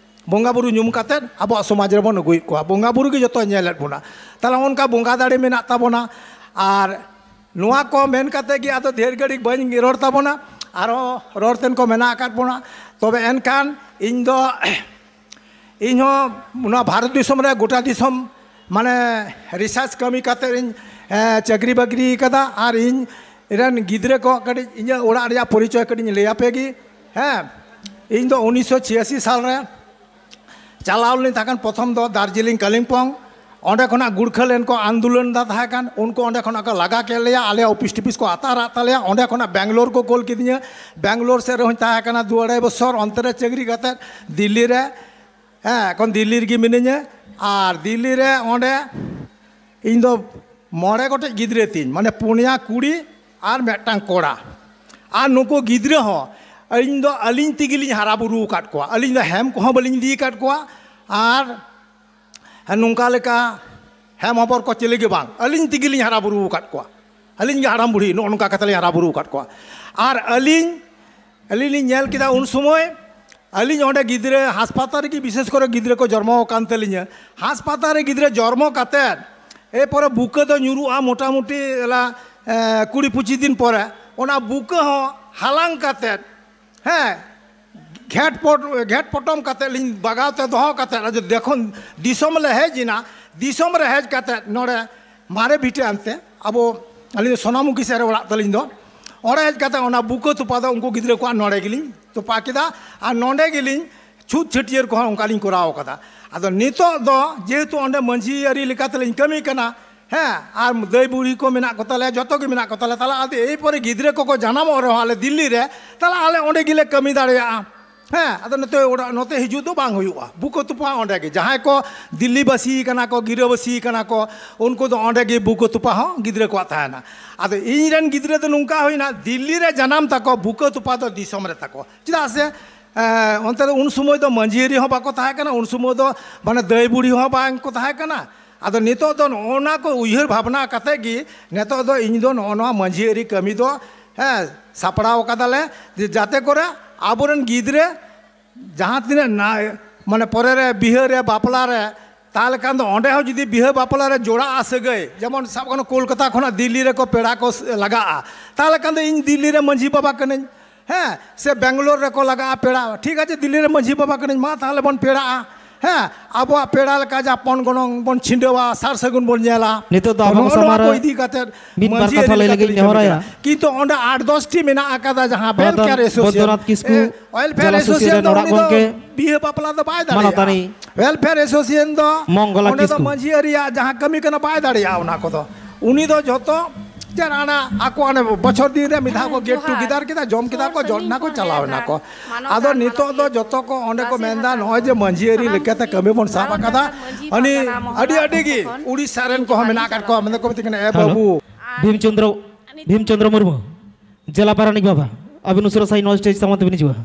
ᱵᱚᱸᱜᱟ ᱵᱩᱨᱩ ᱧᱩᱢ ᱠᱟᱛᱮᱫ ᱟᱵᱚᱣᱟᱜ ᱥᱚᱢᱟᱡᱽ ᱨᱮᱵᱚᱱ ᱟᱹᱜᱩᱭᱮᱫ ᱠᱚᱣᱟ᱾ ᱵᱚᱸᱜᱟ ᱵᱩᱨᱩ ᱜᱮ ᱡᱚᱛᱚᱭ ᱧᱮᱞᱮᱫ ᱵᱚᱱᱟ᱾ ᱛᱟᱦᱚᱞᱮ ᱚᱱᱠᱟ ᱵᱚᱸᱜᱟ ᱫᱟᱲᱮ ᱢᱮᱱᱟᱜ ᱛᱟᱵᱚᱱᱟ᱾ ᱟᱨ ᱱᱚᱣᱟ ᱠᱚ ᱢᱮᱱ ᱠᱟᱛᱮ ᱜᱮ ᱟᱫᱚ ᱰᱷᱮᱨ ᱜᱷᱟᱹᱲᱤᱡ ᱵᱟᱹᱧ ᱨᱚᱲ ᱛᱟᱵᱚᱱᱟ, ᱟᱨᱦᱚᱸ ᱨᱚᱲ ᱛᱮᱱ ᱠᱚ ᱢᱮᱱᱟᱜ ᱟᱠᱟᱫ ᱵᱚᱱᱟ᱾ ᱛᱚᱵᱮ ᱮᱱᱠᱷᱟᱱ ᱤᱧ ᱫᱚ ᱤᱧ ᱦᱚᱸ ᱱᱚᱣᱟ ᱵᱷᱟᱨᱚᱛ ᱫᱤᱥᱚᱢ ᱨᱮ ᱜᱚᱴᱟ ᱫᱤᱥᱚᱢ ᱢᱟᱱᱮ ᱨᱤᱥᱟᱨᱪ ᱠᱟᱹᱢᱤ ᱠᱟᱛᱮ ᱤᱧ, ᱮ, ᱪᱟᱹᱠᱨᱤ ᱵᱟᱹᱠᱨᱤ ᱠᱟᱫᱟ᱾ ᱟᱨ ᱤᱧ ᱨᱮᱱ ᱜᱤᱫᱽᱨᱟᱹ ᱠᱚ ᱠᱟᱹᱴᱤᱡ ᱤᱧᱟᱹᱜ ᱚᱲᱟᱜ ᱨᱮᱭᱟᱜ ᱯᱚᱨᱤᱪᱚᱭ ᱠᱟᱹᱴᱤᱡ ᱤᱧ ᱞᱟᱹᱭ ᱟᱯᱮ ᱜᱮ᱾ ᱦᱮᱸ, ᱤᱧ ᱫᱚ ᱩᱱᱤᱥᱥᱚ ᱪᱷᱤᱭᱟᱥᱤ ᱥᱟᱞ ᱨᱮ ᱪᱟᱞᱟᱣ ᱞᱮᱱ ᱛᱟᱦᱮᱸ ᱠᱟᱱ ᱯᱨᱚᱛᱷᱚᱢ ᱫᱚ ᱫᱟᱨᱡᱤᱞᱤᱝ ᱠᱟᱞᱤᱢᱯᱚᱝ᱾ ᱚᱸᱰᱮ ᱠᱷᱚᱱᱟᱜ ᱜᱩᱲᱠᱷᱟᱹ ᱞᱮᱱ ᱠᱚ, ᱟᱱᱫᱳᱞᱚᱱ ᱫᱟ ᱛᱟᱦᱮᱸ ᱠᱟᱱ, ᱩᱱᱠᱩ ᱚᱸᱰᱮ ᱠᱷᱚᱱᱟᱜ ᱠᱚ ᱞᱟᱜᱟ ᱠᱮᱫ ᱞᱮᱭᱟ, ᱟᱞᱮᱭᱟᱜ ᱚᱯᱷᱤᱥ ᱴᱚᱯᱷᱤᱥ ᱠᱚ ᱟᱛᱟᱨᱟᱜ ᱛᱟᱞᱮᱭᱟ᱾ ᱚᱸᱰᱮ ᱠᱷᱚᱱᱟᱜ ᱵᱮᱝᱜᱟᱞᱳᱨ ᱠᱚ ᱠᱳᱞ ᱠᱤᱫᱤᱧᱟ᱾ ᱵᱮᱝᱜᱟᱞᱳᱨ ᱥᱮᱫ ᱨᱮᱦᱚᱸᱧ ᱛᱟᱦᱮᱸ ᱠᱟᱱᱟ ᱫᱩ ᱟᱲᱟᱭ ᱵᱚᱪᱷᱚᱨ, ᱚᱱᱛᱮ ᱨᱮ ᱪᱟᱹᱠᱨᱤ ᱠᱟᱛᱮᱫ ᱫᱤᱞᱞᱤ ᱨᱮ, ᱦᱮᱸ, ᱮᱠᱷᱚᱱ ᱫᱤᱞᱞᱤ ᱨᱮᱜᱮ ᱢᱤᱱᱟᱹᱧᱟ᱾ ᱟᱨ ᱫᱤᱞᱞᱤ ᱨᱮ ᱚᱸᱰᱮ ᱤᱧ ᱫᱚ ᱢᱚᱬᱮ ᱜᱚᱴᱮᱡ ᱜᱤᱫᱽᱨᱟᱹ ᱛᱤᱧ, ᱢᱟᱱᱮ ᱯᱩᱱᱭᱟ ᱠᱩᱲᱤ ᱟᱨ ᱢᱤᱫᱴᱟᱝ ᱠᱚᱲᱟ᱾ ᱟᱨ ᱱᱩᱠᱩ ᱜᱤᱫᱽᱨᱟᱹ ᱦᱚᱸ ᱤᱧ ᱫᱚ ᱟᱹᱞᱤᱧ ᱛᱮᱜᱮᱞᱤᱧ ᱦᱟᱨᱟ ᱵᱩᱨᱩ ᱟᱠᱟᱫ ᱠᱚᱣᱟ᱾ ᱟᱹᱞᱤᱧ ᱫᱚ ᱦᱮᱢ ᱠᱚᱦᱚᱸ ᱵᱟᱹᱞᱤᱧ ᱤᱫᱤ ᱟᱠᱟᱫ ᱠᱚᱣᱟ, ᱟᱨ ᱱᱚᱝᱠᱟ ᱞᱮᱠᱟ ᱦᱮᱢ ᱦᱚᱵᱚᱨ ᱠᱚ ᱪᱤᱞᱤ ᱜᱮ ᱵᱟᱝ, ᱟᱹᱞᱤᱧ ᱛᱮᱜᱮᱞᱤᱧ ᱦᱟᱨᱟ ᱵᱩᱨᱩ ᱟᱠᱟᱫ ᱠᱚᱣᱟ᱾ ᱟᱹᱞᱤᱧ ᱜᱮ ᱦᱟᱲᱟᱢ ᱵᱩᱲᱦᱤ ᱱᱚᱜᱼᱚ ᱱᱚᱝᱠᱟ ᱠᱟᱛᱮ ᱞᱤᱧ ᱦᱟᱨᱟ ᱵᱩᱨᱩ ᱟᱠᱟᱫ ᱠᱚᱣᱟ᱾ ᱟᱨ ᱟᱹᱞᱤᱧ ᱟᱹᱞᱤᱧ ᱞᱤᱧ ᱧᱮᱞ ᱠᱮᱫᱟ ᱩᱱ ᱥᱚᱢᱚᱭ, ᱟᱹᱞᱤᱧ ᱚᱸᱰᱮ ᱜᱤᱫᱽᱨᱟᱹ ᱦᱟᱥᱯᱟᱛᱟᱞ ᱨᱮᱜᱮ ᱵᱤᱥᱮᱥ ᱠᱚᱨᱮ ᱜᱤᱫᱽᱨᱟᱹ ᱠᱚ ᱡᱚᱨᱢᱚ ᱟᱠᱟᱱ ᱛᱟᱹᱞᱤᱧᱟ᱾ ᱦᱟᱥᱯᱟᱛᱟᱞ ᱨᱮ ᱜᱤᱫᱽᱨᱟᱹ ᱡᱚᱨᱢᱚ ᱠᱟᱛᱮᱫ ᱮᱨᱯᱚᱨᱮ ᱵᱩᱠᱟᱹ ᱫᱚ ᱧᱩᱨᱩᱜᱼᱟ ᱢᱚᱴᱟᱢᱩᱴᱤ ᱮᱞᱟ, ᱮ, ᱠᱩᱲᱤ ᱯᱚᱸᱪᱤᱥ ᱫᱤᱱ ᱯᱚᱨᱮ᱾ ᱚᱱᱟ ᱵᱩᱠᱟᱹ ᱦᱚᱸ ᱦᱟᱞᱟᱝ ᱠᱟᱛᱮᱫ, ᱦᱮᱸ, ᱜᱷᱮᱴ ᱯᱚᱴ-, ᱜᱷᱮᱴ ᱯᱚᱴᱚᱢ ᱠᱟᱛᱮᱫ ᱞᱤᱧ ᱵᱟᱜᱟᱣ ᱛᱮ ᱫᱚᱦᱚ ᱠᱟᱛᱮᱫ, ᱟᱫᱚ ᱡᱚᱠᱷᱚᱱ ᱫᱤᱥᱚᱢ ᱞᱮ ᱦᱮᱡ ᱮᱱᱟ, ᱫᱤᱥᱚᱢ ᱨᱮ ᱦᱮᱡ ᱠᱟᱛᱮᱫ ᱱᱚᱰᱮ ᱢᱟᱨᱮ ᱵᱷᱤᱴᱟᱹ ᱟᱱᱛᱮ ᱟᱵᱚ, ᱟᱹᱞᱤᱧ ᱫᱚ ᱥᱳᱱᱟᱢᱩᱠᱷᱤ ᱥᱮᱫ ᱨᱮ ᱚᱲᱟᱜ ᱛᱟᱹᱞᱤᱧ ᱫᱚ, ᱚᱸᱰᱮ ᱦᱮᱡ ᱠᱟᱛᱮᱫ ᱚᱱᱟ ᱵᱩᱠᱟᱹ ᱛᱚᱯᱟ ᱫᱚ ᱩᱱᱠᱩ ᱜᱤᱫᱽᱨᱟᱹ ᱠᱚᱣᱟᱜ ᱱᱚᱰᱮ ᱜᱮᱞᱤᱧ ᱛᱚᱯᱟ ᱠᱮᱫᱟ᱾ ᱟᱨ ᱱᱚᱰᱮ ᱜᱮᱞᱤᱧ ᱪᱷᱩᱛ ᱪᱷᱟᱹᱴᱭᱟᱹᱨ ᱠᱚᱦᱚᱸ ᱚᱱᱠᱟᱞᱤᱧ ᱠᱚᱨᱟᱣ ᱠᱟᱫᱟ᱾ ᱟᱫᱚ ᱱᱤᱛᱚᱜ ᱫᱚ ᱡᱮᱦᱮᱛᱩ ᱚᱸᱰᱮ ᱢᱟᱹᱡᱷᱤ ᱟᱹᱨᱤ ᱞᱮᱠᱟ ᱛᱮᱞᱤᱧ ᱠᱟᱹᱢᱤ ᱠᱟᱱᱟ, ᱦᱮᱸ, ᱟᱨ ᱫᱟᱹᱭ ᱵᱩᱲᱦᱤ ᱠᱚ ᱢᱮᱱᱟᱜ ᱠᱚᱛᱟᱞᱮᱭᱟ, ᱡᱚᱛᱚ ᱜᱮ ᱢᱮᱱᱟᱜ ᱠᱚᱛᱟᱞᱮᱭᱟ᱾ ᱛᱟᱦᱞᱮ ᱟᱫᱚ ᱮᱭ ᱯᱚᱨᱮ ᱜᱤᱫᱽᱨᱟᱹ ᱠᱚᱠᱚ ᱡᱟᱱᱟᱢᱚᱜ ᱨᱮᱦᱚᱸ ᱟᱞᱮ ᱫᱤᱞᱞᱤ ᱨᱮ, ᱛᱟᱦᱞᱮ ᱟᱞᱮ ᱚᱸᱰᱮ ᱜᱮᱞᱮ ᱠᱟᱹᱢᱤ ᱫᱟᱲᱮᱭᱟᱜᱼᱟ᱾ ᱦᱮᱸ, ᱟᱫᱚ ᱱᱚᱛᱮ ᱚᱲᱟᱜ, ᱱᱚᱛᱮ ᱦᱤᱡᱩᱜ ᱫᱚ ᱵᱟᱝ ᱦᱩᱭᱩᱜᱼᱟ᱾ ᱵᱩᱠᱟᱹ ᱛᱚᱯᱟ ᱚᱸᱰᱮ ᱜᱮ, ᱡᱟᱦᱟᱸᱭ ᱠᱚ ᱫᱤᱞᱞᱤ ᱵᱟᱹᱥᱤ ᱠᱟᱱᱟ ᱠᱚ, ᱜᱤᱨᱟᱹᱵᱟᱹᱥᱤ ᱠᱟᱱᱟ ᱠᱚ, ᱩᱱᱠᱩ ᱫᱚ ᱚᱸᱰᱮ ᱜᱮ ᱵᱩᱠᱟᱹ ᱛᱚᱯᱟ ᱦᱚᱸ ᱜᱤᱫᱽᱨᱟᱹ ᱠᱚᱣᱟᱜ ᱛᱟᱦᱮᱱᱟ᱾ ᱟᱫᱚ ᱤᱧ ᱨᱮᱱ ᱜᱤᱫᱽᱨᱟᱹ ᱫᱚ ᱱᱚᱝᱠᱟ ᱦᱩᱭᱱᱟ, ᱫᱤᱞᱞᱤ ᱨᱮ ᱡᱟᱱᱟᱢ ᱛᱟᱠᱚ, ᱵᱩᱠᱟᱹ ᱛᱚᱯᱟ ᱫᱚ ᱫᱤᱥᱚᱢ ᱨᱮ ᱛᱟᱠᱚ᱾ ᱪᱮᱫᱟᱜ ᱥᱮ, ᱮᱸ, ᱚᱱᱛᱮ ᱫᱚ ᱩᱱ ᱥᱚᱢᱚᱭ ᱫᱚ ᱢᱟᱹᱡᱷᱤ ᱟᱹᱨᱤ ᱦᱚᱸ ᱵᱟᱠᱚ ᱛᱟᱦᱮᱸ ᱠᱟᱱᱟ, ᱩᱱ ᱥᱚᱢᱚᱭ ᱫᱚ ᱢᱟᱱᱮ ᱫᱟᱹᱭ ᱵᱩᱲᱦᱤ ᱦᱚᱸ ᱵᱟᱝ ᱠᱚ ᱛᱟᱦᱮᱸ ᱠᱟᱱᱟ᱾ ᱟᱫᱚ ᱱᱤᱛᱚᱜ ᱫᱚ ᱱᱚᱜᱼᱚ ᱱᱟ ᱠᱚ ᱩᱭᱦᱟᱹᱨ ᱵᱷᱟᱵᱽᱱᱟ ᱠᱟᱛᱮ ᱜᱮ ᱱᱤᱛᱚᱜ ᱫᱚ ᱤᱧ ᱫᱚ ᱱᱚᱜᱼᱚ ᱱᱚᱣᱟ ᱢᱟᱹᱡᱷᱤ ᱟᱹᱨᱤ ᱠᱟᱹᱢᱤ ᱫᱚ, ᱦᱮᱸ, ᱥᱟᱯᱲᱟᱣ ᱠᱟᱫᱟᱞᱮ, ᱡᱮ ᱡᱟᱛᱮ ᱠᱚᱨᱮ ᱟᱵᱚᱨᱮᱱ ᱜᱤᱫᱽᱨᱟᱹ ᱡᱟᱦᱟᱸ ᱛᱤᱱᱟᱹᱜ ᱱᱟ-, ᱢᱟᱱᱮ ᱯᱚᱨᱮ ᱨᱮ ᱵᱤᱦᱟᱹ ᱨᱮ ᱵᱟᱯᱞᱟ ᱨᱮ, ᱛᱟᱦᱚᱞᱮ ᱠᱷᱟᱱ ᱫᱚ ᱚᱸᱰᱮ ᱦᱚᱸ ᱡᱩᱫᱤ ᱵᱤᱦᱟᱹ ᱵᱟᱯᱞᱟ ᱨᱮ ᱡᱚᱲᱟᱜᱼᱟ ᱥᱟᱹᱜᱟᱹᱭ, ᱡᱮᱢᱚᱱ ᱥᱟᱵ ᱠᱟᱜ ᱢᱮ ᱠᱳᱞᱠᱟᱛᱟ ᱠᱷᱚᱱᱟᱜ ᱫᱤᱞᱞᱤ ᱨᱮᱠᱚ ᱯᱮᱲᱟ ᱠᱚ ᱥ-, ᱞᱟᱜᱟᱜᱼᱟ, ᱛᱟᱦᱚᱞᱮ ᱠᱷᱟᱱ ᱫᱚ ᱤᱧ ᱫᱤᱞᱞᱤ ᱨᱮ ᱢᱟᱹᱡᱷᱤ ᱵᱟᱵᱟ ᱠᱟᱹᱱᱟᱹᱧ, ᱦᱮᱸ, ᱥᱮ ᱵᱮᱝᱜᱟᱞᱳᱨ ᱨᱮᱠᱚ ᱞᱟᱜᱟᱜᱼᱟ ᱯᱮᱲᱟ, ᱴᱷᱤᱠ ᱟᱪᱷᱮ, ᱫᱤᱞᱞᱤ ᱨᱮ ᱢᱟᱹᱡᱷᱤ ᱵᱟᱵᱟ ᱠᱟᱹᱱᱟᱹᱧ, ᱢᱟ ᱛᱟᱦᱚᱞᱮ ᱵᱚᱱ ᱯᱮᱲᱟᱜᱼᱟ, ᱦᱮᱸ, ᱟᱵᱚᱣᱟᱜ ᱯᱮᱲᱟ ᱞᱮᱠᱟ ᱡᱟ ᱯᱚᱱ ᱜᱚᱱᱚᱝ ᱵᱚᱱ ᱪᱷᱤᱸᱰᱟᱹᱣᱟ, ᱥᱟᱨ ᱥᱟᱹᱜᱩᱱ ᱵᱚᱱ ᱧᱮᱞᱟ᱾ ᱱᱤᱛᱚᱜ ᱫᱚ ᱛᱚ ᱟᱵᱚ ᱱᱚᱜᱼᱚ ᱱᱚᱣᱟ ᱥᱟᱢᱟᱝ ᱠᱚ ᱨᱮ ᱤᱫᱤ ᱠᱟᱛᱮ ᱢᱤᱫ ᱵᱟᱨ ᱢᱟᱹᱡᱷᱤ ᱠᱟᱛᱷᱟ ᱟᱹᱨᱤ ᱞᱟᱹᱭ ᱞᱮᱠᱟᱛᱮ ᱞᱟᱹᱜᱤᱫ ᱤᱧ ᱠᱟᱹᱢᱤ ᱱᱮᱦᱚᱨᱟᱭᱟ᱾ ᱠᱟᱱᱟ᱾ ᱠᱤᱱᱛᱩ ᱚᱸᱰᱮ ᱟᱴ ᱫᱚᱥ ᱴᱤ ᱢᱮᱱᱟᱜ ᱟᱠᱟᱫᱟ ᱡᱟᱦᱟᱸ ᱵᱚᱭᱫᱟᱱᱟᱛᱷ ᱠᱤᱥᱠᱩ ᱮ, welfare ᱡᱚᱞᱟ ᱥᱩᱥᱤ association ᱨᱮ ᱫᱚ ᱱᱚᱰᱣᱟᱜ ᱩᱱᱤ ᱫᱚ ᱜᱚᱢᱠᱮ ᱵᱤᱦᱟᱹ ᱵᱟᱯᱞᱟ ᱫᱚ ᱵᱟᱭ ᱫᱟᱲᱮᱭᱟᱜᱼᱟ᱾ ᱢᱟᱱᱚᱛᱟᱱᱤ ᱚᱱᱟ ᱫᱚ ᱢᱚᱝᱜᱚᱞᱟ ᱢᱟᱹᱡᱷᱤ ᱠᱤᱥᱠᱩ᱾ ᱟᱹᱨᱤᱭᱟᱜ ᱡᱟᱦᱟᱸ ᱠᱟᱹᱢᱤ ᱠᱟᱱᱟ ᱵᱟᱭ ᱫᱟᱲᱮᱭᱟᱜᱼᱟ ᱚᱱᱟ ᱠᱚᱫᱚ᱾ ᱩᱱᱤ ᱫᱚ ᱡᱷᱚᱛᱚ ᱡᱮ ᱚᱱᱟ ᱟᱠᱚ ᱚᱱᱮ ᱵᱚᱪᱷᱚᱨ ᱫᱤᱱ ᱨᱮ ᱢᱤᱫ ᱫᱷᱟᱣ ᱠᱚ ᱦᱮᱸ, get ᱡᱚᱦᱟᱨ᱾ together ᱠᱮᱫᱟ, ᱡᱚᱢ ᱠᱮᱫᱟ ᱥᱩᱨ ᱠᱚ, ᱡᱚᱢ ᱥᱟᱺᱜᱤᱧ ᱱᱟ ᱠᱚ ᱠᱷᱚᱱ ᱪᱟᱞᱟᱣ ᱦᱮᱡ ᱮᱱᱟ ᱟᱠᱟᱱ ᱠᱚ᱾ ᱢᱟᱱᱚᱛᱟᱱ ᱟᱫᱚ ᱱᱤᱛᱚᱜ ᱫᱚ ᱢᱟᱱᱚᱛᱤᱭᱟᱹ ᱡᱚᱛᱚ ᱠᱚ ᱚᱸᱰᱮ ᱠᱚ ᱛᱟᱥᱮᱨ ᱢᱮᱱᱫᱟ ᱦᱟᱛᱟᱲ ᱱᱚᱜᱼᱚᱭ ᱡᱮ ᱢᱟᱹᱡᱷᱤ ᱟᱹᱨᱤ ᱥᱟᱱᱟᱢ ᱞᱮᱠᱟᱛᱮ ᱠᱚ ᱠᱟᱹᱢᱤ ᱵᱚᱱ ᱥᱟᱵ ᱟᱠᱟᱫᱟ᱾ ᱢᱟᱹᱡᱷᱤ ᱟᱹᱰᱤ, ᱯᱟᱨᱜᱟᱱᱟ ᱢᱚᱦᱚᱞ ᱟᱹᱰᱤ, ᱟᱹᱰᱤ ᱜᱮ ᱠᱷᱚᱱ ᱩᱲᱤᱥᱥᱟ ᱨᱮᱱ ᱤᱧ ᱠᱚᱦᱚᱸ ᱡᱚᱦᱟᱨ ᱢᱮᱱᱟᱜ ᱤᱧ ᱟᱠᱟᱫ ᱪᱟᱞᱟᱣ ᱠᱚᱣᱟ, ᱢᱮᱱᱫᱟ ᱠᱚ ᱢᱮᱛᱟᱹᱧ ᱠᱟᱱᱟ, "ᱮ ᱦᱮᱞᱳ᱾ ᱵᱟᱹᱵᱩ, ᱟᱨ ᱵᱷᱤᱢ ᱱᱤᱛᱚᱜ ᱪᱚᱱᱫᱨᱚ, ᱟᱨ ᱱᱤᱛᱚᱜ ᱵᱷᱤᱢ ᱪᱚᱱᱫᱨᱚ ᱢᱩᱨᱢᱩ, ᱡᱮᱞᱟ ᱯᱟᱨᱟᱱᱤᱠ ᱵᱟᱵᱟ, ᱟᱹᱵᱤᱱ ᱩᱥᱟᱹᱨᱟ ᱥᱟᱺᱦᱤᱡ ᱱᱚᱣᱟ stage ᱥᱟᱢᱟᱝ ᱛᱮᱵᱤᱱ ᱦᱤᱡᱩᱜᱼᱟ᱾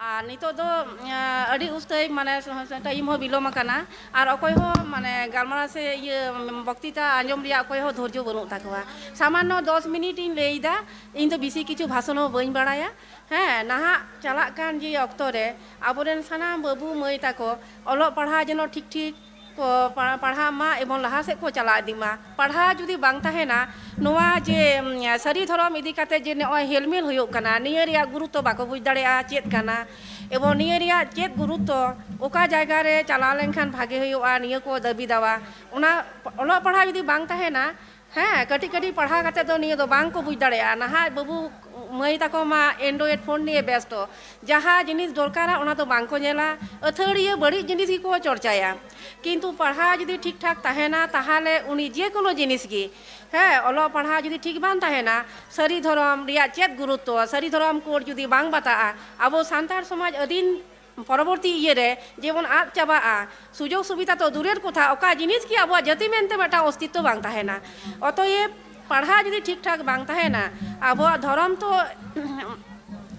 ᱟᱨ ᱱᱤᱛᱚᱜ ᱫᱚ, ᱟᱸ, ᱟᱹᱰᱤ ᱩᱥᱛᱟᱹᱭ, ᱢᱟᱱᱮ, time ᱦᱚᱸ ᱵᱤᱞᱚᱢ ᱟᱠᱟᱱᱟ᱾ ᱟᱨ ᱚᱠᱚᱭ ᱦᱚᱸ, ᱢᱟᱱᱮ, ᱜᱟᱞᱢᱟᱨᱟᱣ ᱥᱮ ᱤᱭᱟᱹ, ᱵᱚᱠᱛᱤᱛᱟ ᱟᱸᱡᱚᱢ ᱨᱮᱭᱟᱜ ᱚᱠᱚᱭ ᱦᱚᱸ ᱫᱷᱳᱨᱡᱚ ᱵᱟᱹᱱᱩᱜ ᱛᱟᱠᱚᱣᱟ᱾ ᱥᱟᱢᱟᱱᱱᱚ ᱫᱚᱥ ᱢᱤᱱᱤᱴ ᱤᱧ ᱞᱟᱹᱭ ᱮᱫᱟ, ᱤᱧ ᱫᱚ ᱵᱮᱥᱤ ᱠᱤᱪᱷᱩ ᱵᱷᱟᱥᱚᱱ ᱦᱚᱸ ᱵᱟᱹᱧ ᱵᱟᱲᱟᱭᱟ᱾ ᱦᱮᱸ, ᱱᱟᱦᱟᱜ ᱪᱟᱞᱟᱜ ᱠᱟᱱ ᱡᱮ ᱚᱠᱛᱚ ᱨᱮ ᱟᱵᱚᱨᱮᱱ ᱥᱟᱱᱟᱢ ᱵᱟᱹᱵᱩ ᱢᱟᱹᱭ ᱛᱟᱠᱚ ᱚᱞᱚᱜ ᱯᱟᱲᱦᱟᱣ ᱡᱮᱱᱚ ᱴᱷᱤᱠ ᱴᱷᱤᱠ ᱠᱚ ᱯᱟ-, ᱯᱟᱲᱦᱟᱜ ᱢᱟ ᱮᱵᱚᱝ ᱞᱟᱦᱟ ᱥᱮᱫ ᱠᱚ ᱪᱟᱞᱟᱣ ᱤᱫᱤᱜ ᱢᱟ᱾ ᱯᱟᱲᱦᱟᱣ ᱡᱩᱫᱤ ᱵᱟᱝ ᱛᱟᱦᱮᱱᱟ, ᱱᱚᱣᱟ ᱡᱮ, ᱩᱢ, ᱥᱟᱹᱨᱤ ᱫᱷᱚᱨᱚᱢ ᱤᱫᱤ ᱠᱟᱛᱮ ᱡᱮ ᱱᱚᱜᱼᱚᱭ ᱦᱮᱞᱢᱮᱞ ᱦᱩᱭᱩᱜ ᱠᱟᱱᱟ, ᱱᱤᱭᱟᱹ ᱨᱮᱭᱟᱜ ᱜᱩᱨᱩᱛᱛᱚ ᱵᱟᱠᱚ ᱵᱩᱡᱽ ᱫᱟᱲᱮᱭᱟᱜᱼᱟ ᱪᱮᱫ ᱠᱟᱱᱟ, ᱮᱵᱚᱝ ᱱᱤᱭᱟᱹ ᱨᱮᱭᱟᱜ ᱪᱮᱫ ᱜᱩᱨᱩᱛᱛᱚ, ᱚᱠᱟ ᱡᱟᱭᱜᱟ ᱨᱮ ᱪᱟᱞᱟᱣ ᱞᱮᱱᱠᱷᱟᱱ ᱵᱷᱟᱜᱮ ᱦᱩᱭᱩᱜᱼᱟ, ᱱᱤᱭᱟᱹ ᱠᱚ ᱫᱟᱹᱵᱤ ᱫᱟᱣᱟ᱾ ᱚᱱᱟ ᱚᱞᱚᱜ ᱯᱟᱲᱦᱟᱣ ᱡᱩᱫᱤ ᱵᱟᱝ ᱛᱟᱦᱮᱱᱟ, ᱦᱮᱸ, ᱠᱟᱹᱴᱤᱡ ᱠᱟᱹᱴᱤᱡ ᱯᱟᱲᱦᱟᱣ ᱠᱟᱛᱮ ᱫᱚ ᱱᱤᱭᱟᱹ ᱫᱚ ᱵᱟᱝ ᱠᱚ ᱵᱩᱡᱽ ᱫᱟᱲᱮᱭᱟᱜᱼᱟ᱾ ᱱᱟᱦᱟᱜ ᱵᱟᱹᱵᱩ ᱢᱟᱹᱭ ᱛᱟᱠᱚ ᱢᱟ Android phone ᱱᱤᱭᱮ ᱵᱮᱥᱛᱚ, ᱡᱟᱦᱟᱸ ᱡᱤᱱᱤᱥ ᱫᱚᱨᱠᱟᱨᱟ ᱚᱱᱟ ᱫᱚ ᱵᱟᱝ ᱠᱚ ᱧᱮᱞᱟ, ᱟᱹᱛᱷᱟᱹᱲᱤᱭᱟᱹ ᱵᱟᱹᱲᱤᱡ ᱡᱤᱱᱤᱥ ᱜᱮᱠᱚ ᱪᱚᱨᱪᱟᱭᱟ᱾ ᱠᱤᱱᱛᱩ ᱯᱟᱲᱦᱟᱣ ᱡᱩᱫᱤ ᱴᱷᱤᱠ ᱴᱷᱟᱠ ᱛᱟᱦᱮᱱᱟ, ᱛᱟᱦᱚᱞᱮ ᱩᱱᱤ ᱡᱮ ᱠᱳᱱᱳ ᱡᱤᱱᱤᱥ ᱜᱮ, ᱦᱮᱸ, ᱚᱞᱚᱜ ᱯᱟᱲᱦᱟᱣ ᱡᱩᱫᱤ ᱴᱷᱤᱠ ᱵᱟᱝ ᱛᱟᱦᱮᱱᱟ, ᱥᱟᱹᱨᱤ ᱫᱷᱚᱨᱚᱢ ᱨᱮᱭᱟᱜ ᱪᱮᱫ ᱜᱩᱨᱩᱛᱛᱚ, ᱥᱟᱹᱨᱤ ᱫᱷᱚᱨᱚᱢ code ᱡᱩᱫᱤ ᱵᱟᱝ ᱵᱟᱛᱟᱜᱼᱟ, ᱟᱵᱚ ᱥᱟᱱᱛᱟᱲ ᱥᱚᱢᱟᱡᱽ ᱟᱹᱫᱤᱱ ᱯᱚᱨᱚᱵᱚᱨᱛᱤ ᱤᱭᱟᱹ ᱨᱮ ᱡᱮᱢᱚᱱ ᱟᱫ ᱪᱟᱵᱟᱜᱼᱟ, ᱥᱩᱡᱳᱜᱽ ᱥᱩᱵᱤᱫᱷᱟ ᱛᱚ ᱫᱩᱨᱮᱨ ᱠᱚᱛᱷᱟ, ᱚᱠᱟ ᱡᱤᱱᱤᱥ ᱜᱮ ᱟᱵᱚᱣᱟᱜ ᱡᱟᱹᱛᱤ ᱢᱮᱱᱛᱮ ᱢᱤᱫᱴᱟᱝ ᱚᱥᱛᱤᱛᱛᱚ ᱵᱟᱝ ᱛᱟᱦᱮᱱᱟ᱾ ᱚᱛᱚᱭᱮᱵ, ᱯᱟᱲᱦᱟᱣ ᱡᱩᱫᱤ ᱴᱷᱤᱠ ᱴᱷᱟᱠ ᱵᱟᱝ ᱛᱟᱦᱮᱱᱟ, ᱟᱵᱚᱣᱟᱜ ᱫᱷᱚᱨᱚᱢ ᱛᱚ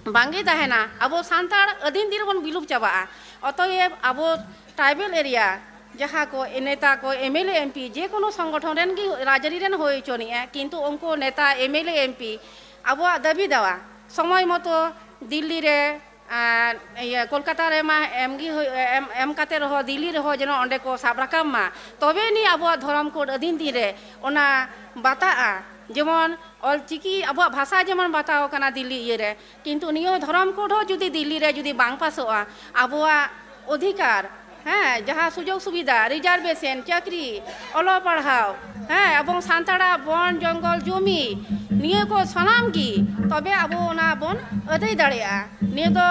ᱵᱟᱝᱜᱮ ᱛᱟᱦᱮᱱᱟ᱾ ᱟᱵᱚ ᱥᱟᱱᱛᱟᱲ ᱟᱹᱫᱤᱢ ᱫᱤᱱ ᱨᱮᱵᱚᱱ ᱵᱤᱞᱩᱯ ᱪᱟᱵᱟᱜᱼᱟ᱾ ᱚᱛᱚᱭᱮᱵ, ᱟᱵᱚ tribal area ᱡᱟᱦᱟᱸ ᱠᱚ ᱱᱮᱛᱟ ᱠᱚ, M L A, M P, ᱡᱮ ᱠᱳᱱᱳ ᱥᱚᱝᱜᱚᱴᱷᱚᱱ ᱨᱮᱱ ᱜᱮ ᱨᱟᱡᱽᱟᱹᱨᱤ ᱨᱮᱱ ᱦᱩᱭ ᱦᱚᱪᱚᱱᱤᱡᱼᱟ, ᱠᱤᱱᱛᱩ ᱩᱱᱠᱩ ᱱᱮᱛᱟ, M L A, M P ᱟᱵᱚᱣᱟᱜ ᱫᱟᱹᱵᱤ ᱫᱟᱣᱟ ᱥᱚᱢᱚᱭ ᱢᱚᱛᱚ ᱫᱤᱞᱞᱤ ᱨᱮ, ᱟᱨ ᱤᱭᱟᱹ ᱠᱳᱞᱠᱟᱛᱟ ᱨᱮᱢᱟ ᱮᱢ ᱜᱮ ᱦᱩᱭ-, ᱮᱢ, ᱮᱢ ᱠᱟᱛᱮ ᱨᱮᱦᱚᱸ ᱫᱤᱞᱞᱤ ᱨᱮᱦᱚᱸ ᱡᱮᱱᱚ ᱚᱸᱰᱮ ᱠᱚ ᱥᱟᱵ ᱨᱟᱠᱟᱵ ᱢᱟ, ᱛᱚᱵᱮ ᱟᱹᱱᱤᱡ ᱟᱵᱚᱣᱟᱜ ᱫᱷᱚᱨᱚᱢ ᱠᱳᱰ ᱟᱹᱫᱤᱱ ᱫᱤᱱ ᱨᱮ ᱚᱱᱟ ᱵᱟᱛᱟᱜᱼᱟ᱾ ᱡᱮᱢᱚᱱ ᱚᱞᱪᱤᱠᱤ ᱟᱵᱚᱣᱟᱜ ᱵᱷᱟᱥᱟ ᱡᱮᱢᱚᱱ ᱵᱟᱛᱟᱣ ᱠᱟᱱᱟ ᱫᱤᱞᱞᱤ ᱤᱭᱟᱹ ᱨᱮ, ᱠᱤᱱᱛᱩ ᱱᱤᱭᱟᱹ ᱫᱷᱚᱨᱚᱢ ᱠᱳᱰ ᱦᱚᱸ ᱡᱩᱫᱤ ᱫᱤᱞᱞᱤ ᱨᱮ ᱡᱩᱫᱤ ᱵᱟᱝ ᱯᱟᱥᱚᱜᱼᱟ, ᱟᱵᱚᱣᱟᱜ ᱚᱫᱷᱤᱠᱟᱨ, ᱦᱮᱸ, ᱡᱟᱦᱟᱸ ᱥᱩᱡᱳᱜᱽ ᱥᱩᱵᱤᱫᱷᱟ, ᱨᱤᱡᱟᱨᱵᱷᱮᱥᱚᱱ, ᱪᱟᱹᱠᱨᱤ, ᱚᱞᱚᱜ ᱯᱟᱲᱦᱟᱣ, ᱦᱮᱸ, ᱮᱵᱚᱝ ᱥᱟᱱᱛᱟᱲᱟᱜ ᱵᱚᱱ ᱡᱚᱝᱜᱚᱞ ᱡᱚᱢᱤ, ᱱᱤᱭᱟᱹ ᱠᱚ ᱥᱟᱱᱟᱢ ᱜᱮ ᱛᱚᱵᱮ ᱟᱵᱚ ᱚᱱᱟ ᱵᱚᱱ ᱟᱹᱫᱟᱹᱭ ᱫᱟᱲᱮᱭᱟᱜᱼᱟ᱾ ᱱᱤᱭᱟᱹ ᱫᱚ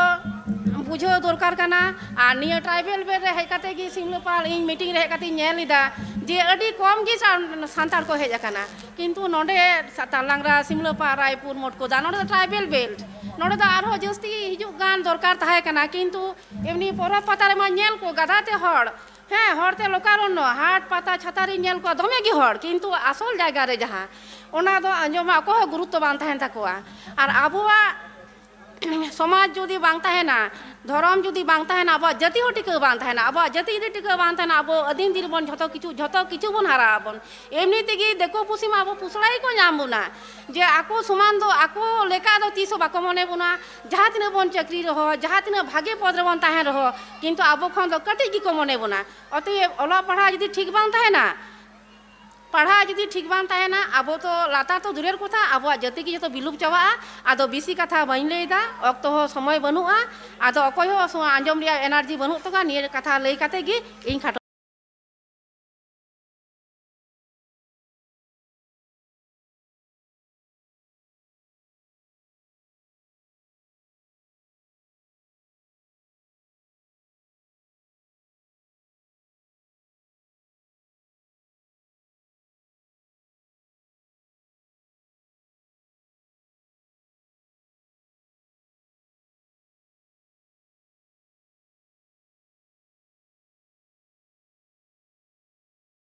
ᱵᱩᱡᱷᱟᱹᱣ ᱫᱚᱨᱠᱟᱨ ᱠᱟᱱᱟ᱾ ᱟᱨ ᱱᱤᱭᱟᱹ ᱴᱨᱟᱭᱵᱮᱞ ᱵᱮᱞᱴ ᱨᱮ ᱦᱮᱡ ᱠᱟᱛᱮ ᱜᱮ ᱥᱤᱢᱞᱟᱹᱯᱟᱞ ᱤᱧ ᱢᱤᱴᱤᱝ ᱨᱮ ᱦᱮᱡ ᱠᱟᱛᱮᱧ ᱧᱮᱞ ᱮᱫᱟ ᱡᱮ ᱟᱹᱰᱤ ᱠᱚᱢ ᱜᱮ ᱥᱟᱱ-, ᱥᱟᱱᱛᱟᱲ ᱠᱚ ᱦᱮᱡ ᱟᱠᱟᱱᱟ, ᱠᱤᱱᱛᱩ ᱱᱚᱰᱮ ᱥᱟ-, ᱛᱟᱞᱟᱝᱨᱟ, ᱥᱤᱢᱞᱟᱹᱯᱟᱞ, ᱨᱟᱭᱯᱩᱨ, ᱢᱚᱴᱠᱚᱫᱟ, ᱱᱚᱰᱮ ᱫᱚ ᱴᱨᱟᱭᱵᱮᱞ ᱵᱮᱞᱴ, ᱱᱚᱰᱮ ᱫᱚ ᱟᱨᱦᱚᱸ ᱡᱟᱹᱥᱛᱤ ᱦᱤᱡᱩᱜ ᱜᱟᱱ ᱫᱚᱨᱠᱟᱨ ᱛᱟᱦᱮᱸ ᱠᱟᱱᱟ, ᱠᱤᱱᱛᱩ ᱮᱢᱱᱤ ᱯᱚᱨᱚᱵᱽ ᱯᱟᱛᱟ ᱨᱮᱢᱟ ᱧᱮᱞ ᱠᱚ ᱜᱟᱫᱟ ᱛᱮ ᱦᱚᱲ, ᱦᱮᱸ, ᱦᱚᱲ ᱛᱮ ᱞᱳᱠᱟᱨᱚᱱᱱᱚ, ᱦᱟᱴ ᱯᱟᱛᱟ ᱪᱷᱟᱛᱟ ᱨᱮ ᱧᱮᱞ ᱠᱚᱣᱟ ᱫᱚᱢᱮ ᱜᱮ ᱦᱚᱲ, ᱠᱤᱱᱛᱩ ᱟᱥᱚᱞ ᱡᱟᱭᱜᱟ ᱨᱮ ᱡᱟᱦᱟᱸ, ᱚᱱᱟ ᱫᱚ ᱟᱸᱡᱚᱢᱟ ᱚᱠᱚᱭ ᱦᱚᱸ ᱜᱩᱨᱩᱛᱛᱚ ᱵᱟᱝ ᱛᱟᱦᱮᱱ ᱛᱟᱠᱚᱣᱟ᱾ ᱟᱨ ᱟᱵᱚᱣᱟᱜ ᱥᱚᱢᱟᱡᱽ ᱡᱩᱫᱤ ᱵᱟᱝ ᱛᱟᱦᱮᱱᱟ, ᱫᱷᱚᱨᱚᱢ ᱡᱩᱫᱤ ᱵᱟᱝ ᱛᱟᱦᱮᱱᱟ, ᱟᱵᱚᱣᱟᱜ ᱡᱟᱹᱛᱤ ᱦᱚᱸ ᱴᱤᱠᱟᱹᱣ ᱵᱟᱝ ᱛᱟᱦᱮᱱᱟ᱾ ᱟᱵᱚᱣᱟᱜ ᱡᱟᱹᱛᱤ ᱡᱩᱫᱤ ᱴᱤᱠᱟᱹᱣ ᱵᱟᱝ ᱛᱟᱦᱮᱱᱟ, ᱟᱵᱚ ᱟᱹᱫᱤᱢ ᱫᱤᱱ ᱨᱮᱵᱚᱱ ᱡᱷᱚᱛᱚ ᱠᱤᱪᱷᱩ, ᱡᱷᱚᱛᱚ ᱠᱤᱪᱷᱩ ᱵᱚᱱ ᱦᱟᱨᱟᱜ ᱟᱵᱚᱱ᱾ ᱮᱢᱱᱤ ᱛᱮᱜᱮ ᱫᱤᱠᱩ ᱯᱩᱥᱤ ᱢᱟ ᱟᱵᱚ ᱯᱩᱥᱲᱟ ᱜᱮᱠᱚ ᱧᱟᱢ ᱵᱚᱱᱟ, ᱡᱮ ᱟᱠᱚ ᱥᱚᱢᱟᱱ ᱫᱚ, ᱟᱠᱚ ᱞᱮᱠᱟ ᱫᱚ ᱛᱤᱥ ᱦᱚᱸ ᱵᱟᱠᱚ ᱢᱚᱱᱮ ᱵᱚᱱᱟ᱾ ᱡᱟᱦᱟᱸ ᱛᱤᱱᱟᱹᱜ ᱵᱚᱱ ᱪᱟᱹᱠᱨᱤ ᱨᱮᱦᱚᱸ, ᱡᱟᱦᱟᱸ ᱛᱤᱱᱟᱹᱜ ᱵᱷᱟᱜᱮ ᱯᱚᱫᱽ ᱨᱮᱵᱚᱱ ᱛᱟᱦᱮᱱ ᱨᱮᱦᱚᱸ, ᱠᱤᱱᱛᱩ ᱟᱵᱚ ᱠᱷᱚᱱ ᱫᱚ ᱠᱟᱹᱴᱤᱡ ᱜᱮᱠᱚ ᱢᱚᱱᱮ ᱵᱚᱱᱟ᱾ ᱚᱛᱚᱮᱵ ᱚᱞᱚᱜ ᱯᱟᱲᱦᱟᱣ ᱡᱩᱫᱤ ᱴᱷᱤᱠ ᱵᱟᱝ ᱛᱟᱦᱮᱱᱟ, ᱯᱟᱲᱦᱟᱣ ᱡᱩᱫᱤ ᱴᱷᱤᱠ ᱵᱟᱝ ᱛᱟᱦᱮᱱᱟ, ᱟᱵᱚ ᱛᱚ ᱞᱟᱛᱟᱨ ᱛᱚ ᱫᱩᱨᱮᱨ ᱠᱚᱛᱷᱟ, ᱟᱵᱚᱣᱟᱜ ᱡᱟᱹᱛᱤ ᱜᱮ ᱡᱚᱛᱚ ᱵᱤᱞᱩᱯ ᱪᱟᱵᱟᱜᱼᱟ᱾ ᱟᱫᱚ ᱵᱮᱥᱤ ᱠᱟᱛᱷᱟ ᱵᱟᱹᱧ ᱞᱟᱹᱭᱫᱟ, ᱚᱠᱛᱚ ᱦᱚᱸ ᱥᱚᱢᱚᱭ ᱵᱟᱹᱱᱩᱜᱼᱟ᱾ ᱟᱫᱚ ᱚᱠᱚᱭ ᱦᱚᱸ ᱥᱚ-, ᱟᱸᱡᱚᱢ ᱨᱮᱭᱟᱜ ᱮᱱᱟᱨᱡᱤ ᱵᱟᱹᱱᱩᱜ ᱛᱟᱠᱚᱣᱟ᱾ ᱱᱤᱭᱟᱹ ᱠᱟᱛᱷᱟ ᱞᱟᱹᱭ ᱠᱟᱛᱮ ᱜᱮ ᱤᱧ ᱠᱷᱟᱴᱚ